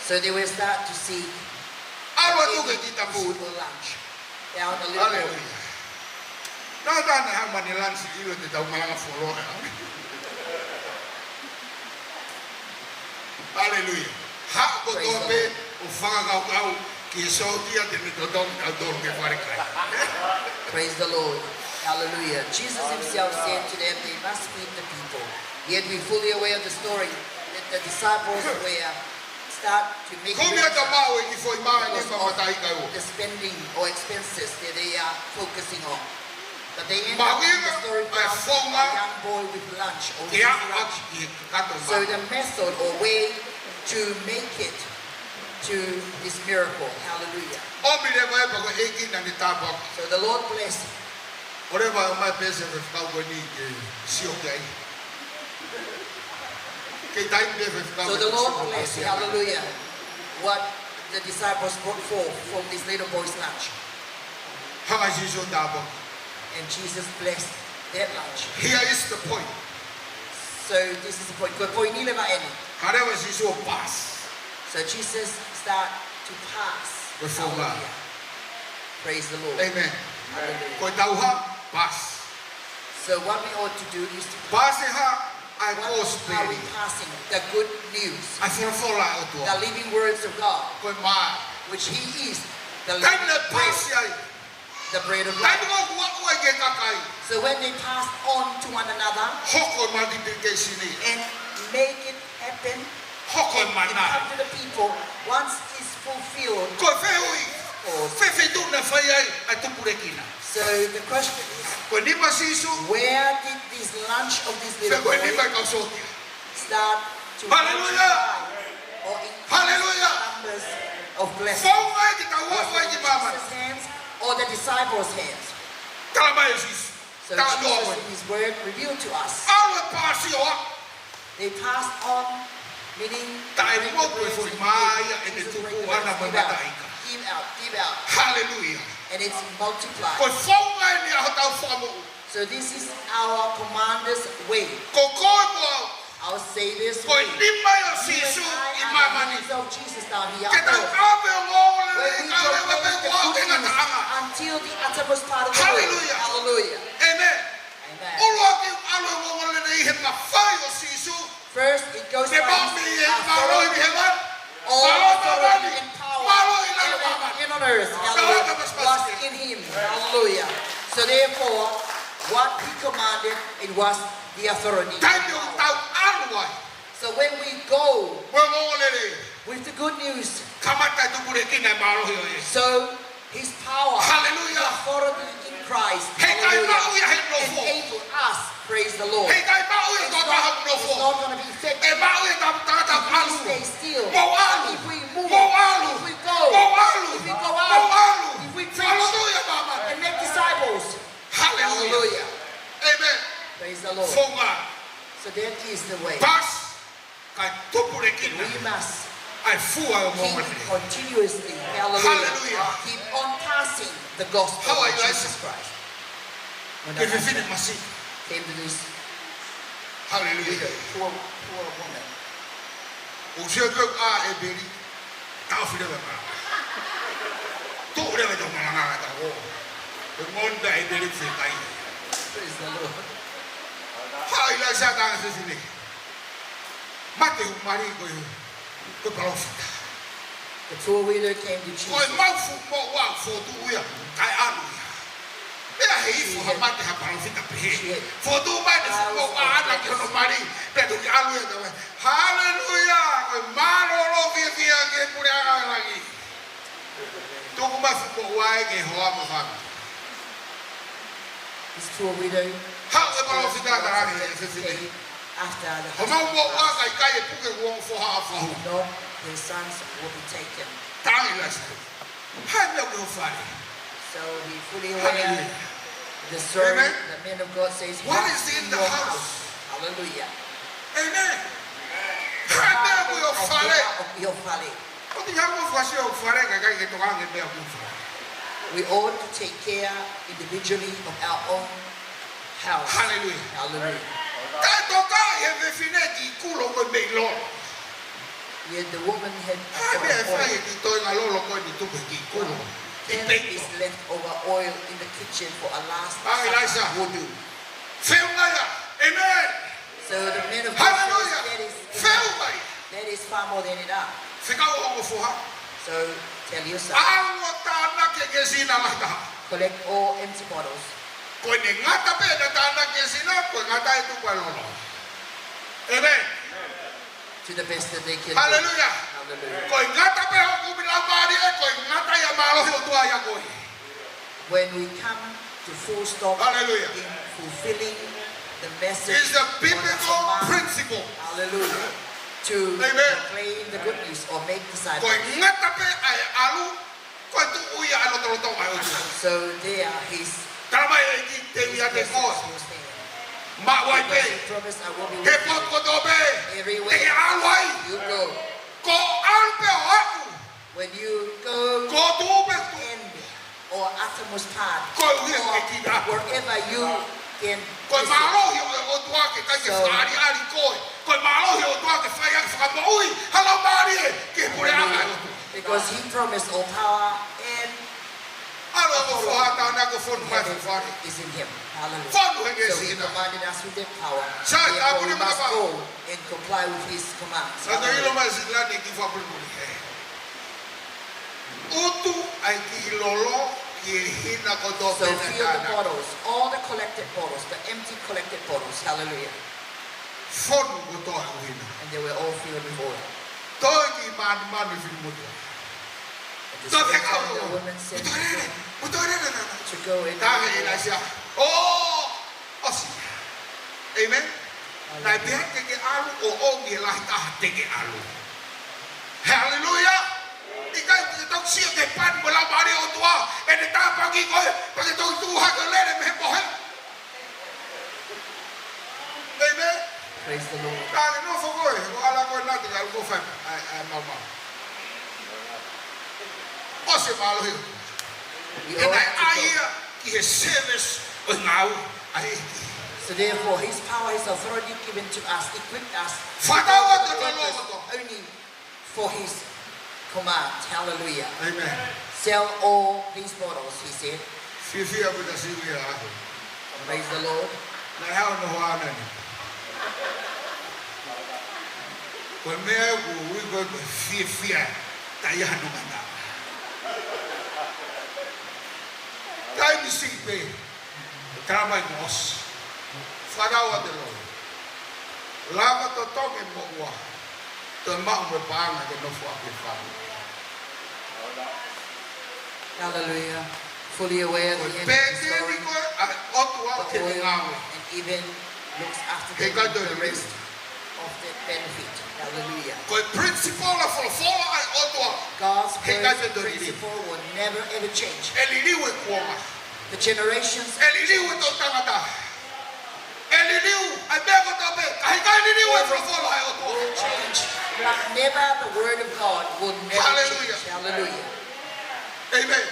So they will start to seek ʻAlu atu ke kita food food. or lunch. Down a little bit. Haleluia. Naʻa tana ha mani lunch ʻilo te tau malanga foloa. Haleluia. Haʻu kotoa pē ʻo fakakaukau ki he sōtia te ne totongi kitautolu ki he fale kai. Praise the Lord. Hallelujah. Jesus himself said to them, "They must feed the people." Yet we're fully aware of the story that the disciples were start to make Kumi ata mau e ki foʻi mai ni ma matai kai o. the spending or expenses that they are focusing on. But they end up in the story Mahuʻinga, ʻa e founga, a young boy with lunch or with his lunch. Ke aʻu ki he kakato. So the method or way to make it to this miracle. Hallelujah. ʻOmi leva e pako e kina ni tāpaki. So the Lord blessed. ʻOleva mai pē se fefakau ko eni ke sio ki ai. Ke tai pē fefakau So the Lord blessed, hallelujah, what the disciples brought forth from this little boy's lunch. Hanga Sīsū tāpaki. And Jesus blessed that lunch. Here is the point. So this is the point. Ko e poini leva eni. Haleluia Sīsū pass. So Jesus start to pass. Ko e founga. Hallelujah. Praise the Lord. Amen. Hallelujah. Ko e tauha pass. So what we ought to do is to Pass e hā? ʻA e What are we kosipeli. passing? The good news. ʻA e folofola ʻa e ʻOtua. The living words of God, Ko e mā. which he is the living Taimi naʻe pass bread, ai. the bread of life. Taimi ko ē ʻoku ʻoatu ai ki he kakai. So when they passed on to one another, Hoko e multiplication ia. and make it happen, Hoko e and it mana. come to the people, once is fulfilled, Ko e fehuʻi. or Fē feituʻu naʻe fai ai ʻa e tupulekina. So the question is, Ko e nima Sīsū. where did this lunch of this Fē little ko e boy nima e kau sōtia. start to Hallelujah. multiply or increase Hallelujah. the numbers of blessings? Founga e ki tau Was it in ki māmani. Jesus' hands or the disciples' hands? Tala mai Sīsū. So Tala noa Jesus mai. in his word revealed to us. ʻAlu e pass ʻo aʻu. They passed on, meaning Taʻe break the motu e bread foʻi and mā eat. ia ʻe te Jesus tuku break the ana bread, mo e give out, mataʻi ika. give out, give out. Hallelujah. And it's multiplied. Ko e founga eni ʻa hotau fakamoʻui. So this is our commander's way. Ko koe mo au. Our Savior's way. Ko e nima ia ʻo You and Sīsū I ʻi are the māmani. hands of Jesus down here on earth. Ke tau ʻave ʻa e ongoongolelei When we kae ʻoua proclaim the kuo aʻu good ki he news ngataʻanga. until the uttermost part of the world. Hallelujah. Hallelujah. Amen. Amen. ʻUluaki ʻalu e ongoongolelei he mafai ʻo Sīsū. First, it goes by his authority. Te mami e mālohi ʻi hēvani. All authority and power in heaven and on earth, hallelujah, was in him. Hallelujah. So therefore, what he commanded, it was the authority. Taimi ʻoku tau ʻalu ai. So when we go Mo e ongoongolelei. with the good news, Kamata e tupulekina e mālohi ʻo e. so His power, Hallelujah. the authority in Christ, He ʻikai hallelujah, maʻu ia he nofo. enable us, praise the Lord. He ʻikai maʻu ia It's tō not, taha nofo. it's not gonna be effective ʻE maʻu ia tau tangata if we ʻalu. stay still. Mo ʻalu. If we move, Mo ʻalu. if we go, Mo ʻalu. if we go Mo out, ʻalu. if we preach. Hallelujah, māmani. and make disciples. Hallelujah. Hallelujah. Amen. Praise the Lord. Founga. So that is the way. Pass. Kae tupulekina. We must ʻA e fua ʻo e keep ongoongolelei. continuously, hallelujah, Hallelujah. keep on passing the gospel Haʻu ʻa of Jesus ʻIlaisa. Christ. When Ke the fefine husband masiʻi. came to this Hallelujah. widow, poor, poor woman. ʻOku sio atu ʻa ʻĒpeli. Taʻofi leva e malanga. Tuʻu leva e tau malanga ʻa e tau ō. He ngoni ta ʻĒpeli fekai. Praise the Lord. Haʻu ʻa ʻIlaisa, tangata fefine. Mate hoku mali ko e, ko e palōfita. The poor widow came to Jesus. Ko e mau fuʻu moʻua fokotuʻu ia, kae ʻalu ia. Pea he ifo ha mate ha palōfita pehē. Fokotuʻu mai ʻene fuʻu moʻua ʻana ki hono mali, pea toki ʻalu ia, tau mai. Haleluia! Ko e mālōlō fiefia ki he puleʻanga ʻo e langi. Tuku mai fuʻu moʻua ē ke hoa mo fāmili. This poor widow Haʻu e palōfita, talaange ʻe he fefine. came after the Homau husband moʻua passed. kae ʻikai ʻe puke kuo ongo foha ʻa fahu. No, her sons will be taken. Talaange ʻe ʻIlaisa. Hā e meʻa ʻoku ʻi ho fale? So he fully aware. Hallelujah. The servant, Amen. the man of God says, What "What's is in in the your house? house?" Hallelujah. Amen. Hā e meʻa ʻoku ʻi ho fale? What is in your fale? ʻOku ʻi ai mo fasi ʻo fale, kae ʻikai ke tokange meʻa ʻoku ʻi ho fale. We ought to take care individually of our own house. Hallelujah. Hallelujah. Taʻetokaʻi e fefine ki kulo ko e meʻi lolo. Yet the woman had a pot of oil. Ā, meʻa e fai ki toenga lolo ko eni tuku ki kulo. Then this leftover oil in the kitchen for a last supper will do. Feʻunga ia. Amen. So the man of God says, hallelujah. That is enough. Feʻunga ia. That is far more than enough. Fekau hoʻo foha. So tell your son. ʻAlu ʻo tānaki e sina lahi taha. Collect all empty bottles. Ko ʻene ngata pē ʻene tānaki e sina, ko e ngata e tuku e lolo. Amen. To the best that they can do. Hallelujah. Hallelujah. Ko e ngata pē hoʻo kumi laumālie, ko e ngata ia e mālohi ʻo e ʻOtua ia ko e. When we come to full stop, hallelujah, in fulfilling the message, it's a biblical principle, hallelujah, to, amen, proclaim the good news or make disciples. Ko e ngata pē ʻa e ʻalu, ko e tuʻu ia ʻa e lotolotonga ʻo e ʻOtua. So there his, tala mai e ʻEiki te u ʻiate koe. His presence will stand. Maʻu ai pē. Because he promised, "I will be with you everywhere you go." He potu kotoa pē te ke ʻalu ai. Ko e ʻalu pē ʻo aʻu. When you go, ko e tuʻu pē, to the end or uttermost part, ko e ʻuhi ke, or wherever you can visit. Ko e mālohi ʻo e ʻOtua ke kai ke, so, fakaʻaliʻali koe. Ko e mālohi ʻo e ʻOtua ke fai ʻaki e fakamoʻui ha laumālie ki he puleʻanga ʻo e ʻOtua. Because he promised all power and ʻAlu ʻo foha tānaki ʻo fonu mai he fale. Is in him. Hallelujah. Fonu he ngeʻesi ina. So he commanded us with that power. Sai, therefore we must go and comply with his commands. Hallelujah. Sa te ilo mai si lani ki fapuli muli he. Utu ai ki lolo ki he hina kotoa pē naʻe tānaki. So fill the bottles, all the collected bottles, the empty collected bottles. Hallelujah. Fonu kotoa e ʻuhina. And they were all filled with oil. Toe ki mānumanu e finemotuʻa. Toe fekau. At the same time, the woman said to them to go and, tā ke ʻi laisia. ʻOsi. Amen. Hallelujah. Naʻe pehē ke ke ʻalu ʻo ʻomi e lahi taha te ke ʻalu. Hallelujah. ʻIkai ke toki sio ki he pani mo e laumālie ʻo e ʻOtua ʻene tāpuakiʻi koe, pea ke toki tuʻu hake ʻo lele mei he mohe. Amen. Praise the Lord. Ka ke nofo koe, ko e ʻalu koe naʻa te ke ʻalu koe ʻo fai ʻa e, ʻa e maumau. ʻOsi e mālohi. We ought to go. He naʻe ʻai ia ki he service ʻo e ngāue ʻa e ʻEiki. So therefore, his power, his authority given to us, equipped us for the purpose only for his command. Hallelujah. Amen. Sell all these bottles, he said. Fiefia ʻaupito sivi a aku. Praise the Lord. Naʻe hao no hoana ni. Ko e meʻa ʻoku ui ko e fiefia taʻe ʻi ai hano ngata. Taimi siʻi pē. Tala mai kuo ʻosi. Fānau ʻa e ʻOtua. Lava totongi mo ua. Toe maʻu mo e paʻanga ke nofo ʻaki e fānau. Hallelujah. Fully aware of the end of the story. Ko e pēteli ko ē ʻa e ʻOtua ki he ngāue. The oil and even looks after them with the rest of the benefit. Hallelujah. Ko e principle ʻa e folofola ʻa e ʻOtua. God's word principle will never ever change. ʻE liliu e kuonga. The generations ʻE liliu e toʻutangata. ʻE liliu ʻa e meʻa kotoa pē. Ka heʻikai liliu e folofola ʻa e ʻOtua. Will change, but never the word of God will never change. Hallelujah. Hallelujah. Amen.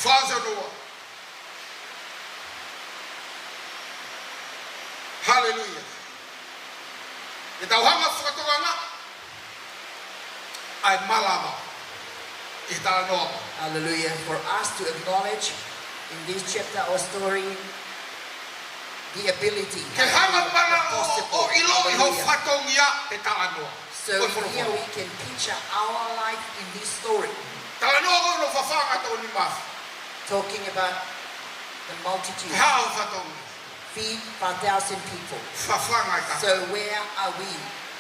Fāsanoa. Hallelujah. ʻE tau hanga ʻo fakatokangaʻi ʻa e malava ʻi he talanoa. Hallelujah. For us to acknowledge in this chapter or story the ability, the possible. Ke hanga ʻo malava ʻo, ʻo ʻiloʻi ho fatongia he talanoa. Hallelujah. So here we can picture our life in this story. Talanoa ko ē hono fafanga e toko nima afe. Talking about the multitude. Hā ho fatongia. Feed five thousand people. Fafanga e tangata. So where are we?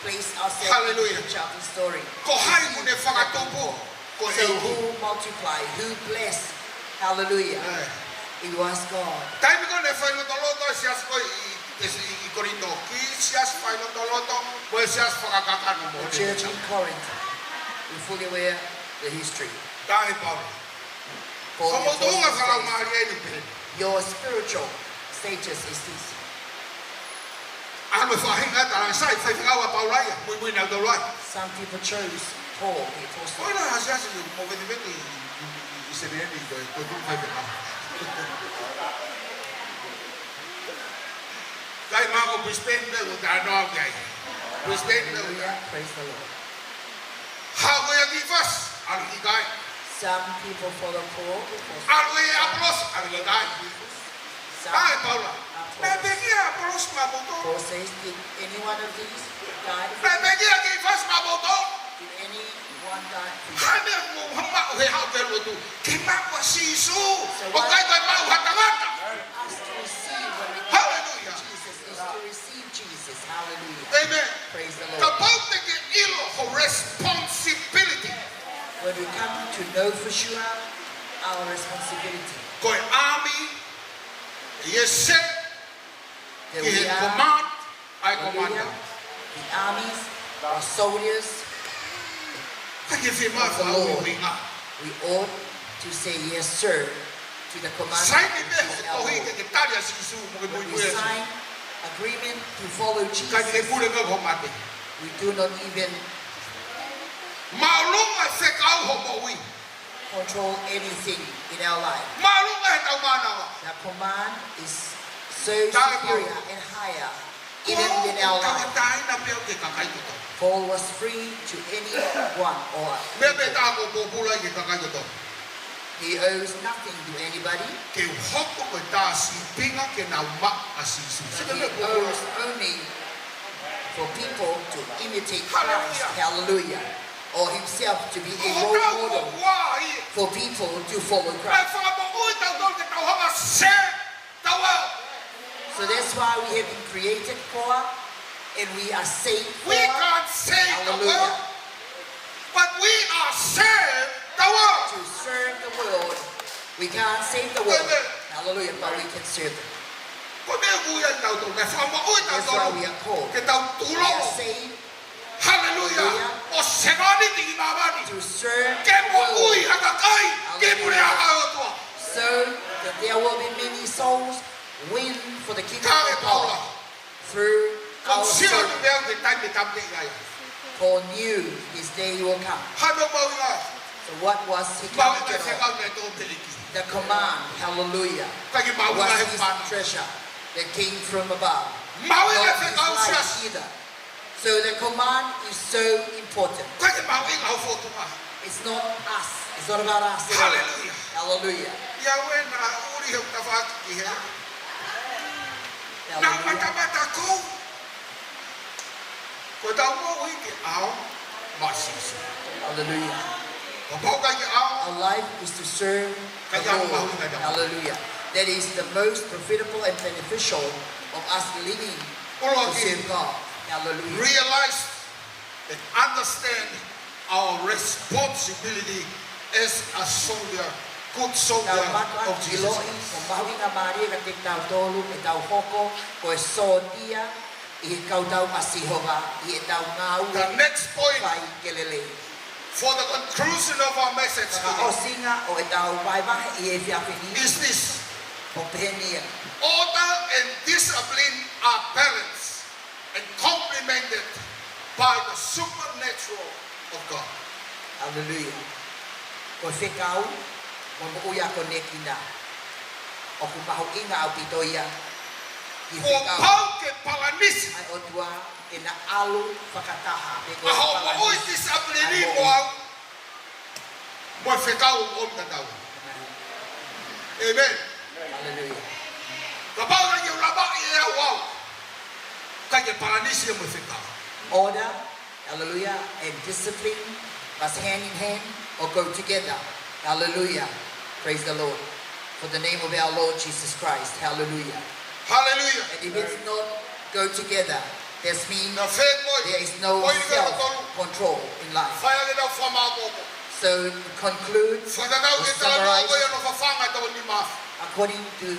Place ourselves in the picture of the story. Hallelujah. Ko hai ʻoku ne fakatupu? Ko e ʻEiki. So who multiply? Who bless? Hallelujah. ʻĒ. It was God. Taimi ko ē naʻe failotoloto e siasi ko ē ʻi, ʻi, ʻi Kolinitō, ki he siasi failotoloto, ko e siasi fakakakano mo e. The church in Corinth. We're fully aware the history. Tala ʻe Paula. Paul the Apostle says, ko hoʻomou tuʻunga fakalaumālie ʻeni pē. Your spiritual status is this. ʻA e faʻahinga ʻe taha sai, faifekau ʻa Paula ia, muimui nautolu ai. Some people chose Paul, the apostle. Ko e hā e asiasi ʻoku mou vetiveti ʻi, ʻi, ʻi, ʻi Senē ni ko e, ko e tuʻu fai fekau. Kai mako Brisbane me ʻo tano au kai. Brisbane me ʻo. Hallelujah. Praise the Lord. Haʻu ia ki fasi, ʻalu ki kai. Some people follow Paul, they follow. ʻAlu ia ʻApolosi, ʻalu ki kai. Some are. Kai Paula. Naʻe pekia ʻApolosi maʻamoutolu? Paul says, "Did any one of these die for you? Naʻe pekia Keifasi maʻamoutolu? Did any one die for you?" Hā e meʻa ʻoku mou maʻu he haʻu ki he lotu? Ke maʻu ʻa Sīsū. So ʻOku ʻikai ko e maʻu ha tangata. Us to receive when we come to. Hallelujah. Jesus is to receive Jesus. Hallelujah. Amen. Praise the Lord. Kapau te ke ʻilo ho responsibility. When we come to know for sure our responsibility. Ko e army, yes, sir. That we are, hallelujah, ki he command ʻa e commander. The armies, our soldiers. Ka ke fie mā of the Lord. Fakaʻuhinga. We ought to say yes, sir, to the command of our Lord. Saini pē ho tohi ke ke tali ʻa Sīsū mo ke muimui ʻa Sīsū. When we sign agreement to follow Jesus, ka ke pule ka ho mate. We do not even Māʻolunga e fekau ho moʻui. Control anything in our life. Māʻolunga ʻetau mānava. The command is so superior and higher even than our life. Taʻe pau. Ko au ʻoku tauʻatāina pē au ki he kakai kotoa. Paul was free to anyone or. Meʻa pē taha ʻoku pōpula ki he kakai kotoa. He owes nothing to anybody. Ke hoko ko e tā sīpinga ke nau maʻu ʻa Sīsū. But he owes only for people to imitate Christ. Hallelujah. Hallelujah. Or himself to be a role model for people to follow Christ. Ko hotau kotoa ʻoku ʻi ai. ʻA e fakamoʻui ʻatautolu ke tau hanga ʻo save the world. So that's why we have been created for, and we are saved for. We can't save the world, hallelujah, but we are serve the world. To serve the world. We can't save the world. Amen. Hallelujah, but we can serve them. Ko e meʻa ʻoku ʻi ai ʻatautolu, naʻe fakamoʻui ʻatautolu. That's why we are called. Ke tau tulolo. We are saved. Hallelujah. Hallelujah. ʻO sevāniti ki māmani. To serve the world. Ke moʻui ha kakai ki he puleʻanga ʻo e ʻOtua. Hallelujah. So that there will be many souls win for the kingdom of God. Ka ke Paula. Through our soul. Ko e sio atu pē au ki he taimi ʻe tāmateʻi ai. Paul knew his day will come. Hā e meʻa ʻoku mahuʻinga? So what was he coming to? Mahuʻinga e fekau naʻe tō mei he ʻEiki. The command, hallelujah, was his treasure that came from above. Mahuʻinga e fekau, siasi. Not his life either. So the command is so important. ʻIkai ke mahuʻinga ho fōtunga. It's not us. It's not about us at all. Hallelujah. Hallelujah. ʻIa ʻoua naʻa ʻuli hoku tafaʻaki ki hē. Hallelujah. Naʻa matamata kou. Ko ʻetau moʻui ke ʻaonga maʻa Sīsū. Hallelujah. Kapau ʻoku ʻikai ke ʻaonga, our life is to serve the Lord. ʻIkai ʻaonga mahuʻinga ia. Hallelujah. That is the most profitable and beneficial of us living to serve God. ʻUluaki, hallelujah, realize and understand our responsibility as a soldier, good soldier of Jesus Christ. Tau mātuʻaki ʻiloʻi ko e mahuʻinga mālie kiate kitautolu ʻetau hoko ko e sōtia ʻi he kau tau ʻa Sihova ʻi heʻetau ngāue fai ke lelei. The next point, for the conclusion of our message today, fakaʻosinga ʻo ʻetau vahevahe ʻi he efiafi ni, is this. ʻOku pehē ni ia. Order and discipline are balanced and complemented by the supernatural of God. Hallelujah. Ko e fekau mo e moʻui akonekina ʻoku mahuʻinga ʻaupito ia ki he fekau. Kuo pau ke palanisi. ʻA e ʻOtua ke na ʻalu fakataha. Pe ko e palanisi. ʻA hoʻo moʻui discipline mo au. Mo e fekau ʻoku ʻomi kiate au. Amen. Hallelujah. Kapau naʻe ʻikai ke u lavaʻi ʻe au au, ʻikai ke palanisi ia mo e fekau. Order, hallelujah, and discipline must hand in hand or go together. Hallelujah. Praise the Lord. For the name of our Lord Jesus Christ. Hallelujah. Hallelujah. And if it's not go together, this means there is no self-control in life. Fai ange ʻetau fakamāʻopoʻopo. So to conclude, to summarize, according to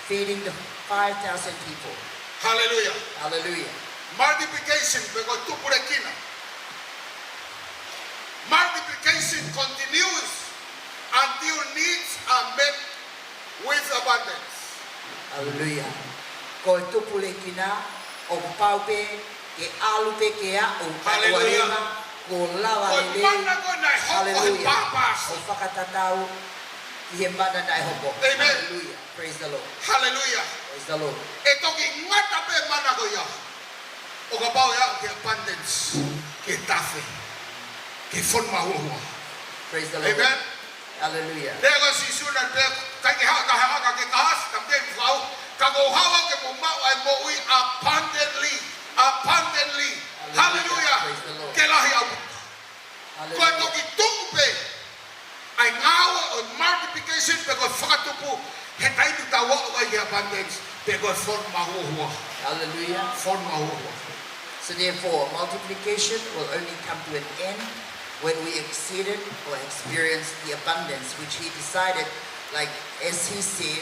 feeding the five thousand people. Hallelujah. Hallelujah. Multiplication, pe ko e tupulekina. Multiplication continues until needs are met with abundance. Hallelujah. Ko e tupulekina, ʻoku pau pē ke ʻalu pē ke aʻu, hallelujah, ʻa e ʻoku leva Ko e lava lelei. Ko e mana ko ē naʻe hoko he purpose. Haleluia. ʻO fakatatau ki he mana naʻe hoko. Amen. Haleluia. Praise the Lord. Haleluia. Praise the Lord. ʻE toki ngata pē mana ko ia ʻo kapau ʻe aʻu ki he abundance, ki he tafe, ki he fonu mahuohua. Praise the Lord. Amen. Haleluia. Pea ko Sīsū naʻe pehē, ʻikai ke haʻu, ka haʻu ka ke kahasi, ka te fau, ka ko haʻu ke mou maʻu ʻa e moʻui abundantly, abundantly. Haleluia. Haleluia. Praise the Lord. Ke lahi ʻaupito. Haleluia. Ko e toki tuʻu pē ʻa e ngāue ʻo e multiplication pe ko e fakatupu, he taimi ʻoku tau aʻu ai ki he abundance, pe ko e fonu mahuohua. Haleluia. Fonu mahuohua. So therefore, multiplication will only come to an end when we exceeded or experienced the abundance which he decided, like, as he said,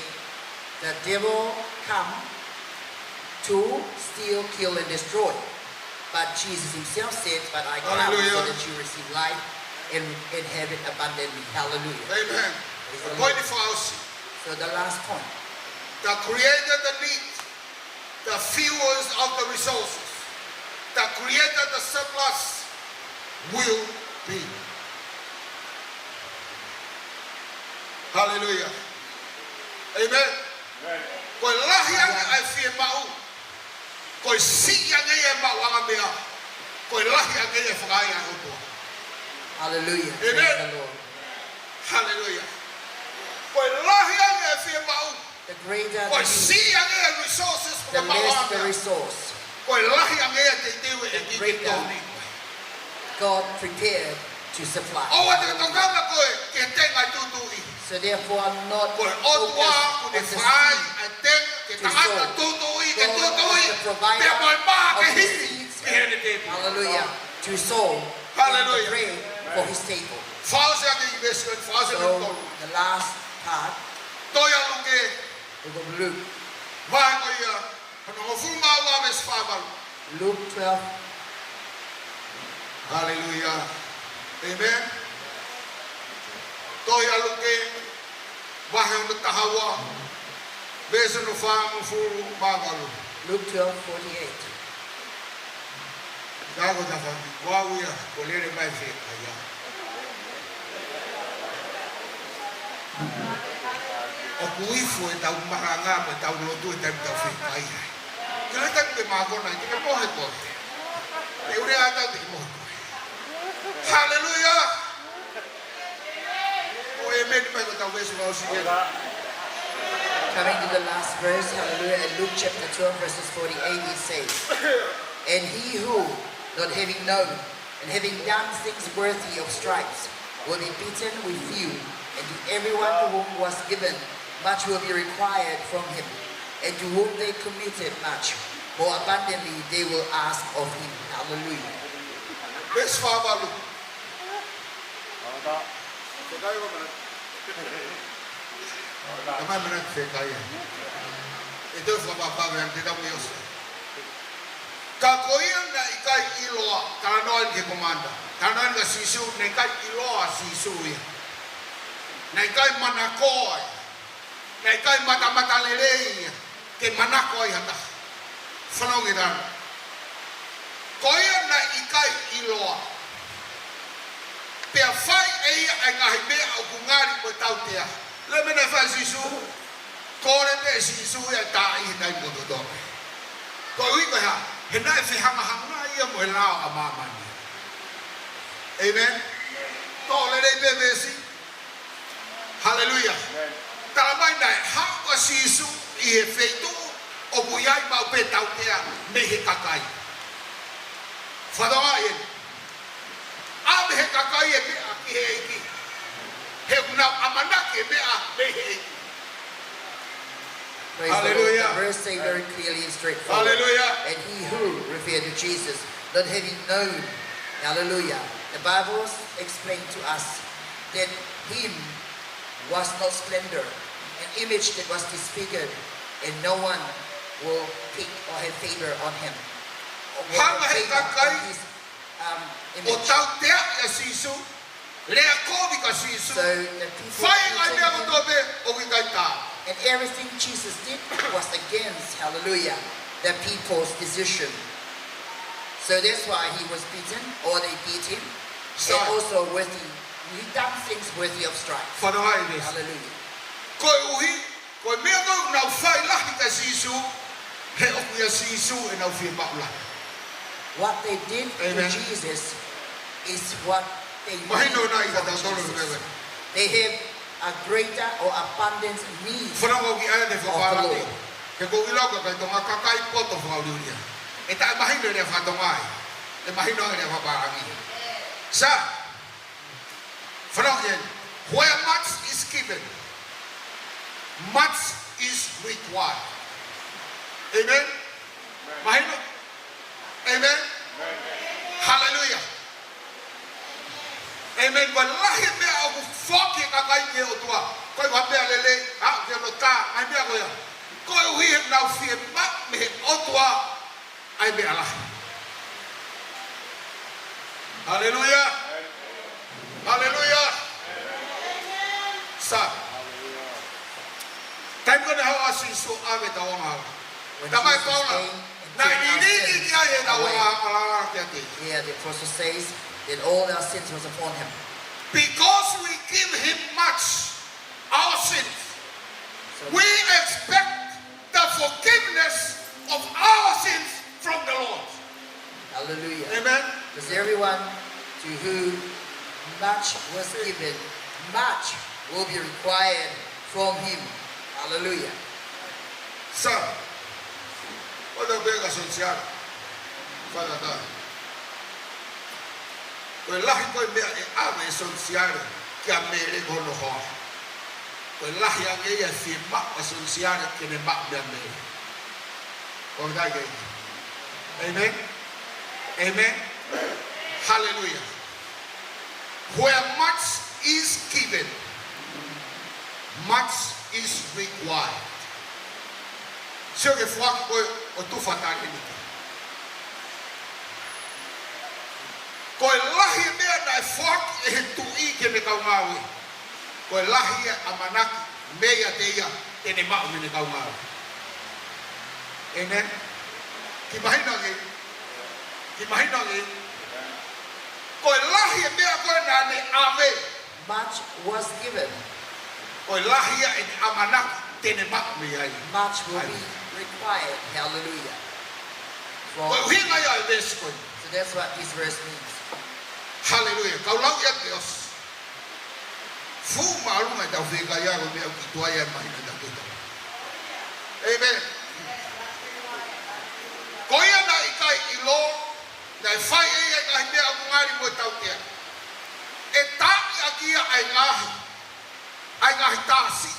the devil come to steal, kill, and destroy. But Jesus himself said, "But I come so that you receive life and, and have it abundantly." Hallelujah. Amen. Praise the Lord. Point for us. So the last point. The creator, the need, the fuels of the resources, the creator, the surplus will be. Hallelujah. Amen. Amen. Ko e lahi ange ʻa e fiemaʻu, ko e siʻi ange ia e maʻuʻanga meʻa, ko e lahi ange ia e fakaʻaiʻai ʻa e ʻOtua. Hallelujah. Amen. Praise the Lord. Hallelujah. Ko e lahi ange e fiemaʻu, the greater the need, ko e siʻi ange e resources, the less the resource, ko e lahi ange e teuteu e ʻEiki ke tokoni. God prepared to supply. ʻOua te ke tokanga koe ki he tenga e tūtuuʻi. So therefore, not focus on the seed to sow. Ko e ʻOtua ʻoku ne fai ʻa e tenga ki he tangata tūtuuʻi, ke tūtuuʻi, pea mo e mā ke hiki ki heʻene tēpile. Hallelujah. To sow and pray for his table. Fakaʻosi ʻaki e veesi ko eni, fakaʻosi ʻaki e veesi ko eni. So, the last part. Tohi ʻa Luke. Book of Luke. Vahe ko ia hono hongofulu mā ua veesi fā valu. Luke twelve. Haleluia. Amen. Tohi ʻa Luke, vahe hono taha ua, veesi hono fāngofulu mā valu. Luke twelve forty-eight. Ka ko e tafa, ko au ia, ko e lele mai fē kaia. ʻOku ifo ʻetau malanga mo ʻetau lotu he taimi ʻoku tau fē kaia. Ke le taimi ke mākona, te ke mohe koe. Te u lea atu te ke mohe koe. Haleluia. ʻO e meni mai ko ʻetau veesi fakaʻosi eni. Coming to the last verse, hallelujah, in Luke chapter twelve, verses forty-eight, it says, "And he who, not having known, and having done things worthy of stripes, will be beaten with few, and to everyone to whom was given, much will be required from him, and to whom they committed much, more abundantly they will ask of him." Hallelujah. Veesi fā valu. Fē kaia ko mana. Ka mai mana fē kaia. ʻE te fakapapau ʻe te tau miosa. Ka ko ia naʻe ʻikai ʻiloa, talanoa ki he komanda. Talanoa kia Sīsū, naʻe ʻikai ʻiloa ʻa Sīsū ia. Naʻe ʻikai manako ia. Naʻe ʻikai matamatalelei ia ke manako ai ha taha. Fanongo ki he talanoa. Ko ia naʻe ʻikai ʻiloa, pea fai ʻe ia ʻa e ngaahi meʻa ʻoku ngali mo tautea. Lele meʻa naʻe fai ʻe Sīsū, kole pē ʻe Sīsū ia ʻe taaʻi he taimi kotoa. Ko e ʻuhi ko e hā? He naʻe fehangahangai ia mo e lao ʻa māmani. Amen. Toʻo lelei pē veesi. Haleluia. Amen. Talamai naʻe haʻu ʻa Sīsū ʻi he feituʻu ʻoku ʻi ai maʻu pē tautea mei he kakai. Fatoa ē. ʻAve he kakai e meʻa ki he ʻEiki. He ʻoku nau ʻamanaki e meʻa mei he ʻEiki. Praise the Lord. Hallelujah. The verse say very clearly and straightforward. Hallelujah. And he who, referred to Jesus, not having known, hallelujah. The Bible explained to us that him was not splendor, an image that was disfigured, and no one will pick or have favor on him. Or will have favor on his, um, image. Hanga he kakai ʻo tautea ʻa Sīsū, lea kovi kia Sīsū. So the people hated him. Fai e ngaahi meʻa kotoa pē ʻoku ʻikai tā. And everything Jesus did was against, hallelujah, the people's decision. So that's why he was beaten, or they beat him, and also worthy, he done things worthy of stripes. Fanongo mai. Hallelujah. Koeʻuhi, ko e meʻa ko ē ʻoku nau fai lahi kia Sīsū, he ʻoku ʻia Sīsū ʻenau fiemaʻu lahi. What they did to Jesus is what they need from Jesus. Mahino nai ka tau tolo veve. They have a greater or abundant need of the Lord. Fanongo ki ai ʻa e fakapālangi. He ʻoku ou ʻilo ʻoku ʻikai tokanga kakai poto fakaʻuliʻulia. ʻE taʻemahino e lea faka-Tonga ia. ʻE mahino e lea fakapālangi. Sa. Fanongo ki ai. Where much is given, much is required. Amen? Mahino? Amen? Hallelujah. Amen. Ko e lahi e meʻa ʻoku foaki ʻe he kakai ki he ʻOtua. Ko e ʻuhinga meʻa lelei, ʻa, ke no tā, ʻa e meʻa ko ia. Koeʻuhi he ʻoku nau fiemaʻu mei he ʻOtua ʻa e meʻa lahi. Haleluia. Haleluia. Sa. Taimi ko ē naʻe haʻu ai ʻa Sīsū ʻo ʻave ʻetau angahala. Talamai ʻe Paula, naʻe liliki ki ai ʻetau angahala kiate ia. Yeah, the apostle says that all our sins was upon him. Because we give him much, our sins, we expect the forgiveness of our sins from the Lord. Hallelujah. Amen. Because everyone to whom much was given, much will be required from him. Hallelujah. Sa, ʻoku ou pehē kia Sōsiale, Father Dai. Ko e lahi ko ē meʻa ʻe ʻave ʻe Sōsiale kia Mele ko hono hoa. Ko e lahi ange ia e fiemaʻu ʻa Sōsiale ke ne maʻu meia Mele. Ko e kai ke. Amen. Amen. Hallelujah. Where much is given, much is required. Sio ki he foaki ko ē ʻo e tufa talēniti. Ko e lahi e meʻa naʻe foaki ʻe he tuʻi ki heʻene kau ngāue, ko e lahi e ʻamanaki meiate ia te ne maʻu mei heʻene kau ngāue. Amen. Kiʻi mahino ange. Kiʻi mahino ange. Ko e lahi e meʻa ko ē naʻa ne ʻave. Much was given. Ko e lahi ia ʻene ʻamanaki te ne maʻu mei ai. Much will be required. Hallelujah. Ko e ʻuhinga ia e veesi ko ē. So that's what this verse means. Haleluia. Kau lau ia ke ʻosi. Fuʻu māʻolunga ʻetau fekau ia ko e meʻa ʻoku tuai ai mahino ʻetau tuta. Amen. Ko ia naʻe ʻikai ʻilo, naʻe fai ʻe ia e ngaahi meʻa ʻoku ngali mo e tautea. ʻE taaʻi ʻaki ia ʻa e ngaahi, ʻa e ngaahi tā siʻi.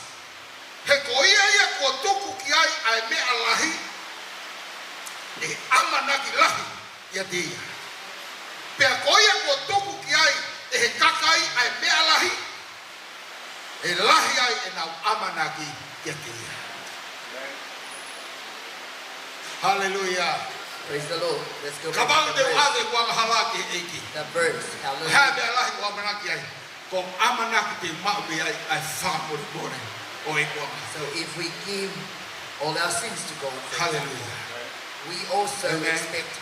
He ko ia ia kuo tuku ki ai ʻa e meʻa lahi, ʻe ʻamanaki lahi ʻiate ia. Pea ko ia kuo tuku ki ai ʻe he kakai ʻa e meʻa lahi, ʻe lahi ai ʻenau ʻamanaki kiate ia. Haleluia. Praise the Lord. Let's go back to the verse. Kapau te u ʻave ʻeku angahala ki he ʻEiki. The verse. Hallelujah. Ko e hā e meʻa lahi ʻoku ou ʻamanaki ai? Ko e ʻamanaki te u maʻu mei ai ʻa e fakamolemole ʻo ʻeku angahala. So if we give all our sins to God, for example, we also expect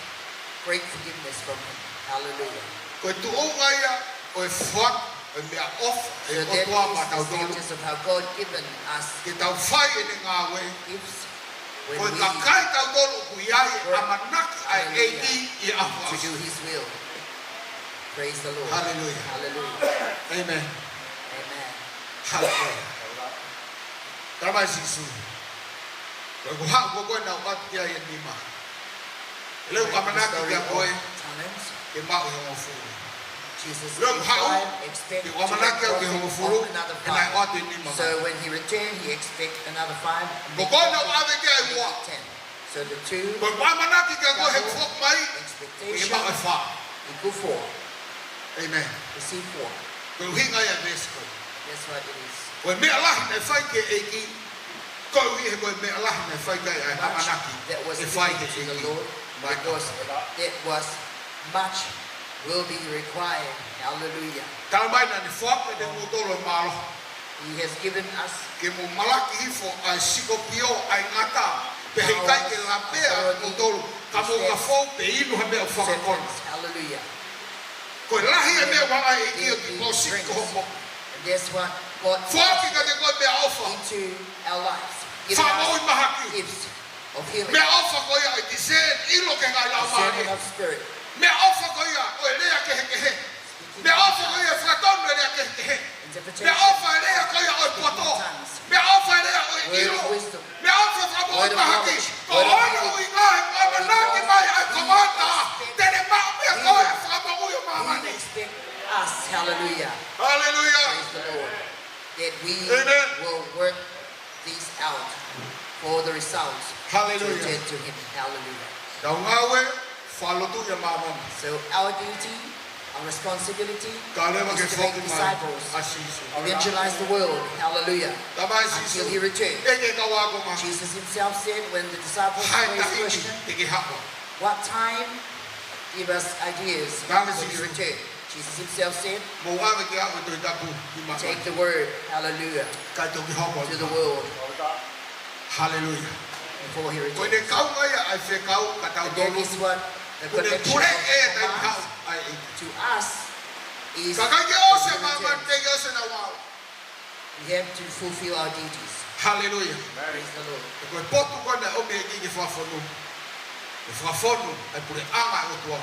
great forgiveness from him. Hallelujah. Ko e tuʻunga ia ʻo e foaki ʻo e meʻaʻofa ʻa e ʻOtua maʻatautolu. So that is the status of how God given us gifts. Ke tau fai ʻene ngāue. When we work, hallelujah, ko e kakai tautolu ʻoku ʻi ai e ʻamanaki ʻa e ʻEiki ʻi he ʻaho. To do his will. Praise the Lord. Hallelujah. Hallelujah. Amen. Amen. Hallelujah. Talamai ʻe Sīsū, ko ʻeku haʻu ko ē naʻa ku ʻoatu ki ai e nima. Leo ʻeku ʻamanaki kia koe ke maʻu e hongofulu. Leo ʻeku haʻu, te u ʻamanaki au ki he hongofulu, he naʻe ʻoatu e nima. So when he returned, he expect another five, ko koe naʻa ku ʻave ki ai e ua. Ten. So the two, ko ʻeku ʻamanaki kia koe he foki mai, expectation, ke maʻu e fā. Equal four. Amen. Receive four. Ko e ʻuhinga ia e veesi ko ē. That's what it is. Ko e meʻa lahi naʻe fai ki he ʻEiki, koeʻuhi he ko e meʻa lahi naʻe fai ki ai ʻa e ʻamanaki ʻe fai ki he ʻEiki. Much that was given to the Lord, because that was much will be required. Hallelujah. Talamai naʻa ne foaki kiate kimoutolu e mālohi. He has given us power, authority, ke mou malaki hifo ʻa e sikopio, ʻa e ngata, pea he ʻikai ke lapea kimoutolu. Ka mou ka fou pe inu ha meʻa ʻoku fakakonā. Hallelujah. Ko e lahi e meʻa ʻoku ʻai ʻe he ʻEiki ʻo tipōsiti ki ho moʻui. And guess what? God Foaki kiate koe meʻaʻofa. Into our lives. Give us Fakamoʻui mahaki. Gifts of healing. Meʻaʻofa ko ia ʻo e discern, ʻilo ki he ngaahi laumālie. Discerning of spirit. Meʻaʻofa ko ia ʻo e lea kehekehe. Meʻaʻofa ko ia ʻo e fakatonu e lea kehekehe. Interpretation. Meʻaʻofa e lea ko ia ʻo e poto. Tongues. Meʻaʻofa e lea ʻo e ʻilo. Word of wisdom. Meʻaʻofa e fakamoʻui mahaki. Word of knowledge. Ko hono ʻuhinga he ʻamanaki mai ʻa e komata. Te ne maʻu meʻa ko e fakamoʻui ʻo māmani. We expect us. Hallelujah. Hallelujah. Praise the Lord. That we Amen. Will work this out for the results Hallelujah. To turn to him. Hallelujah. Tau ngāue, fakalotuʻi ʻa māmani. So our duty, our responsibility Ka leva ke is to make foki mai disciples, ʻa Sīsū. Evangelize the world. Hallelujah. Tamai Sīsū. Until he returns. ʻEke kau ako mai. Jesus himself said when the disciples Hai raised the taimi question, te ke haʻu. What time? Give us ideas Tamai when you Sīsū. Return. Jesus himself said, Mou ʻave ki ai ʻa e Tohi Tapu ki māmani. Take the word, hallelujah, Kae toki hoko to the world Hallelujah. Before he returns. Ko ʻene kaunga ia ʻa e fekau ka tau And that tolu. Is what the Ko ʻene connection pule of e tai commands haʻu ʻa e ʻEiki. To us is Ka kai ke ʻosi ʻa when he māmani returns. Te ke ʻosi na wao. We have to fulfill our duties. Hallelujah. Praise the Lord. Ko e potu ko ena ʻomi ʻe he ʻEiki ke fakafonu. Ke fakafonu ʻa e puleʻanga ʻo e ʻOtua.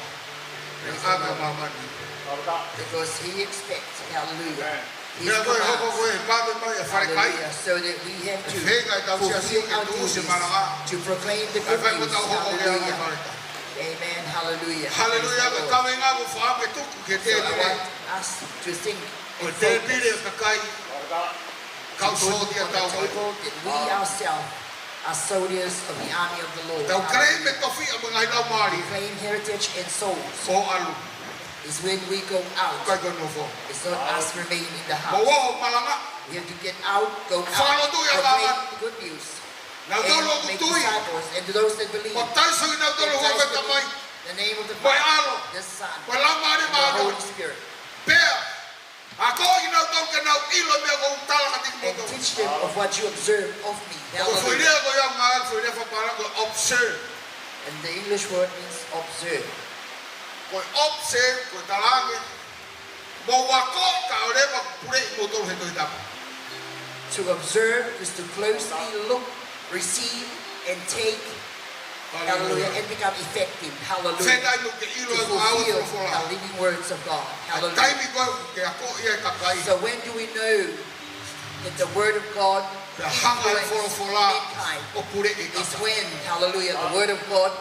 Praise the Lord. Puleʻanga māmani. Because he expects, hallelujah, his commands. Meʻa ko e hoko ko e pāpe mai ʻa e falekai. Hallelujah. So that we have to fulfill our duties to proclaim the good news. Hallelujah. Amen. Hallelujah. Praise the Lord. Hallelujah. Ko e kaveinga ko e fakaʻamu ke tuku ke te So I want us to think Ko e tēpile ʻa e kakai. Kau sōtia tau ai. That we ourselves are soldiers of the army of the Lord. Tau claim e tofiʻa mo e ngaahi laumālie. Claim heritage and souls. ʻO ʻalu. Is when we go out. Kai ko nofo. It's not us remain in the house. Mou ō ʻo malanga. We have to get out, go out, Fakalotuʻi ʻa māmani. Proclaim the good news. Nautolu ʻoku tui. And make disciples, and to those that believe, Baptize kinautolu he ʻoku baptize them in the name of the Father, the Son, and the Holy Spirit. Ko e Laumālie Māʻoniʻoni. Ko e ʻAlo. Ko e Laumālie Māʻoniʻoni. Pea. Akoʻi kinautolu ke nau ʻilo e meʻa kuo u tala kiate kimoutolu. And teach them of what you observe of me. Hallelujah. Ko e foʻi lea ko ia ʻoku ngāueʻaki e foʻi lea fakapālangi ko e observe. And the English word means observe. Ko e observe, ko e talaange, mou akoʻi kae ʻoua leva ke puleʻi kimoutolu ʻe he Tohi Tapu. To observe is to closely look, receive, and take Hallelujah. Hallelujah. And become effective. Hallelujah. Fetaʻi mo ke ʻilo e ngāue ʻa e folofola. To fulfill the living words of God. Hallelujah. Taimi ko ē ke akoʻi ai e kakai. So when do we know that the word of God influences mankind? Pea hanga e folofola ʻo puleʻi e kakai. Is when, hallelujah, the word of God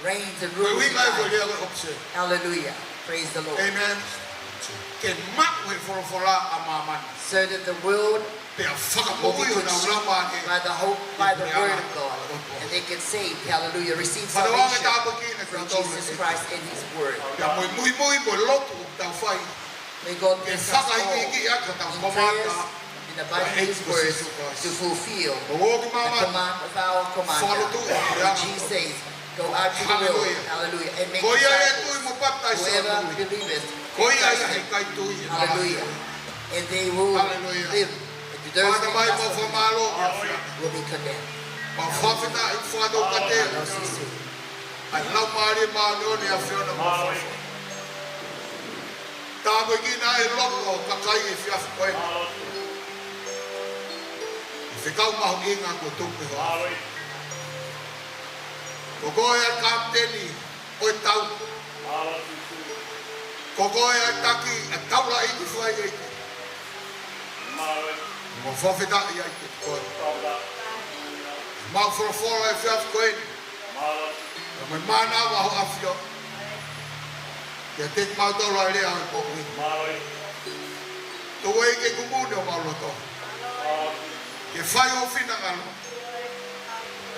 reigns and rules in life. Ko e ʻuhinga ia ko e observe. Hallelujah. Praise the Lord. Amen. Ke maʻu e folofola ʻa māmani. So that the world Pea fakamoʻui honau laumālie by the hope, by the word of God, and they get saved. Hallelujah. Receive salvation through Jesus Christ and his word. Pea mo e muimui mo e lotu ʻoku tau fai. May God bless us all in prayers, in abiding in his word, to fulfill the command of our commander, which he says, Go out to the world. Hallelujah. Hallelujah. And make disciples. Whoever believeth and trusts him. Hallelujah. And they will live. And to those that trust him, will be condemned. Hallelujah. Hallelujah. Tāpuekina e loto ʻo e kakai he efiafi ko eni. Fekau mahuʻinga kuo tuku ʻe ho ʻAfio. Ko koe ʻa e kapiteni ʻo e tau. Ko koe ʻa e taki ʻa e taulaʻeiki fai ʻEiki. Mo fakafetaʻi ai kiate koe. Mau folofola he efiafi ko eni. Ka mai mānava ho ʻAfio. Kiate kimautolu ʻa e lea ʻo e poʻuli. Tuku ʻEiki ke kumune homau loto. Ke fai ho finangalo.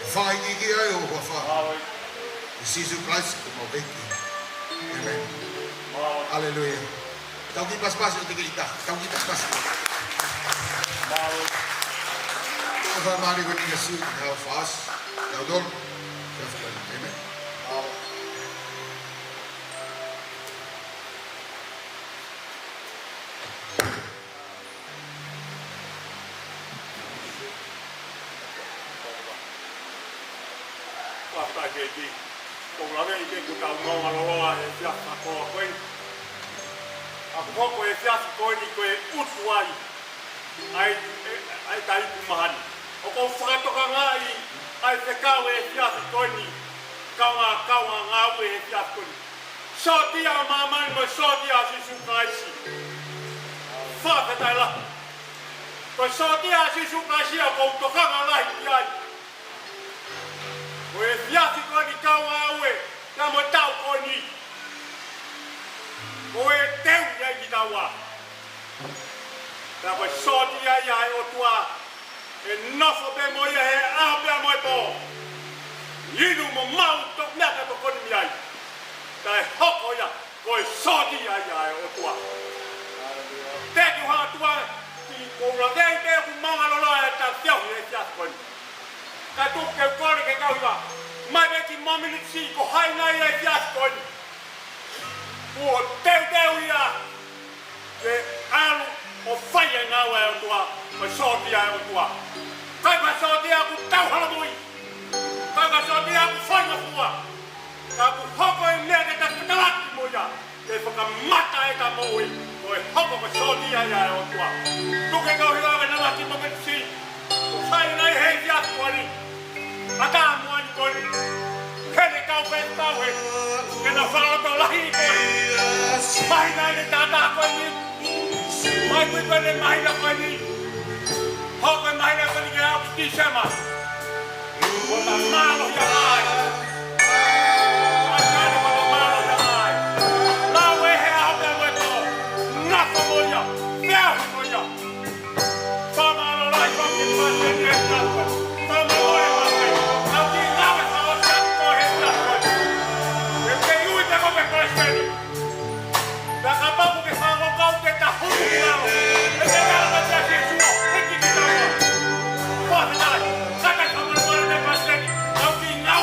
Ke fakaikiiki ai ho huafa. ʻIa Sīsū Kalaisi ko homau ʻEiki. ʻĒmeni. Haleluia. Tau kiʻi pasipasi ʻo te ke ʻita. Tau kiʻi pasipasi. Tau fakamālō ko eni kia Sue, ʻi he ʻaho fasi. Tau tolu. Tau fakamālō. ʻĒmeni. Fakafetaʻi ki he ʻEiki. Kou laveʻi pē kuo tau maʻu ʻa e loloa he efiafi fakakoloa ko eni. ʻA ia ko e efiafi ko eni ko e ʻutu ai ʻa e, ʻa e, ʻa e taʻu mahani. ʻOku ou fakatokangaʻi ʻa e fekau he efiafi ko eni, kaungā, kaungā ngāue he efiafi ko eni. Sōtia ʻa māmani mo e sōtia ʻa Sīsū Kalaisi. Fakafetaʻi lahi. Ko e sōtia ʻa Sīsū Kalaisi ʻoku ou tokanga lahi ki ai. Ko e efiafi ko eni kaungāue, pea mo e taʻu ko eni. Ko e teu ia ʻi taua. Pea ko e sōtia ia ʻa e ʻOtua, ʻe nofo pē mo ia he ʻaho pea mo e pō. Inu mo maʻu toʻu meʻa pea tokoni mei ai. Pea ʻe hoko ia ko e sōtia ia ʻa e ʻOtua. Thank you, ʻOtua, ʻi he kou laveʻi pē kuo maʻu ʻa e loloa he taʻu teau he efiafi ko eni. Ka tuku ke u kole ki he kau hiva, mai pē kiʻi mōmeniti siʻi, ko hai nai he efiafi ko eni kuo teuteu ia ke ʻalu ʻo fai e ngāue ʻa e ʻOtua, ko e sōtia ʻa e ʻOtua. ʻIkai ko e sōtia ʻoku tau hala mui. ʻIkai ko e sōtia ʻoku faingofua. Ka kuo hoko e meʻa ke ta fetalaki mo ia, ke fakamata ʻeta moʻui, ko e hoko ko e sōtia ia ʻa e ʻOtua. Tuku ke u kole ki he kau hiva ke nau ʻalu ki he mōmeniti siʻi, ko hai nai he efiafi ko eni, ʻatā mo eni ko eni. Heni kau pē tau he, ke nau fakaloto lahi ko eni. Mahina eni taʻataʻa ko eni. Mai kui ko eni mahina ko eni. Hoko e mahina ko eni ke aʻu ki Tīsema. Ko ta mālohi ai. Ai, ai, ko ta mālohi ai. Lau e he ʻaho pea mo e pō. Nofo mo ia. Feohi mo ia. Fakamālō lahi ʻaupito ki he palesiteni he tapu. Fakamālō e palesiteni. Kau kiʻi ngāue fakaʻosi atu ko e he tapu. ʻE te ui te ko ke palesiteni. Pea kapau ʻoku ke fakakaukau ke ta hū ki lalo, ʻe te ala ka te ʻasi e sua, ʻe kiki taua. Fakafetaʻi, ka ta fakamālō e palesiteni, kau kiʻi ngā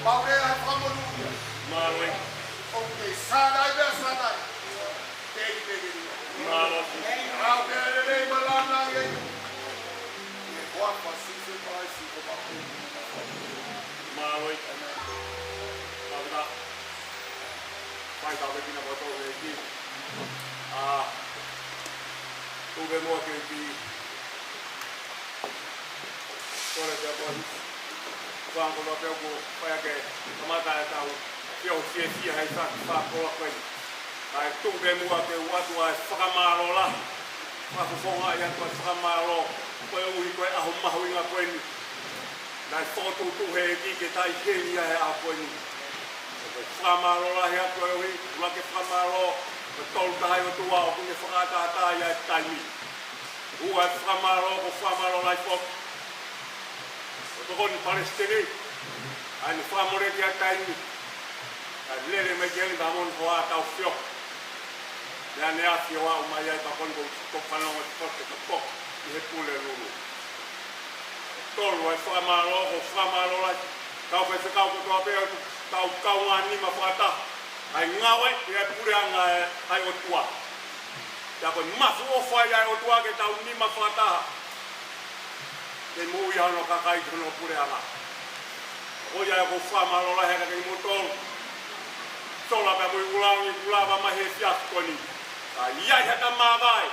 Maʻu lea he fakamonūʻia. Mālō. ʻOku ke sānai pea sānai. Tēnipēkeni. Mālō. ʻAu pē lelei mo e lāngilangi. ʻI he huafa ʻo Sīsū Kalaisi ko homau. Mālō. ʻĒmeni. Fakafetaʻi. Fai tāpuekina kimoutolu ʻe he ʻEiki. ʻA, tuku muʻa ke u kiʻi kole pē ʻa e fanga koloa pea u fai ʻa e kamata ʻetau feohi fiefia he efiafi fakakoloa ko eni. Kae tuku muʻa ke u ʻoatu ʻa e fakamālō lahi. Fakafofongaʻi atu ʻa e fakamālō koeʻuhi ko e ʻaho mahuʻinga ko eni. Naʻe fokotuʻutuʻu ʻe he ʻEiki ke tau ʻi heni ʻi he ʻaho ko eni. Ko e fakamālō lahi atu koeʻuhi, ʻuluaki fakamālō, ko e Tolu Tahaʻi ʻOtua ʻoku ne fakaʻataʻatā ʻa e taimi. Ua e fakamālō, ko e fakamālō lahi foki ko e tokoni palesiteni, ʻa ʻene fakamoleki ʻa e taimi. Kae lele mai ki heni ka mono hoa tau fio. Naʻa ne ʻafio ʻo aʻu mai ai ka ko eni ko e toko fanongo te kote ka po ʻi he Pulelulu. Tolu e fakamālō, ko e fakamālō lahi. Kau faifekau kotoa pē ʻoku tau kaungā nima fakataha. ʻA e ngāue ʻi he puleʻanga ʻa e ʻOtua. Pea ko e mafu ʻofa ia ʻa e ʻOtua ke tau nima fakataha. Ke moʻui ʻa hono kakai ki hono puleʻanga. Ko ia ʻoku ou fakamālō lahi atu kiate kimoutolu. Sola pea mo e ʻuluaki kuo lava mai he efiafi ko eni. Ka ʻi ai haʻata māvae.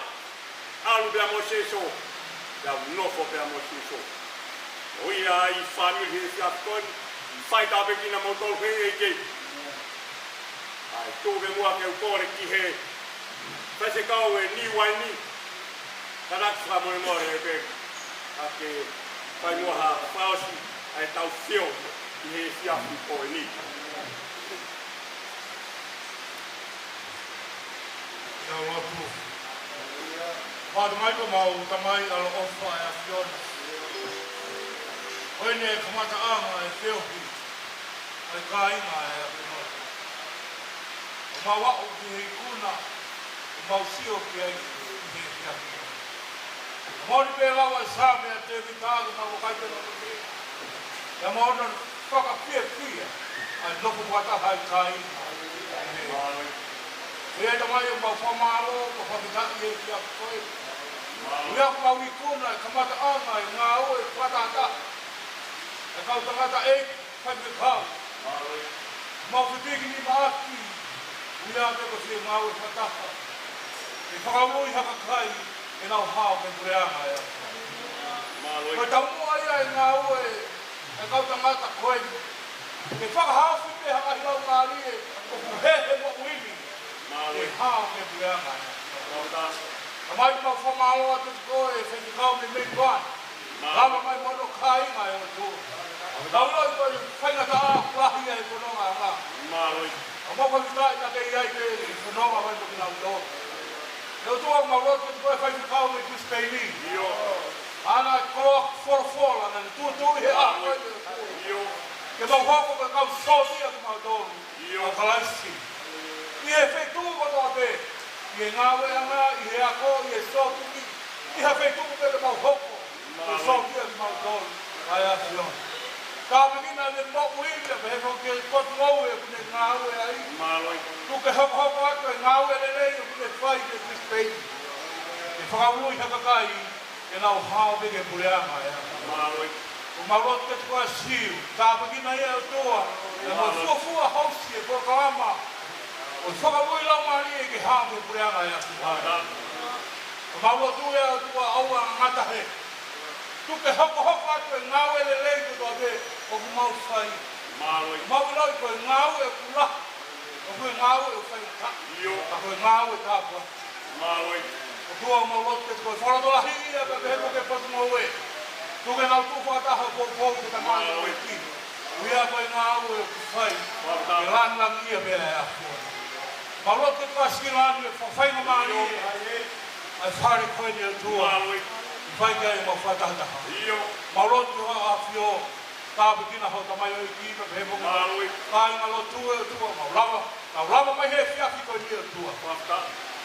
ʻAlu pea mo Sīsū. Pea u nofo pea mo Sīsū. Ko ia ʻa e fāmili he efiafi ko eni. Fai tāpuekina kimoutolu ʻe he ʻEiki. ʻAi, tuku muʻa ke u kole ki he faifekau ʻe Niuaini. Kātaki fakamolemole pē. Ka ke fai muʻa ha fakaʻosi ʻa ʻetau fio ʻi he efiafi ko eni. Tau lotu. Faʻa mai ko homau Tamai ʻaloʻofa ʻa e ʻAfiona. Ko eni e kamataʻanga ʻo e feohi ʻa e kāinga ʻa e ʻAfiona. ʻOku mau aʻu ki he ikuna, ʻoku mau sio ki ai ʻi he efiafi. Moʻoni pē lau ʻa e Saame ʻa Tēvita, ʻoku mau vakai pē lau pē. Pea mau ʻono fakafiefia ʻa e nofo fakataha ʻa e kāinga. ʻE Tamai, ʻoku mau fakamālō, mau fakafetaʻi he efiafi ko eni. ʻOku mau ikuna e kamataʻanga ʻo e ngāue fakatahataha ʻa e kau tangataʻeiki, faifekau. Mau fepiki ni maʻaki, ʻuhinga pē ko e fie ngāue fakataha. ʻE fakaului ha kakai ke nau hao ki he puleʻanga ʻo e ʻAfiona. Ko e taumuʻa ia ʻo e ngāue ʻa e kau tangata ko eni. Ke fakahaofi pē ha ngaahi laumālie ʻoku hehe moʻui ni ke hao ki he puleʻanga ʻo e ʻAfiona. Tamai, mau fakamālō atu kiate koe, faifekau mei Melbourne. Lava mai mo hono kāinga ʻe ʻOtua. Tau ʻilo ko e faingataʻa ʻoku lahi ʻa e fononga ʻanga. Mālō. Ka mau fakafetaʻi naʻa ke ʻi ai pē ʻi he fononga mai mo kinautolu. ʻE ʻOtua, mau lotu kiate koe, faifekau mei Brisbane. ʻIo. ʻAna koloa folofola naʻa ne tuʻutuʻu ʻi he ʻaho ko eni. ʻIo. Ke mau hoko ko e kau sōtia kimautolu. ʻIo. ʻA Kalaisi. ʻI he feituʻu kotoa pē, ʻi he ngāueʻanga, ʻi he ako, ʻi he sōpingi, ʻi ha feituʻu pē te mau hoko, ko e sōtia kimautolu ʻa e ʻAfiona. Tāpuekina ʻene moʻui, pea pehē foki ki he potungāue ʻoku ne ngāue ai. Mālō. Tuku ke hokohoko atu e ngāue lelei ʻoku ne fai ʻi Brisbane. Ke fakaului ha kakai ke nau hao pē ki he puleʻanga ʻo e ʻAfiona. Mālō. ʻOku mau lotu kiate koe Sīsū, tāpuekina ia ʻOtua, ʻi he mau fuofua housi e polokalama ʻo e fakamoʻui laumālie ke hao ki he puleʻanga ʻo e ʻAfiona. ʻOku mau lotu ʻe ʻOtua ʻoua ʻe ngata hē. Tuku ke hokohoko atu e ngāue lelei kotoa pē ʻoku mau fai. Mālō. Mau ʻiloʻi ko e ngāue ʻoku lahi, ʻoku ʻi he ngāue ʻoku faingataʻa. ʻIo. Ka ko e ngāue tāpuaki. Mālō. ʻOtua, mau lotu kiate koe, fakalotolahiʻi ia pea pehē foki ki he potungāue. Tuku ke nau tuʻu fakataha poupou ki he tamaiki. Mālō. ʻUhinga ko e ngāue ʻoku fai. Mālō. Ke langilangiʻia pē ʻa e ʻAfiona. Mau lotu kiate koe Sikilani, ʻe fakafaingamālie ʻa e fale ko eni ʻOtua. Mālō. Ke fai ki ai ʻemau fakatahataha. ʻIo. Mau lotu ki hoʻo ʻAfio. Tāpuekina hoʻo tamaioʻeiki, pea pehē foki ki he kāingalotu ʻe ʻOtua, mau lava, mau lava mai he efiafi ko eni ʻOtua.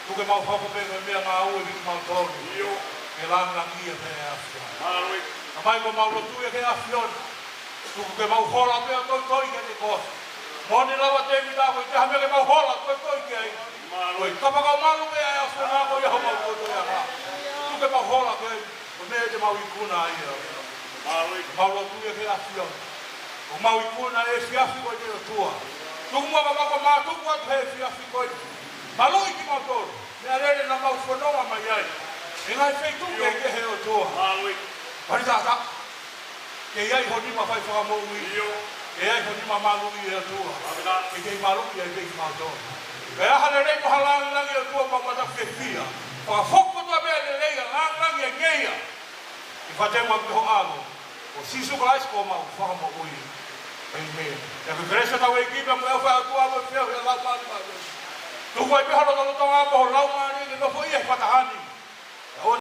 Tuku ke mau hoko pē ko e meʻangāue kimautolu. ʻIo. Ke langilangiʻia pē ʻa e ʻAfiona. Mālō. Tamai, ʻoku mau lotua ki he ʻAfiona. Tuku ke mau hola pē ʻo toitoi kiate koe. Moʻoni lava Tēvita, ko e taha meʻa ke mau hola ʻo toitoi ki ai. Mālō. Ko e kapakau malu pē ʻa e ʻAfiona ko ia homau toitoiʻanga. Tuku ke mau hola ki ai, ko e meʻa te mau ikuna ai. Mālō. Mau lotua ki he ʻAfiona. ʻOku mau ikuna e efiafi ko eni ʻOtua. Tuku muʻa ka mau ka mātuku atu he efiafi ko eni. Maluʻi kimautolu. Meʻalele naʻa mau fononga mai ai. ʻI he ngaahi feituʻu kehekehe ʻOtua. Mālō. Pali tata. Ke ʻi ai ho nima fai fakamoʻui. ʻIo. Ke ʻi ai ho nima maluʻi ʻe ʻOtua. Pali tata. Ke kei maluʻi ai pē kimautolu. Pea ha lelei mo ha lāngilangi ʻOtua mau mata fiefia. Fakafoko kotoa pē lelei ʻa e lāngilangi ʻa e ngeia. ʻI he faʻahinga ʻo ho ʻAlo, ko Sīsū Kalaisi ko homau Fakamoʻui. ʻĒmeni. Pea ko e kelesi ʻa hotau ʻEiki pea mo e ʻofa ʻa e ʻOtua mo e feohi ʻa e Laumālie Māʻoniʻoni. Tuku ai pē ho lotolotonga mo ho laumālie ke nofo ʻi he fakataha ni. Pea ʻoua